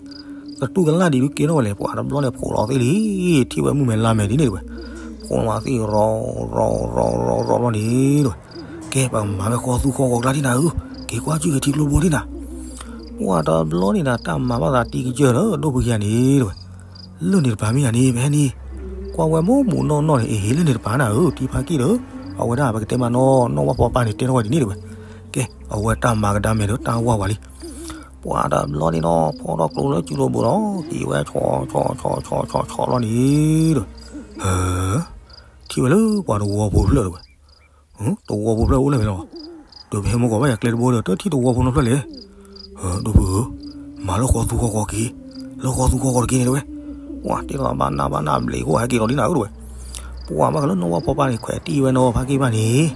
သတူၢ်ကလာ်ဒံးဒုးကဲထီၣ်ဝဲလဲၣ် ပှၤတဘျီန့ၣ်ဖိးလီၤသ့လံ, ထံၣ်ဝဲမုၢ်မဲာ်လါမဲာ်ဒ်န့ၣ်တဝဲ, ဖိးလီၤသ့ရီၤရီၤရီၤရီၤရီၤလီၤန့ၣ်တဝဲ, ကဲပကမၤဝဲဃီသူဃီဂီၤကျါဒ်နၤဧၢ, က့ၤကွၢ်စုက့ၤထံကျိဘိဒ်နၤ, ပှၤတဘျီန့ၣ်နၤ တၢ်မၤဘၣ်သးတံၤကစၢၢ်လၢဒိၣ်ဖုခံဂၤန့ၣ်တဝဲ, လၢန့ၣ်တပၤမ့ၢ်ဂၤန့ၣ် ပဟဲန့ၣ်, ကွၢ်ဝဲမိၢ်မူးနီၢ်နီၢ်န့ၣ် အ့ဟ့ၣ်လၢန့ၣ်တပၤနၤဧၢ တံၤဖါကံၢ်ဒီး, အဝဲဒၣ်ပကတဲမးနီၤ နီၢ်ဝၣ်ဖီပၢ်န့ၣ်တဲထီၣ်ဝဲဒ်န့ၣ်တဝဲ, ကဲ အဝဲတၢ်မၤကဒါမဲာ်ဒီးတၢ်ဝၢ်ဝဲလံ, ပှၤတဘျီန့ၣ်နီၤ ဖီၣ်ထီၣ်ကျိလၢစုလိၤဘိးဒီး က့ၤဝဲဆီဆီဆီဆီဆီဆီလီၤန့ၣ်တဝဲ, ဟၢ, ထံၣ်ဝဲလၢပှၤတဝီဖိဖျၢၣ်တဝဲ တဝီဖိဖျၢၣ်အိၣ်လၢဖဲလဲၣ်လီၤ, ဒီးပဟဲမိၢ်ကီးဘၣ်ယၤကျဲတဘိဒီး တထံၣ်တဝီဖိနီတဖျၢၣ်လဲၣ်, ဒိၣ်ဖုဧၢ, မၤလၢဃီသူဃီဂီၤက့ၤ, လၢဃီသူဃီဂီၤတက့ၢ်န့ၣ်တဝဲ, ပှၤတဲလီၤဘၣ်နၢ်ဘၣ်နၢ်ဘျဲးဃိဟဲက့ၤလီၤဒ်နၤဧၢတဝဲ, ပှၤဘၣ်ဃးလၢနီၢ်ဝၣ်ဖီပၢ်န့ၣ် ခွဲးတံၢ်ဝဲနီၤ ဖါက့ၢ်ပၢ်န့ၣ်,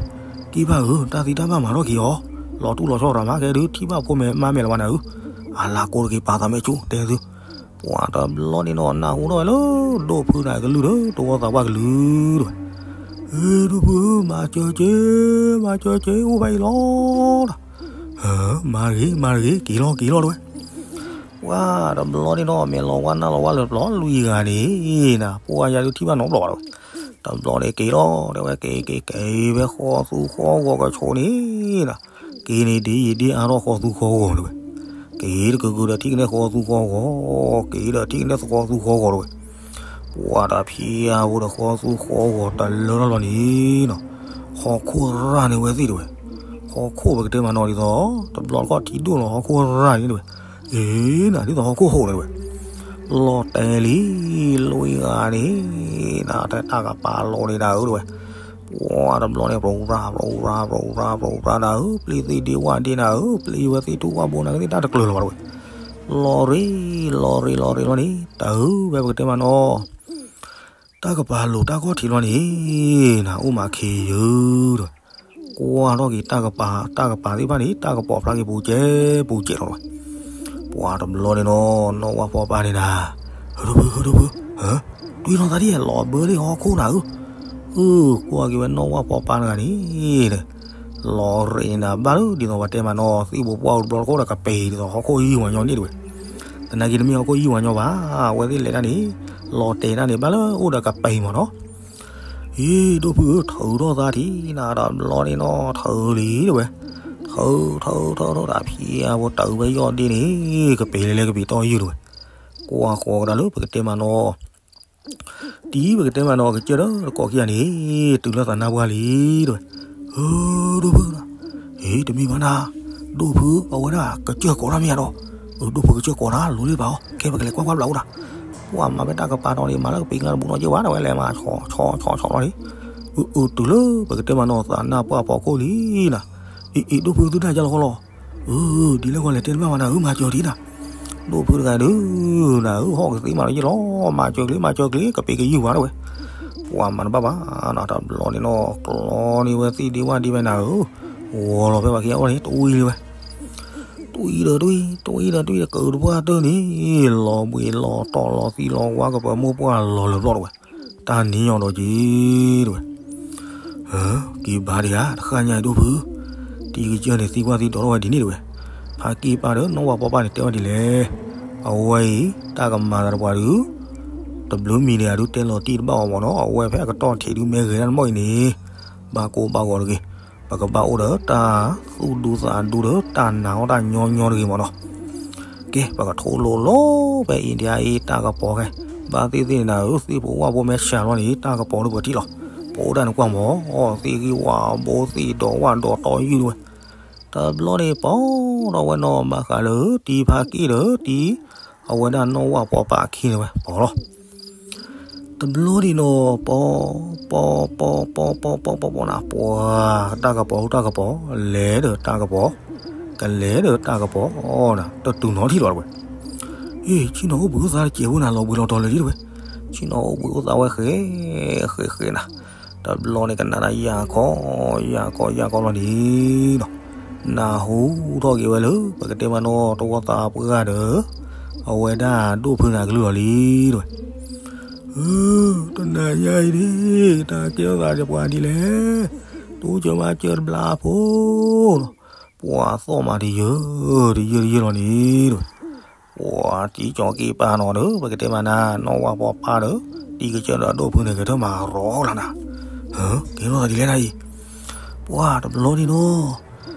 က့ၢ်ပၢ်ဧၢ တၢ်သံတၢ်ဘၣ်မၤထီၣ်က့ၤအီၤ, လီၤတူၢ်လီၤဆီရၤမး ကဲဒုးထံၣ်ဘၣ်ဖိမဲာ်မါမဲာ်လီၤဘၣ်နၤဧၢ, အလၤကိးတက့ၤပာ်သးမဲာ်ဆူၣ်တဲသု ပှၤတဘျီန့ၣ်နီၤ နၢ်ဟူထီၣ်ဝဲလၢ ဒိၣ်ဖုန့ၣ်ကလုၢ်ဒီး တဝီသးပှၢ်ကလုၢ်တဝဲ, ဒိၣ်ဖုဧၢ မၤစၢၤက့ၤ, မၤစၢၤက့ၤ အိၣ်ဖဲအံၤလီၤ, မၤတဂ့ၤ မၤတဂ့ၤ က့ၤလီၤ က့ၤလီၤတဝဲ, ပှၤတဘျီန့ၣ်နီၤ မဲာ်လီၤဝါနၢ်လီၤဝါလၢာ်ပျီ လွံၢ်ဂၤန့ၣ်နၤ ပှၤယၤဒုးထံၣ်ဘၣ်နီတဘျီဘၣ်တဝဲ, တဘျီန့ၣ်က့ၤလီၤ တဲဝဲက့ၤက့ၤက့ၤဝဲဃီသူဃီဂီၤကဆိးန့ၣ်နၤ, က့ၤန့ၣ်ဒ်ယံာ်ဒ်အါထီၣ်ဃီသူဃီဂီၤတဝဲ, က့ၤတကဂုာ်ဒီးထံၣ်ကနဲဃီသူဃီဂီၤ, က့ၤဒီးထံၣ်ကနဲဃီသူဃီဂီၤတဝဲ, ပှၤတဖံးအါဖိဒီးဃီသူဃီဂီၤတလၢထီၣ်လီၤန့ၣ်နီၤ, ဟီၣ်ခိၣ်ရၢ်န့ၢ်ဝဲသ့ၣ်တဝဲ, ဟီၣ်ခိၣ်ပကတဲမးနီၤဒ်သိး တဘျီတခီၣ်ထံဒိၣ်လီၤဟီၣ်ခိၣ်ရၢ်န့ၣ်တဝဲ, အ့နၤ ဒ်သိးဟီၣ်ခိၣ်ဟိးန့ၣ်တဝဲ, လီၤတဲာ်လံ, လွံၢ်ဂၤန့ၣ်နၤ တၢ်ကပၤလီၤန့ၣ်နၤဧၢတဝဲ, ပှၤတဘျီန့ၣ် ပြိရၢ်ပြိရၢပြိရၢပြိရၢနၤဧၢ, ပျံၤသ့ၣ်ဒ့ဝၣ်ဒ့နၤဧၢ, ပျံၤဝဲသ့ၣ်ထူၣ်ဝၣ်ဘိနၤသ့ၣ်တၢ်တကျၢၤလၢၤဘၣ်တဝဲ, လီၤရ့ လီၤရ့ လီၤရ့လီၤန့ၣ် တၢ်ဧၢ ဝဲပကတဲမးနီၤ တၢ်ကပၤလိၤတၢ်ကီၢ်ထံးလီၤန့ၣ်နၤ အိၣ်မးခ့ယုၢ်ဒီး ကွၢ်ထီၣ်က့ၤတၢ်ကပၤ တၢ်ကပၤသ့ၣ်တဖၣ်န့ၣ် တၢ်ကပိာ်ဖျါက့ၤပူၤကဲပူၤကဲလီၤဝဲ, ပှၤတဘျီန့ၣ်နီၤ နီၢ်ဝၣ်ဖီပၢ်န့ၣ်နၤ, ဟၢဒိၣ်ဖု ဟၢဒိၣ်ဖု ဟၢ, တွံၢ်ထီၣ်သးဒ်လဲၣ် လီၤဘၢလံဟီၣ်ခိၣ်နၤဧၢ, အၢ ကွၢ်က့ၤဝဲနီၢ်ဝၣ်ဖီပၢ်တဂၤန့ၣ် လီၤရ့နၤဘၣ်လၢ ဒ်သိးပှၤတဲမးနီၤ သံၣ်ဘိပှၢ်အိၣ်တဘျီတခီၣ်ဒီးကပၤ ဒ်သိးဟီၣ်ခိၣ်ယံာ်ဝဲညီန့ၣ်တဝဲ, သနာ်က့တမ့ၢ်ဟီၣ်ခိၣ်ယံာ်ဝဲညီဘၣ်, အဝဲသ့ၣ်လဲၤတၢ်န့ၣ် လီၤတဲာ်တၢ်န့ၣ် ဘၣ်လၢအိၣ်ဒီးကပၤမးနီၤ, အ့ ဒိၣ်ဖုဧၢ ထုးထီၣ်သးထံၣ်နၤဒီးဘျီန့ၣ်နီၤ ထုးလံတဝဲ, ထုး ထုး ထုး ထုး တၢ်ဖံးအဝဲတၢ်အုးဝဲယီၢ်ဒ့န့ၣ် ကပၤလဲၤလဲၤကပၤတီၢ်ယုၢ်တဝဲ, ကွၢ်ဃီကဒါလၢပကတဲမးနီၤ တံၤပကတဲမးနီၤ ကစၢၢ်ဒီးတကိးခံဂၤန့ၣ် တုၤလၢသးနါပှၢ်လံတဝဲ, ဟၢ ဒိၣ်ဖုနၤ, အ့ တမ့ၢ်ဘၣ်နၤ, ဒိၣ်ဖု အဝဲဒၣ်ကစၢၢ်ကိးတၢ်မ့ၢ်ဧါဒီး, အဒိၣ်ဖုကစၢၢ်ကိးတၢ် လိၤလံဘၣ်အီၤ ခဲပကလဲၤကွၢ်ကွၢ်ဘျးအိၣ်တၢ်, ပှၤမၤဖဲတၢ်ကပၤနီၤန့ၣ် မၤလၢကပ့ၤကလါတဘူးနီၢ်က့ၢ်ဝဲ တဝဲလဲၤမၤဆီဆီဆီဆီလီၤန့ၣ်, အအတုၤလၢပကတဲမးနီၤ သးနၢ်ပှၢ်ဖီခိၣ်လံနၤ, အံၤအံၤ ဒိၣ်ဖုသုတၢ်ယါလီၤဃီလီၤ, အၢ ဒ်လဲၣ်ဃီလဲၤတဲတဘၣ်မးနၤဧၢ မၤစၢၤဒံးနၤ, ဒိၣ်ဖုတဂၤဒုး နၤဧၢ ဟီၣ်ကသ့မးလီၤယ့ၢ်လီၤ မၤစၢၤကလံ မၤစၢၤကလံ ကပ့ၤကယုၢ်ဝဲတဝဲ, ပှၤမၤတဘၣ်ဘၣ်နီၤ တဘျီန့ၣ်နီၤ ကျီန့ၢ်ဝဲသ့ၣ်ဒ့ဝၣ်ဒ့ဝဲနၤဧၢ, ဂီၤလီၤဖဲပှၤခံဂၤအီၣ်န့ၣ် တဝံၤလံဝဲ တွံၢ်ဒီးတွံၢ် တွံၢ်ဒီးတွံၢ် ကတပှၢ်တၢၢ်န့ၣ် လီၤဘှံးလီၤတီၤလီၤသံလီၤဝါ ကပၢၤမိၢ်ပှၢ်လီၤလၢာ်ဘျီတဝဲ, တၢ်နံၤညီဒီးက့ၤတဝဲ, က့ၤဘါဒံးဧါ တဃၣ်ညါအံၤဒိၣ်ဖု, တံၤကစၢၢ်န့ၣ်သံကွၢ်သံဒိးထီၣ်ဝဲဒ်န့ၣ်တဝဲ, ဖါက့ၢ်ပၢ်ဒီးနီၢ်ဝၣ်ပီပၢ်န့ၣ်တဲဝဲဒ်လဲၣ်, အဝဲအံၤ တၢ်ကမၤသးတပှၤဒုး တဘျုးမံၤန့ၣ် အဒုးတဲလီၤတံၢ်တဘၣ်အီၤမ့ၢ်နီၤ အဝဲဖဲအကတီၢ်ထံးဒုးမ့ၢ်ဂဲၤတၢ်တမီၢ်အံၤန့ၣ်, ဘၣ်ကိၢ်ဘၣ်ဂီၤတဂ့ၤ, ပကဘၣ်အိၣ်ဒီးတၢ်သူၣ်ဒူသးဒူဒီးတၢ်နာ်အီၣ်တၢ်ညီညီတဂ့ၤမ့ၢ်နီၤ, ကဲ ပကထိလိၤလိၤဖဲအံၤဒ်အံၤတၢ်ကပီၤခဲ, ဘၣ်သ့ၣ်သ့ၣ်န့ၣ်နၤဧၢ သ့ၣ်ဖိဝၣ်ဖိမ့ၢ်စှၤလီၤန့ၣ် တၢ်ကပီၤဒုးပထံၣ်လီၤ, ပအိၣ်ဒၣ်န့ၣ်ကွၢ်မ့ၢ်, သ့ၣ်ဂံၢ်ဝၣ်ဘိသ့ၣ်ဒီးဝၣ်ဒီးတီယုၢ်တဝဲ, တဘျီန့ၣ်ပီၤထီၣ်ဝဲနီၤ ဘၣ်ဃးလၢတံၤဖါက့ၢ်ဒီးတံၤ အဝဲဒၣ်နီၢ်ဝၣ်ပီပၢ်ခံန့ၣ်ဝဲ ပီၤလီၤ, တဘျီန့ၣ်နီၤ ပီၤ ပီၤ ပီၤ ပီၤ ပီၤ ပီၤ ပီၤ ပီၤ ပီၤ နၤ ပှၤ တၢ်ကပီၤ တၢ်ကပီၤ လဲၤဒီးတၢ်ကပီၤ ကလဲၤဒီးတၢ်ကပီၤ တတုၤနီၤထံၣ်လီၤတဝဲ, အ့ ဆ့ၣ်နီၤအိၣ်ဘှံးအိၣ်သါတစဲးဖိနၤ လီၤဘှံးလီၤတီၤလၢာ်လံတဝဲ, ဆ့ၣ်နီၤအိၣ်ဘှံးအိၣ်သါဝဲဃဲ ဃဲ ဃဲနၤ, တဘျီန့ၣ်ကနၣ်တၢ်ယၢ်ခီ ယၢ်ခီ ယၢ်ခီလီၤန့ၣ်နီၤ, နၢ်ဟူထီၣ်က့ၤဝဲလၢ ပကတဲမးနီၤ တဝီသးပှၢ်ဒီး အဝဲဒၣ်ဒိၣ်ဖုနၤကလုၢ်လီၤလံတဝဲ, အၢ တနၤညါအံၤန့ၣ် တၢ်ကဲထီၣ်သးဒီးပှၤဒ်လဲၣ်, တိစၢၤမၤစၢၤတဘျါဖိနီၤ, ပှၤသီၣ်မးတယၢၢ် တယၢၢ်တယၢၢ်လီၤန့ၣ်တဝဲ, ပှၤတံၤကၠီၤက့ၤပၢ်နီၤဒီး ပကတဲမးနၤ နီၢ်ဝၣ်ပီၤပၢ်ဒီး တံၤကစၢၢ်ဒီးဒိၣ်ဖုန့ၣ် ကထၢၣ်မၤရီလီၤနၤ, ကဲထီၣ်သးဒ်လဲၣ်နၤအံၤ, ပှၤတဘျီန့ၣ်နီၤ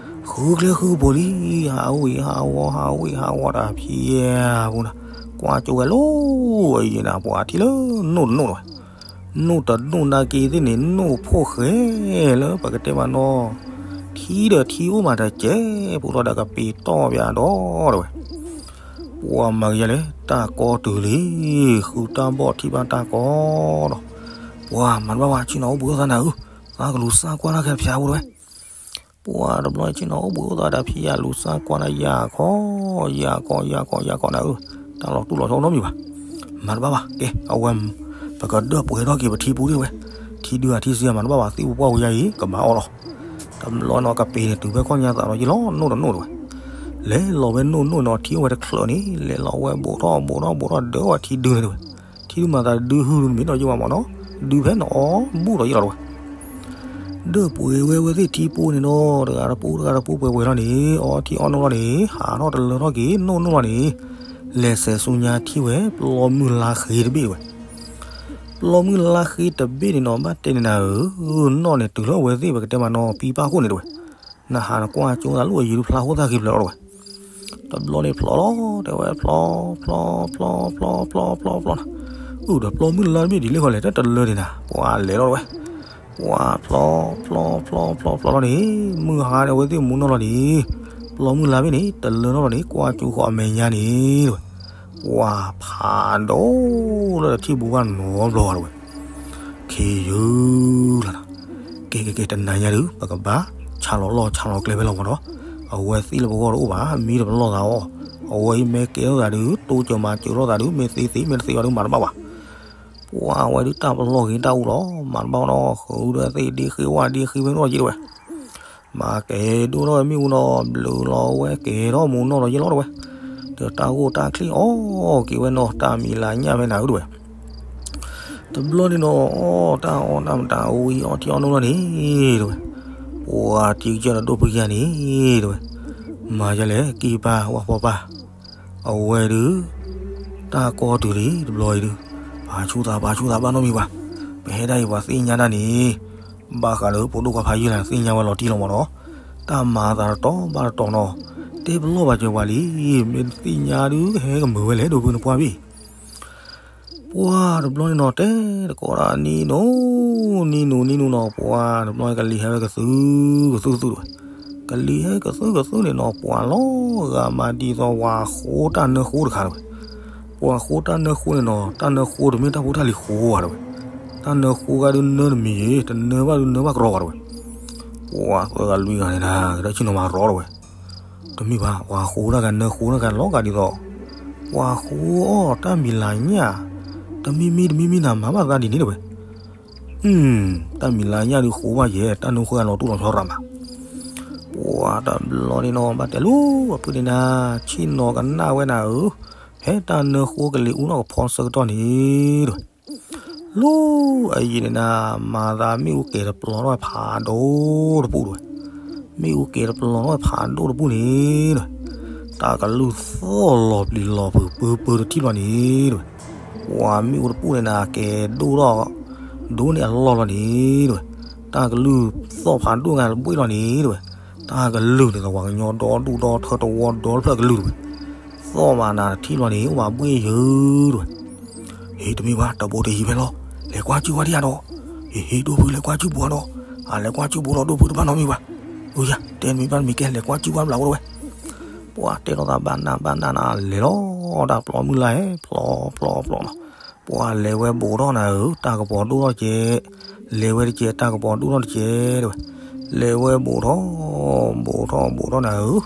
ဃုကျဲဃုကပူၤလံ, ဟးဝ့ၢ်ဟးဝီ ဟးဝ့ၢ်ဟးဝီတၢ်ဖံးယဲၢ်ပူၤနၤ, ကွၢ်ကၠိဝဲလီၤ, အံၤနၤ ပှၤထံၣ်လၢနိၣ်တနိၣ်တဝဲ, နိၣ်တနိၣ်နာ်က့ၤသ့ၣ်န့ၣ် နိၣ်ဖိၣ်ဃဲလၢပကတဲမးနီၤ, ထံဒီးထံအိၣ်မးတစဲး, ဖိၣ်ထီၣ်ဒီးကပ့ၤတီၢ်ပၠးဒီးတဝဲ, ပှၤမၤကယဲၢ်လဲၣ် တၢ်ကီတုၤလံ, ဃုတၢ်ဘီၣ်ထံၣ်ဘၣ်တၢ်ကီဒီး, ပှၤမၤတဘၣ်ဘၣ် ဆ့ၣ်နီၤအိၣ်ဘှံးအိၣ်သါနၤဧၢ, သးကလူၤစၢ်ကွၢ်တၢ်ခဲတဖၠါဖိတဝဲ ပှၤတဘျီဆ့ၣ်နီၤအိၣ်ဘှံးအိၣ်သါတၢ်ဖံးယၢ်လူၤစၢ်ကွၢ်နၤ ယၢ်ခီ ယၢ်ခီ ယၢ်ခီ ယၢ်ခီနၤဧၢ, တၢ်လီၤတူၢ်လီၤဆီနီတမံၤဘၣ်, မၤတဘၣ်ဘၣ်, ကဲ အဝဲ ပကဒၢၣ်ပှဲၤထီၣ်က့ၤပထံပူၤဒၣ်ဝဲ, ထံဒုးအထံစံမၤတဘၣ်ဘၣ် သ့ၣ်ပူၤပှၢ်ဝံၤယါအံၤ ကဘၣ်အီၣ်လီၤ, တဘျီနီၤကပ့ၤန့ၣ်တုၤဖဲခီၣ်ညါသးဒီးယလီၤ နိၣ်တနိၣ်တဝဲ လဲၤလီၤဝဲနိၣ်နိၣ်နီၤ ထံအိၣ်ဝဲတချၢးန့ၣ် လဲၤလီၤဝဲဘူးထီၣ်ဘူးထီၣ်ဘူးထီၣ်ဒၢဝဲထံဒုန့ၣ်တဝဲ, ထံဒုမၤသးဒုဟုမ့ၢ်နီၤယိၣ်ဝဲမ့ၢ်နီၤ, ဒုဖဲနီၤအီၣ်ဘူးဒီးယလီၤတဝဲ, ဒၢၣ်ပှဲၤဝဲဝဲသ့ၣ်ထံပူၤန့ၣ်နီၤ တဂၤတပူၤတဂၤတပူၤပှဲၤပှဲၤထီၣ်န့ၣ် အီထံအီနိၣ်လီၤန့ၣ် ဟးထီၣ်တလၢထီၣ်က့ၤ နိၣ်နိၣ်လီၤန့ၣ်, လဲၤဆဲးဆူညါထံၣ်ဝဲ ပျီမုၢ်လါဃ့တဘ့ၣ်တဝဲ, ပျီမုၢ်လါဃ့တဘ့ၣ်န့ၣ်နီၤ ဘၣ်တဲန့ၣ်နၤဧၢ, နီၣ်န့ၣ်တုၤလၢအဝဲသ့ၣ်ပကတဲမးနီၤ ပံပၢ်ခိၣ်န့ၣ်တဝဲ, နဟးနကွၢ်ကၠိသးလၢအယံၤဒုဖျါဃိသၣ်ဃ့ဖျၢၣ်လီၤတဝဲ, တဘျီန့ၣ်ဖျီလီၤ တဲဝဲဖျီ ဖျီ ဖျီ ဖျီ ဖျီ ဖျီ ဖျီ နၤ, အုၣ်ဒီးပျီမုၢ်လါတဘ့ၣ်ဒ်လဲၣ်ဃီလဲၣ် တတလၢန့ၣ်နၤ ပှၤလဲၤလီၤတဝဲ, ပှၤဖျီ ဖျီ ဖျီ ဖျီ ဖျီလီၤန့ၣ် မုၢ်ဟါန့ၣ် အဝဲသ့ၣ်မူနီၢ်လီၤန့ၣ်, ပျီမုၢ်လါဘ့ၣ်န့ၣ် တလၢနီၢ်လီၤန့ၣ် ကွၢ်ကၠိဃီအမဲာ်ညါန့ၣ်တဝဲ, ပှၤဖးဒိၣ်လၢထံၣ်ဘူးဘၣ်နီတဘျီဘၣ်တဝဲ ခ့ယုၢ်လီၤနၤ, ကဲကဲကဲ တနၤညါဒုး ပကဘၣ်ဆါလီၤလီၢ်ဆါလီၤကျဲဖဲလီၤမ့ၢ်နီၤ, အဝဲသ့ၣ်လၢပဂီၢ်တအိၣ်ဘၣ် မံတပလီၢ်သးအီၤ, အဝဲအံၤမ့ၢ်ကဲထီၣ်သးဒုး တိစၢၤမၤစၢၤထီၣ်သးဒုး မ့ၢ်သ့သ့ မ့ၢ်တသ့ဘၣ်ဒုး မၤတဘၣ်ဘၣ်, ပှၤဝဲဒုးတၢ်ပလီၢ်ဂ့ၤတၢ်အူလီၤ မၤတဘၣ်နီၤ, ဃုဒီးသ့ၣ်ဒ့ဃ့ဝၣ်ဒ့ဃ့ဖဲနီၢ်ယ့ၢ်တဝဲ မၤကဲၤဒိၣ်ထီၣ်ဝဲမ့ၣ်အူနီၤ ဘျုးလီၤဝဲကဲၤထီၣ်မူနီၢ်ဒီးယလီၤတဝဲ, ဒီးတၢ်ဂိၢ်တၢ်ချံၣ်အီၣ်က့ၤဝဲနီၤ တၢ်မံၤလၢညၣ်ဖဲနၤဧၢတဝဲ, တဘျီန့ၣ်နီၤ အီၣ်တၢ်အီၣ်တၢ်မတၤဝံၤအီထံအီနိၣ်လီၤန့ၣ်တဝဲ, ပှၤထံကစၢၢ်ဒီးဒိၣ်ဖုကယၤန့ၣ်တဝဲ, မၤယလဲၣ်က့ၤပၢ်ဝၣ်ဖီပၢ်, အဝဲဒုး တၢ်ကီတုၤလံတဘျီအံၤဒုး, ပာ်ဆူၣ်သးပာ်ဆူၣ်သးဘၣ်နီတမံၤဘၣ်, ပဟဲဒၣ်အံၤပှၤသ့ၣ်ညါဒၣ်န့ၣ်, ဘၣ်ဃးလၢပဒိၣ်ခွါဖးယံာ်လၢသ့ၣ်ညါဝဲလီၤတံၢ်လီၤမ့ၢ်နီၤ, တၢ်မၤအသးတတီၤဘၣ်တတီၤနီၤ, တဲပလီၢ်ဘၣ်စၢၤပှၤလံ, မ့ၢ်တသ့ၣ်ညါဒုး ဟဲကမုာ်ဝဲလဲၣ်ဒိၣ်ဖုနပှၢ်ဘ့ၣ် ပှၤတဘျီန့ၣ်နီၤ တဲတကိးဒၣ်နံၤနိ, နံၤနိနံၤနိနီၤ ပှၤတဘျီန့ၣ်ကလံၤဟဲဝဲကသုကသုကသုတဝဲ, က ကလံၤဟဲကသုကသုန့ၣ်နီၤ ပှၤလီၤဂာ်မးဒ်သိးပှၤဃိတၢ်နၢဃိတခါတဝဲ. ပှၤဃိတၢ်နၢဃိန့ၣ်နီၤ တၢ်နၢဃိတမ့ၢ်တၢ်ဖိတၢ်လံၤဃိဘၣ်တဝဲ. တၢ်နၢဃိဂၤဒုးနၢတမံၤယ့ၣ် တနၢဘၣ်ဒုးနၢဘၣ်ကရီဘၣ်တဝဲ. ပှၤသၢဂၤလွံၢ်ဂၤန့ၣ်ဒၣ် ကဒၢဆ့ၣ်နီၤမၤရီတဝဲ. တမ့ၢ်ဘၣ် ပှၤဃိတၢ်ဂၤနၢဃိတၢ်ဂၤလီၤဂာ်ဒ်သိး ပှၤဃိအီၣ်တၢ်မံၤလၤညၣ် တမံၤမံၤတမံၤမံၤနၤမၤဘၣ်သးဒ်န့ၣ်တဝဲ. တၢ်မံၤလၤညၣ်ဒုးဃိဘၣ်ယဲၢ် တၢ်နၢဃိဂၤလီၤတူၢ်လီၤဆီရၤမး. ပှၤတဘျီန့ၣ်နီၤ ဘၣ်တဲလီၤ အဖုန့ၣ်နၤ ဆ့ၣ်နီၤကနၣ်ဝဲနၤဧၢ, ဖဲတၢ်နၢဃိကလံၤအူထီၣ်ကဖီဆၢကတီၢ်န့ၣ်တဝဲ. လီၤအယံၤန့ၣ်နၤ မၤသးမ့ၣ်အူကဲၤတပျီၤထီၣ်ဝဲဖးဒိၣ်တပူၤတဝဲ. မ့ၣ်အူကဲၤတပျီၤထီၣ်ဝဲဖးဒိၣ်တပူၤန့ၣ်တဝဲ. တၢ်ကလုၢ်သီၣ်လီၤပျံၤလီၤဖုးပၢပၢတထံၣ်လီၤန့ၣ်တဝဲ. ပှၤမ့ၣ်အူတပူၤန့ၣ်နၤ ကဲၤဒိၣ်ထီၣ် ဒိၣ်န့ၢ်အလီၢ်လီၤန့ၣ်တဝဲ. တၢ်ကလုၢ်သီၣ်ဖးဒိၣ်ဂၤဘှ့ၣ်လီၤန့ၣ်တဝဲ. တၢ်ကလုၢ်န့ၣ်ဒီးပှၤကညီဒီဒူၣ်ဒီထၢတဝီဒီတဖျၢၣ်ကလုၢ်တဝဲ. သီၣ်မးနၤတထံၣ်လီၤန့ၣ် အိၣ်ဘၣ်ဘှ့ၣ်ယၢၤတဝဲ. ဟ့ၣ် တမ့ၢ်ဘၣ် တဘိတယံၤဖဲလီၤ, လဲၤကွၢ်စုဘၣ်ဒံးဧါဒီး, ဟ့ၣ် ဟ့ၣ် ဒိၣ်ဖုလဲၤကွၢ်စုဘၣ်ဒီး, အလဲၤကွၢ်စုဘၣ်ဒီး ဒိၣ်ဖုတဘၣ်နီတမံၤဘၣ်, အယၤ တဲတမံၤဘၣ်တမံၤကဲ လဲၤကွၢ်စုဘၣ်ဘျးအိၣ်တဝဲ. ပှၤတဲလိာ်သးဘၣ်နးဘၣ်နးနၤ လဲၤလီၤတၢ်ပျီမုၢ်လၢ်ဟဲ ဖျီဖျီဖျီနီၤ, ပှၤလဲၤဝဲဘူးထီၣ်နၤဧၢ တၢ်ကပီၤဒိၣ်ထီၣ်တကဲး, လဲၤဝဲတကဲး တၢ်ကပီၤဒိၣ်ထီၣ်တကဲးတဝဲ, လဲၤဝဲဘူးထီၣ် ဘူးထီၣ်ဘူးထီၣ်နၤဧၢ,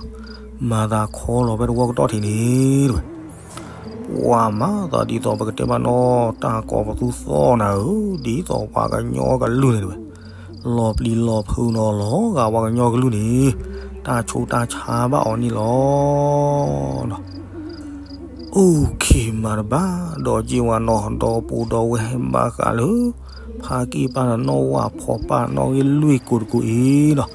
မၤသးခီလီၤဖဲတဝီကတီၢ်ထံးန့ၣ်တဝဲ. ပှၤမၤသးဒ်သိးပကတဲဘၣ်နီၤ တၢ်ကီၤပသူသီၣ်နၤဧၢ, ဒ်သိးပှၤကညီကလုၢ်န့ၣ်တဝဲ, လီၤပျံၤလီၤဖုးနီၤ လီၤဂာ်ပှၤကညီကလုၢ်န့ၣ်, တၢ်ဆိးတၢ်ဆါဘၣ်အီၤန့ၣ်လီၤ. အိၣ်ခ့မၤတဘၣ် ဒီးက့ဝဲနီၤ ဒီပုၢ်ဒီဝဲၢ်ဘၣ်ဃးလၢ ဖါကံၢ်ပၢ်နီၣ်ဝၣ်ဖီပၢ်နီၣ်ဂံၢ်လွံၢ်ကိးတကိးအံၤနီၤ,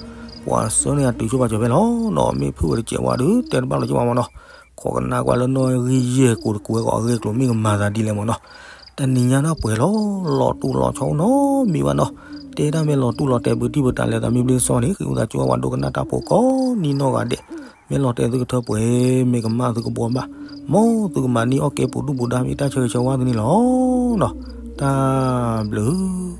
ပှၤဆှၢန့ၢ်အတုၤဆိပာ်စၢၤဖဲလီၤနီၤ, မ့ၢ်ဖုၣ်ဝဲတစဲးဝါဒီး တဲတဘၣ်လီၤက့ဝဲမနီၤ, ခိးကနၣ်ကွၢ်လၢနီၣ်ဂံၢ်ယဲၢ်ကိးတကိးဝဲကီးအဂ့ၢ်အကျိၤမ့ၢ်ကမၤသးဒ်လဲၣ်မနီၤ, တနံၤညါဒီးပှဲၤလီၤ လီၤတူၢ်လီၤဆီနီတမံၤဘၣ်နီၤ, တဲတၢ်မ့ၢ်လီၤတူၢ်လီၤတဲာ် ပတုာ်ပတၢ်လဲၤသးမ့ၢ်ဘျ့စီန့ၣ် ဃ့ဝံသးစူၤဝဲဒိကနၣ်တၢ်ဖိကိးနံၤနီၢ်ဂၤဒဲး, မ့ၢ်လီၤတဲာ်သုကထၢပှဲၤ မ့ၢ်ကမၣ်သုကဘှီဘၣ်, မ်သုကမၤန့ၢ်အီၣ်ကဲပူၤဒူၣ်ပူၤဒါ မ့ၢ်တၢ်ဆၢဂ့ၤဆၢဝါသုန့ၣ်လီၤ. တၢ်ဘျုး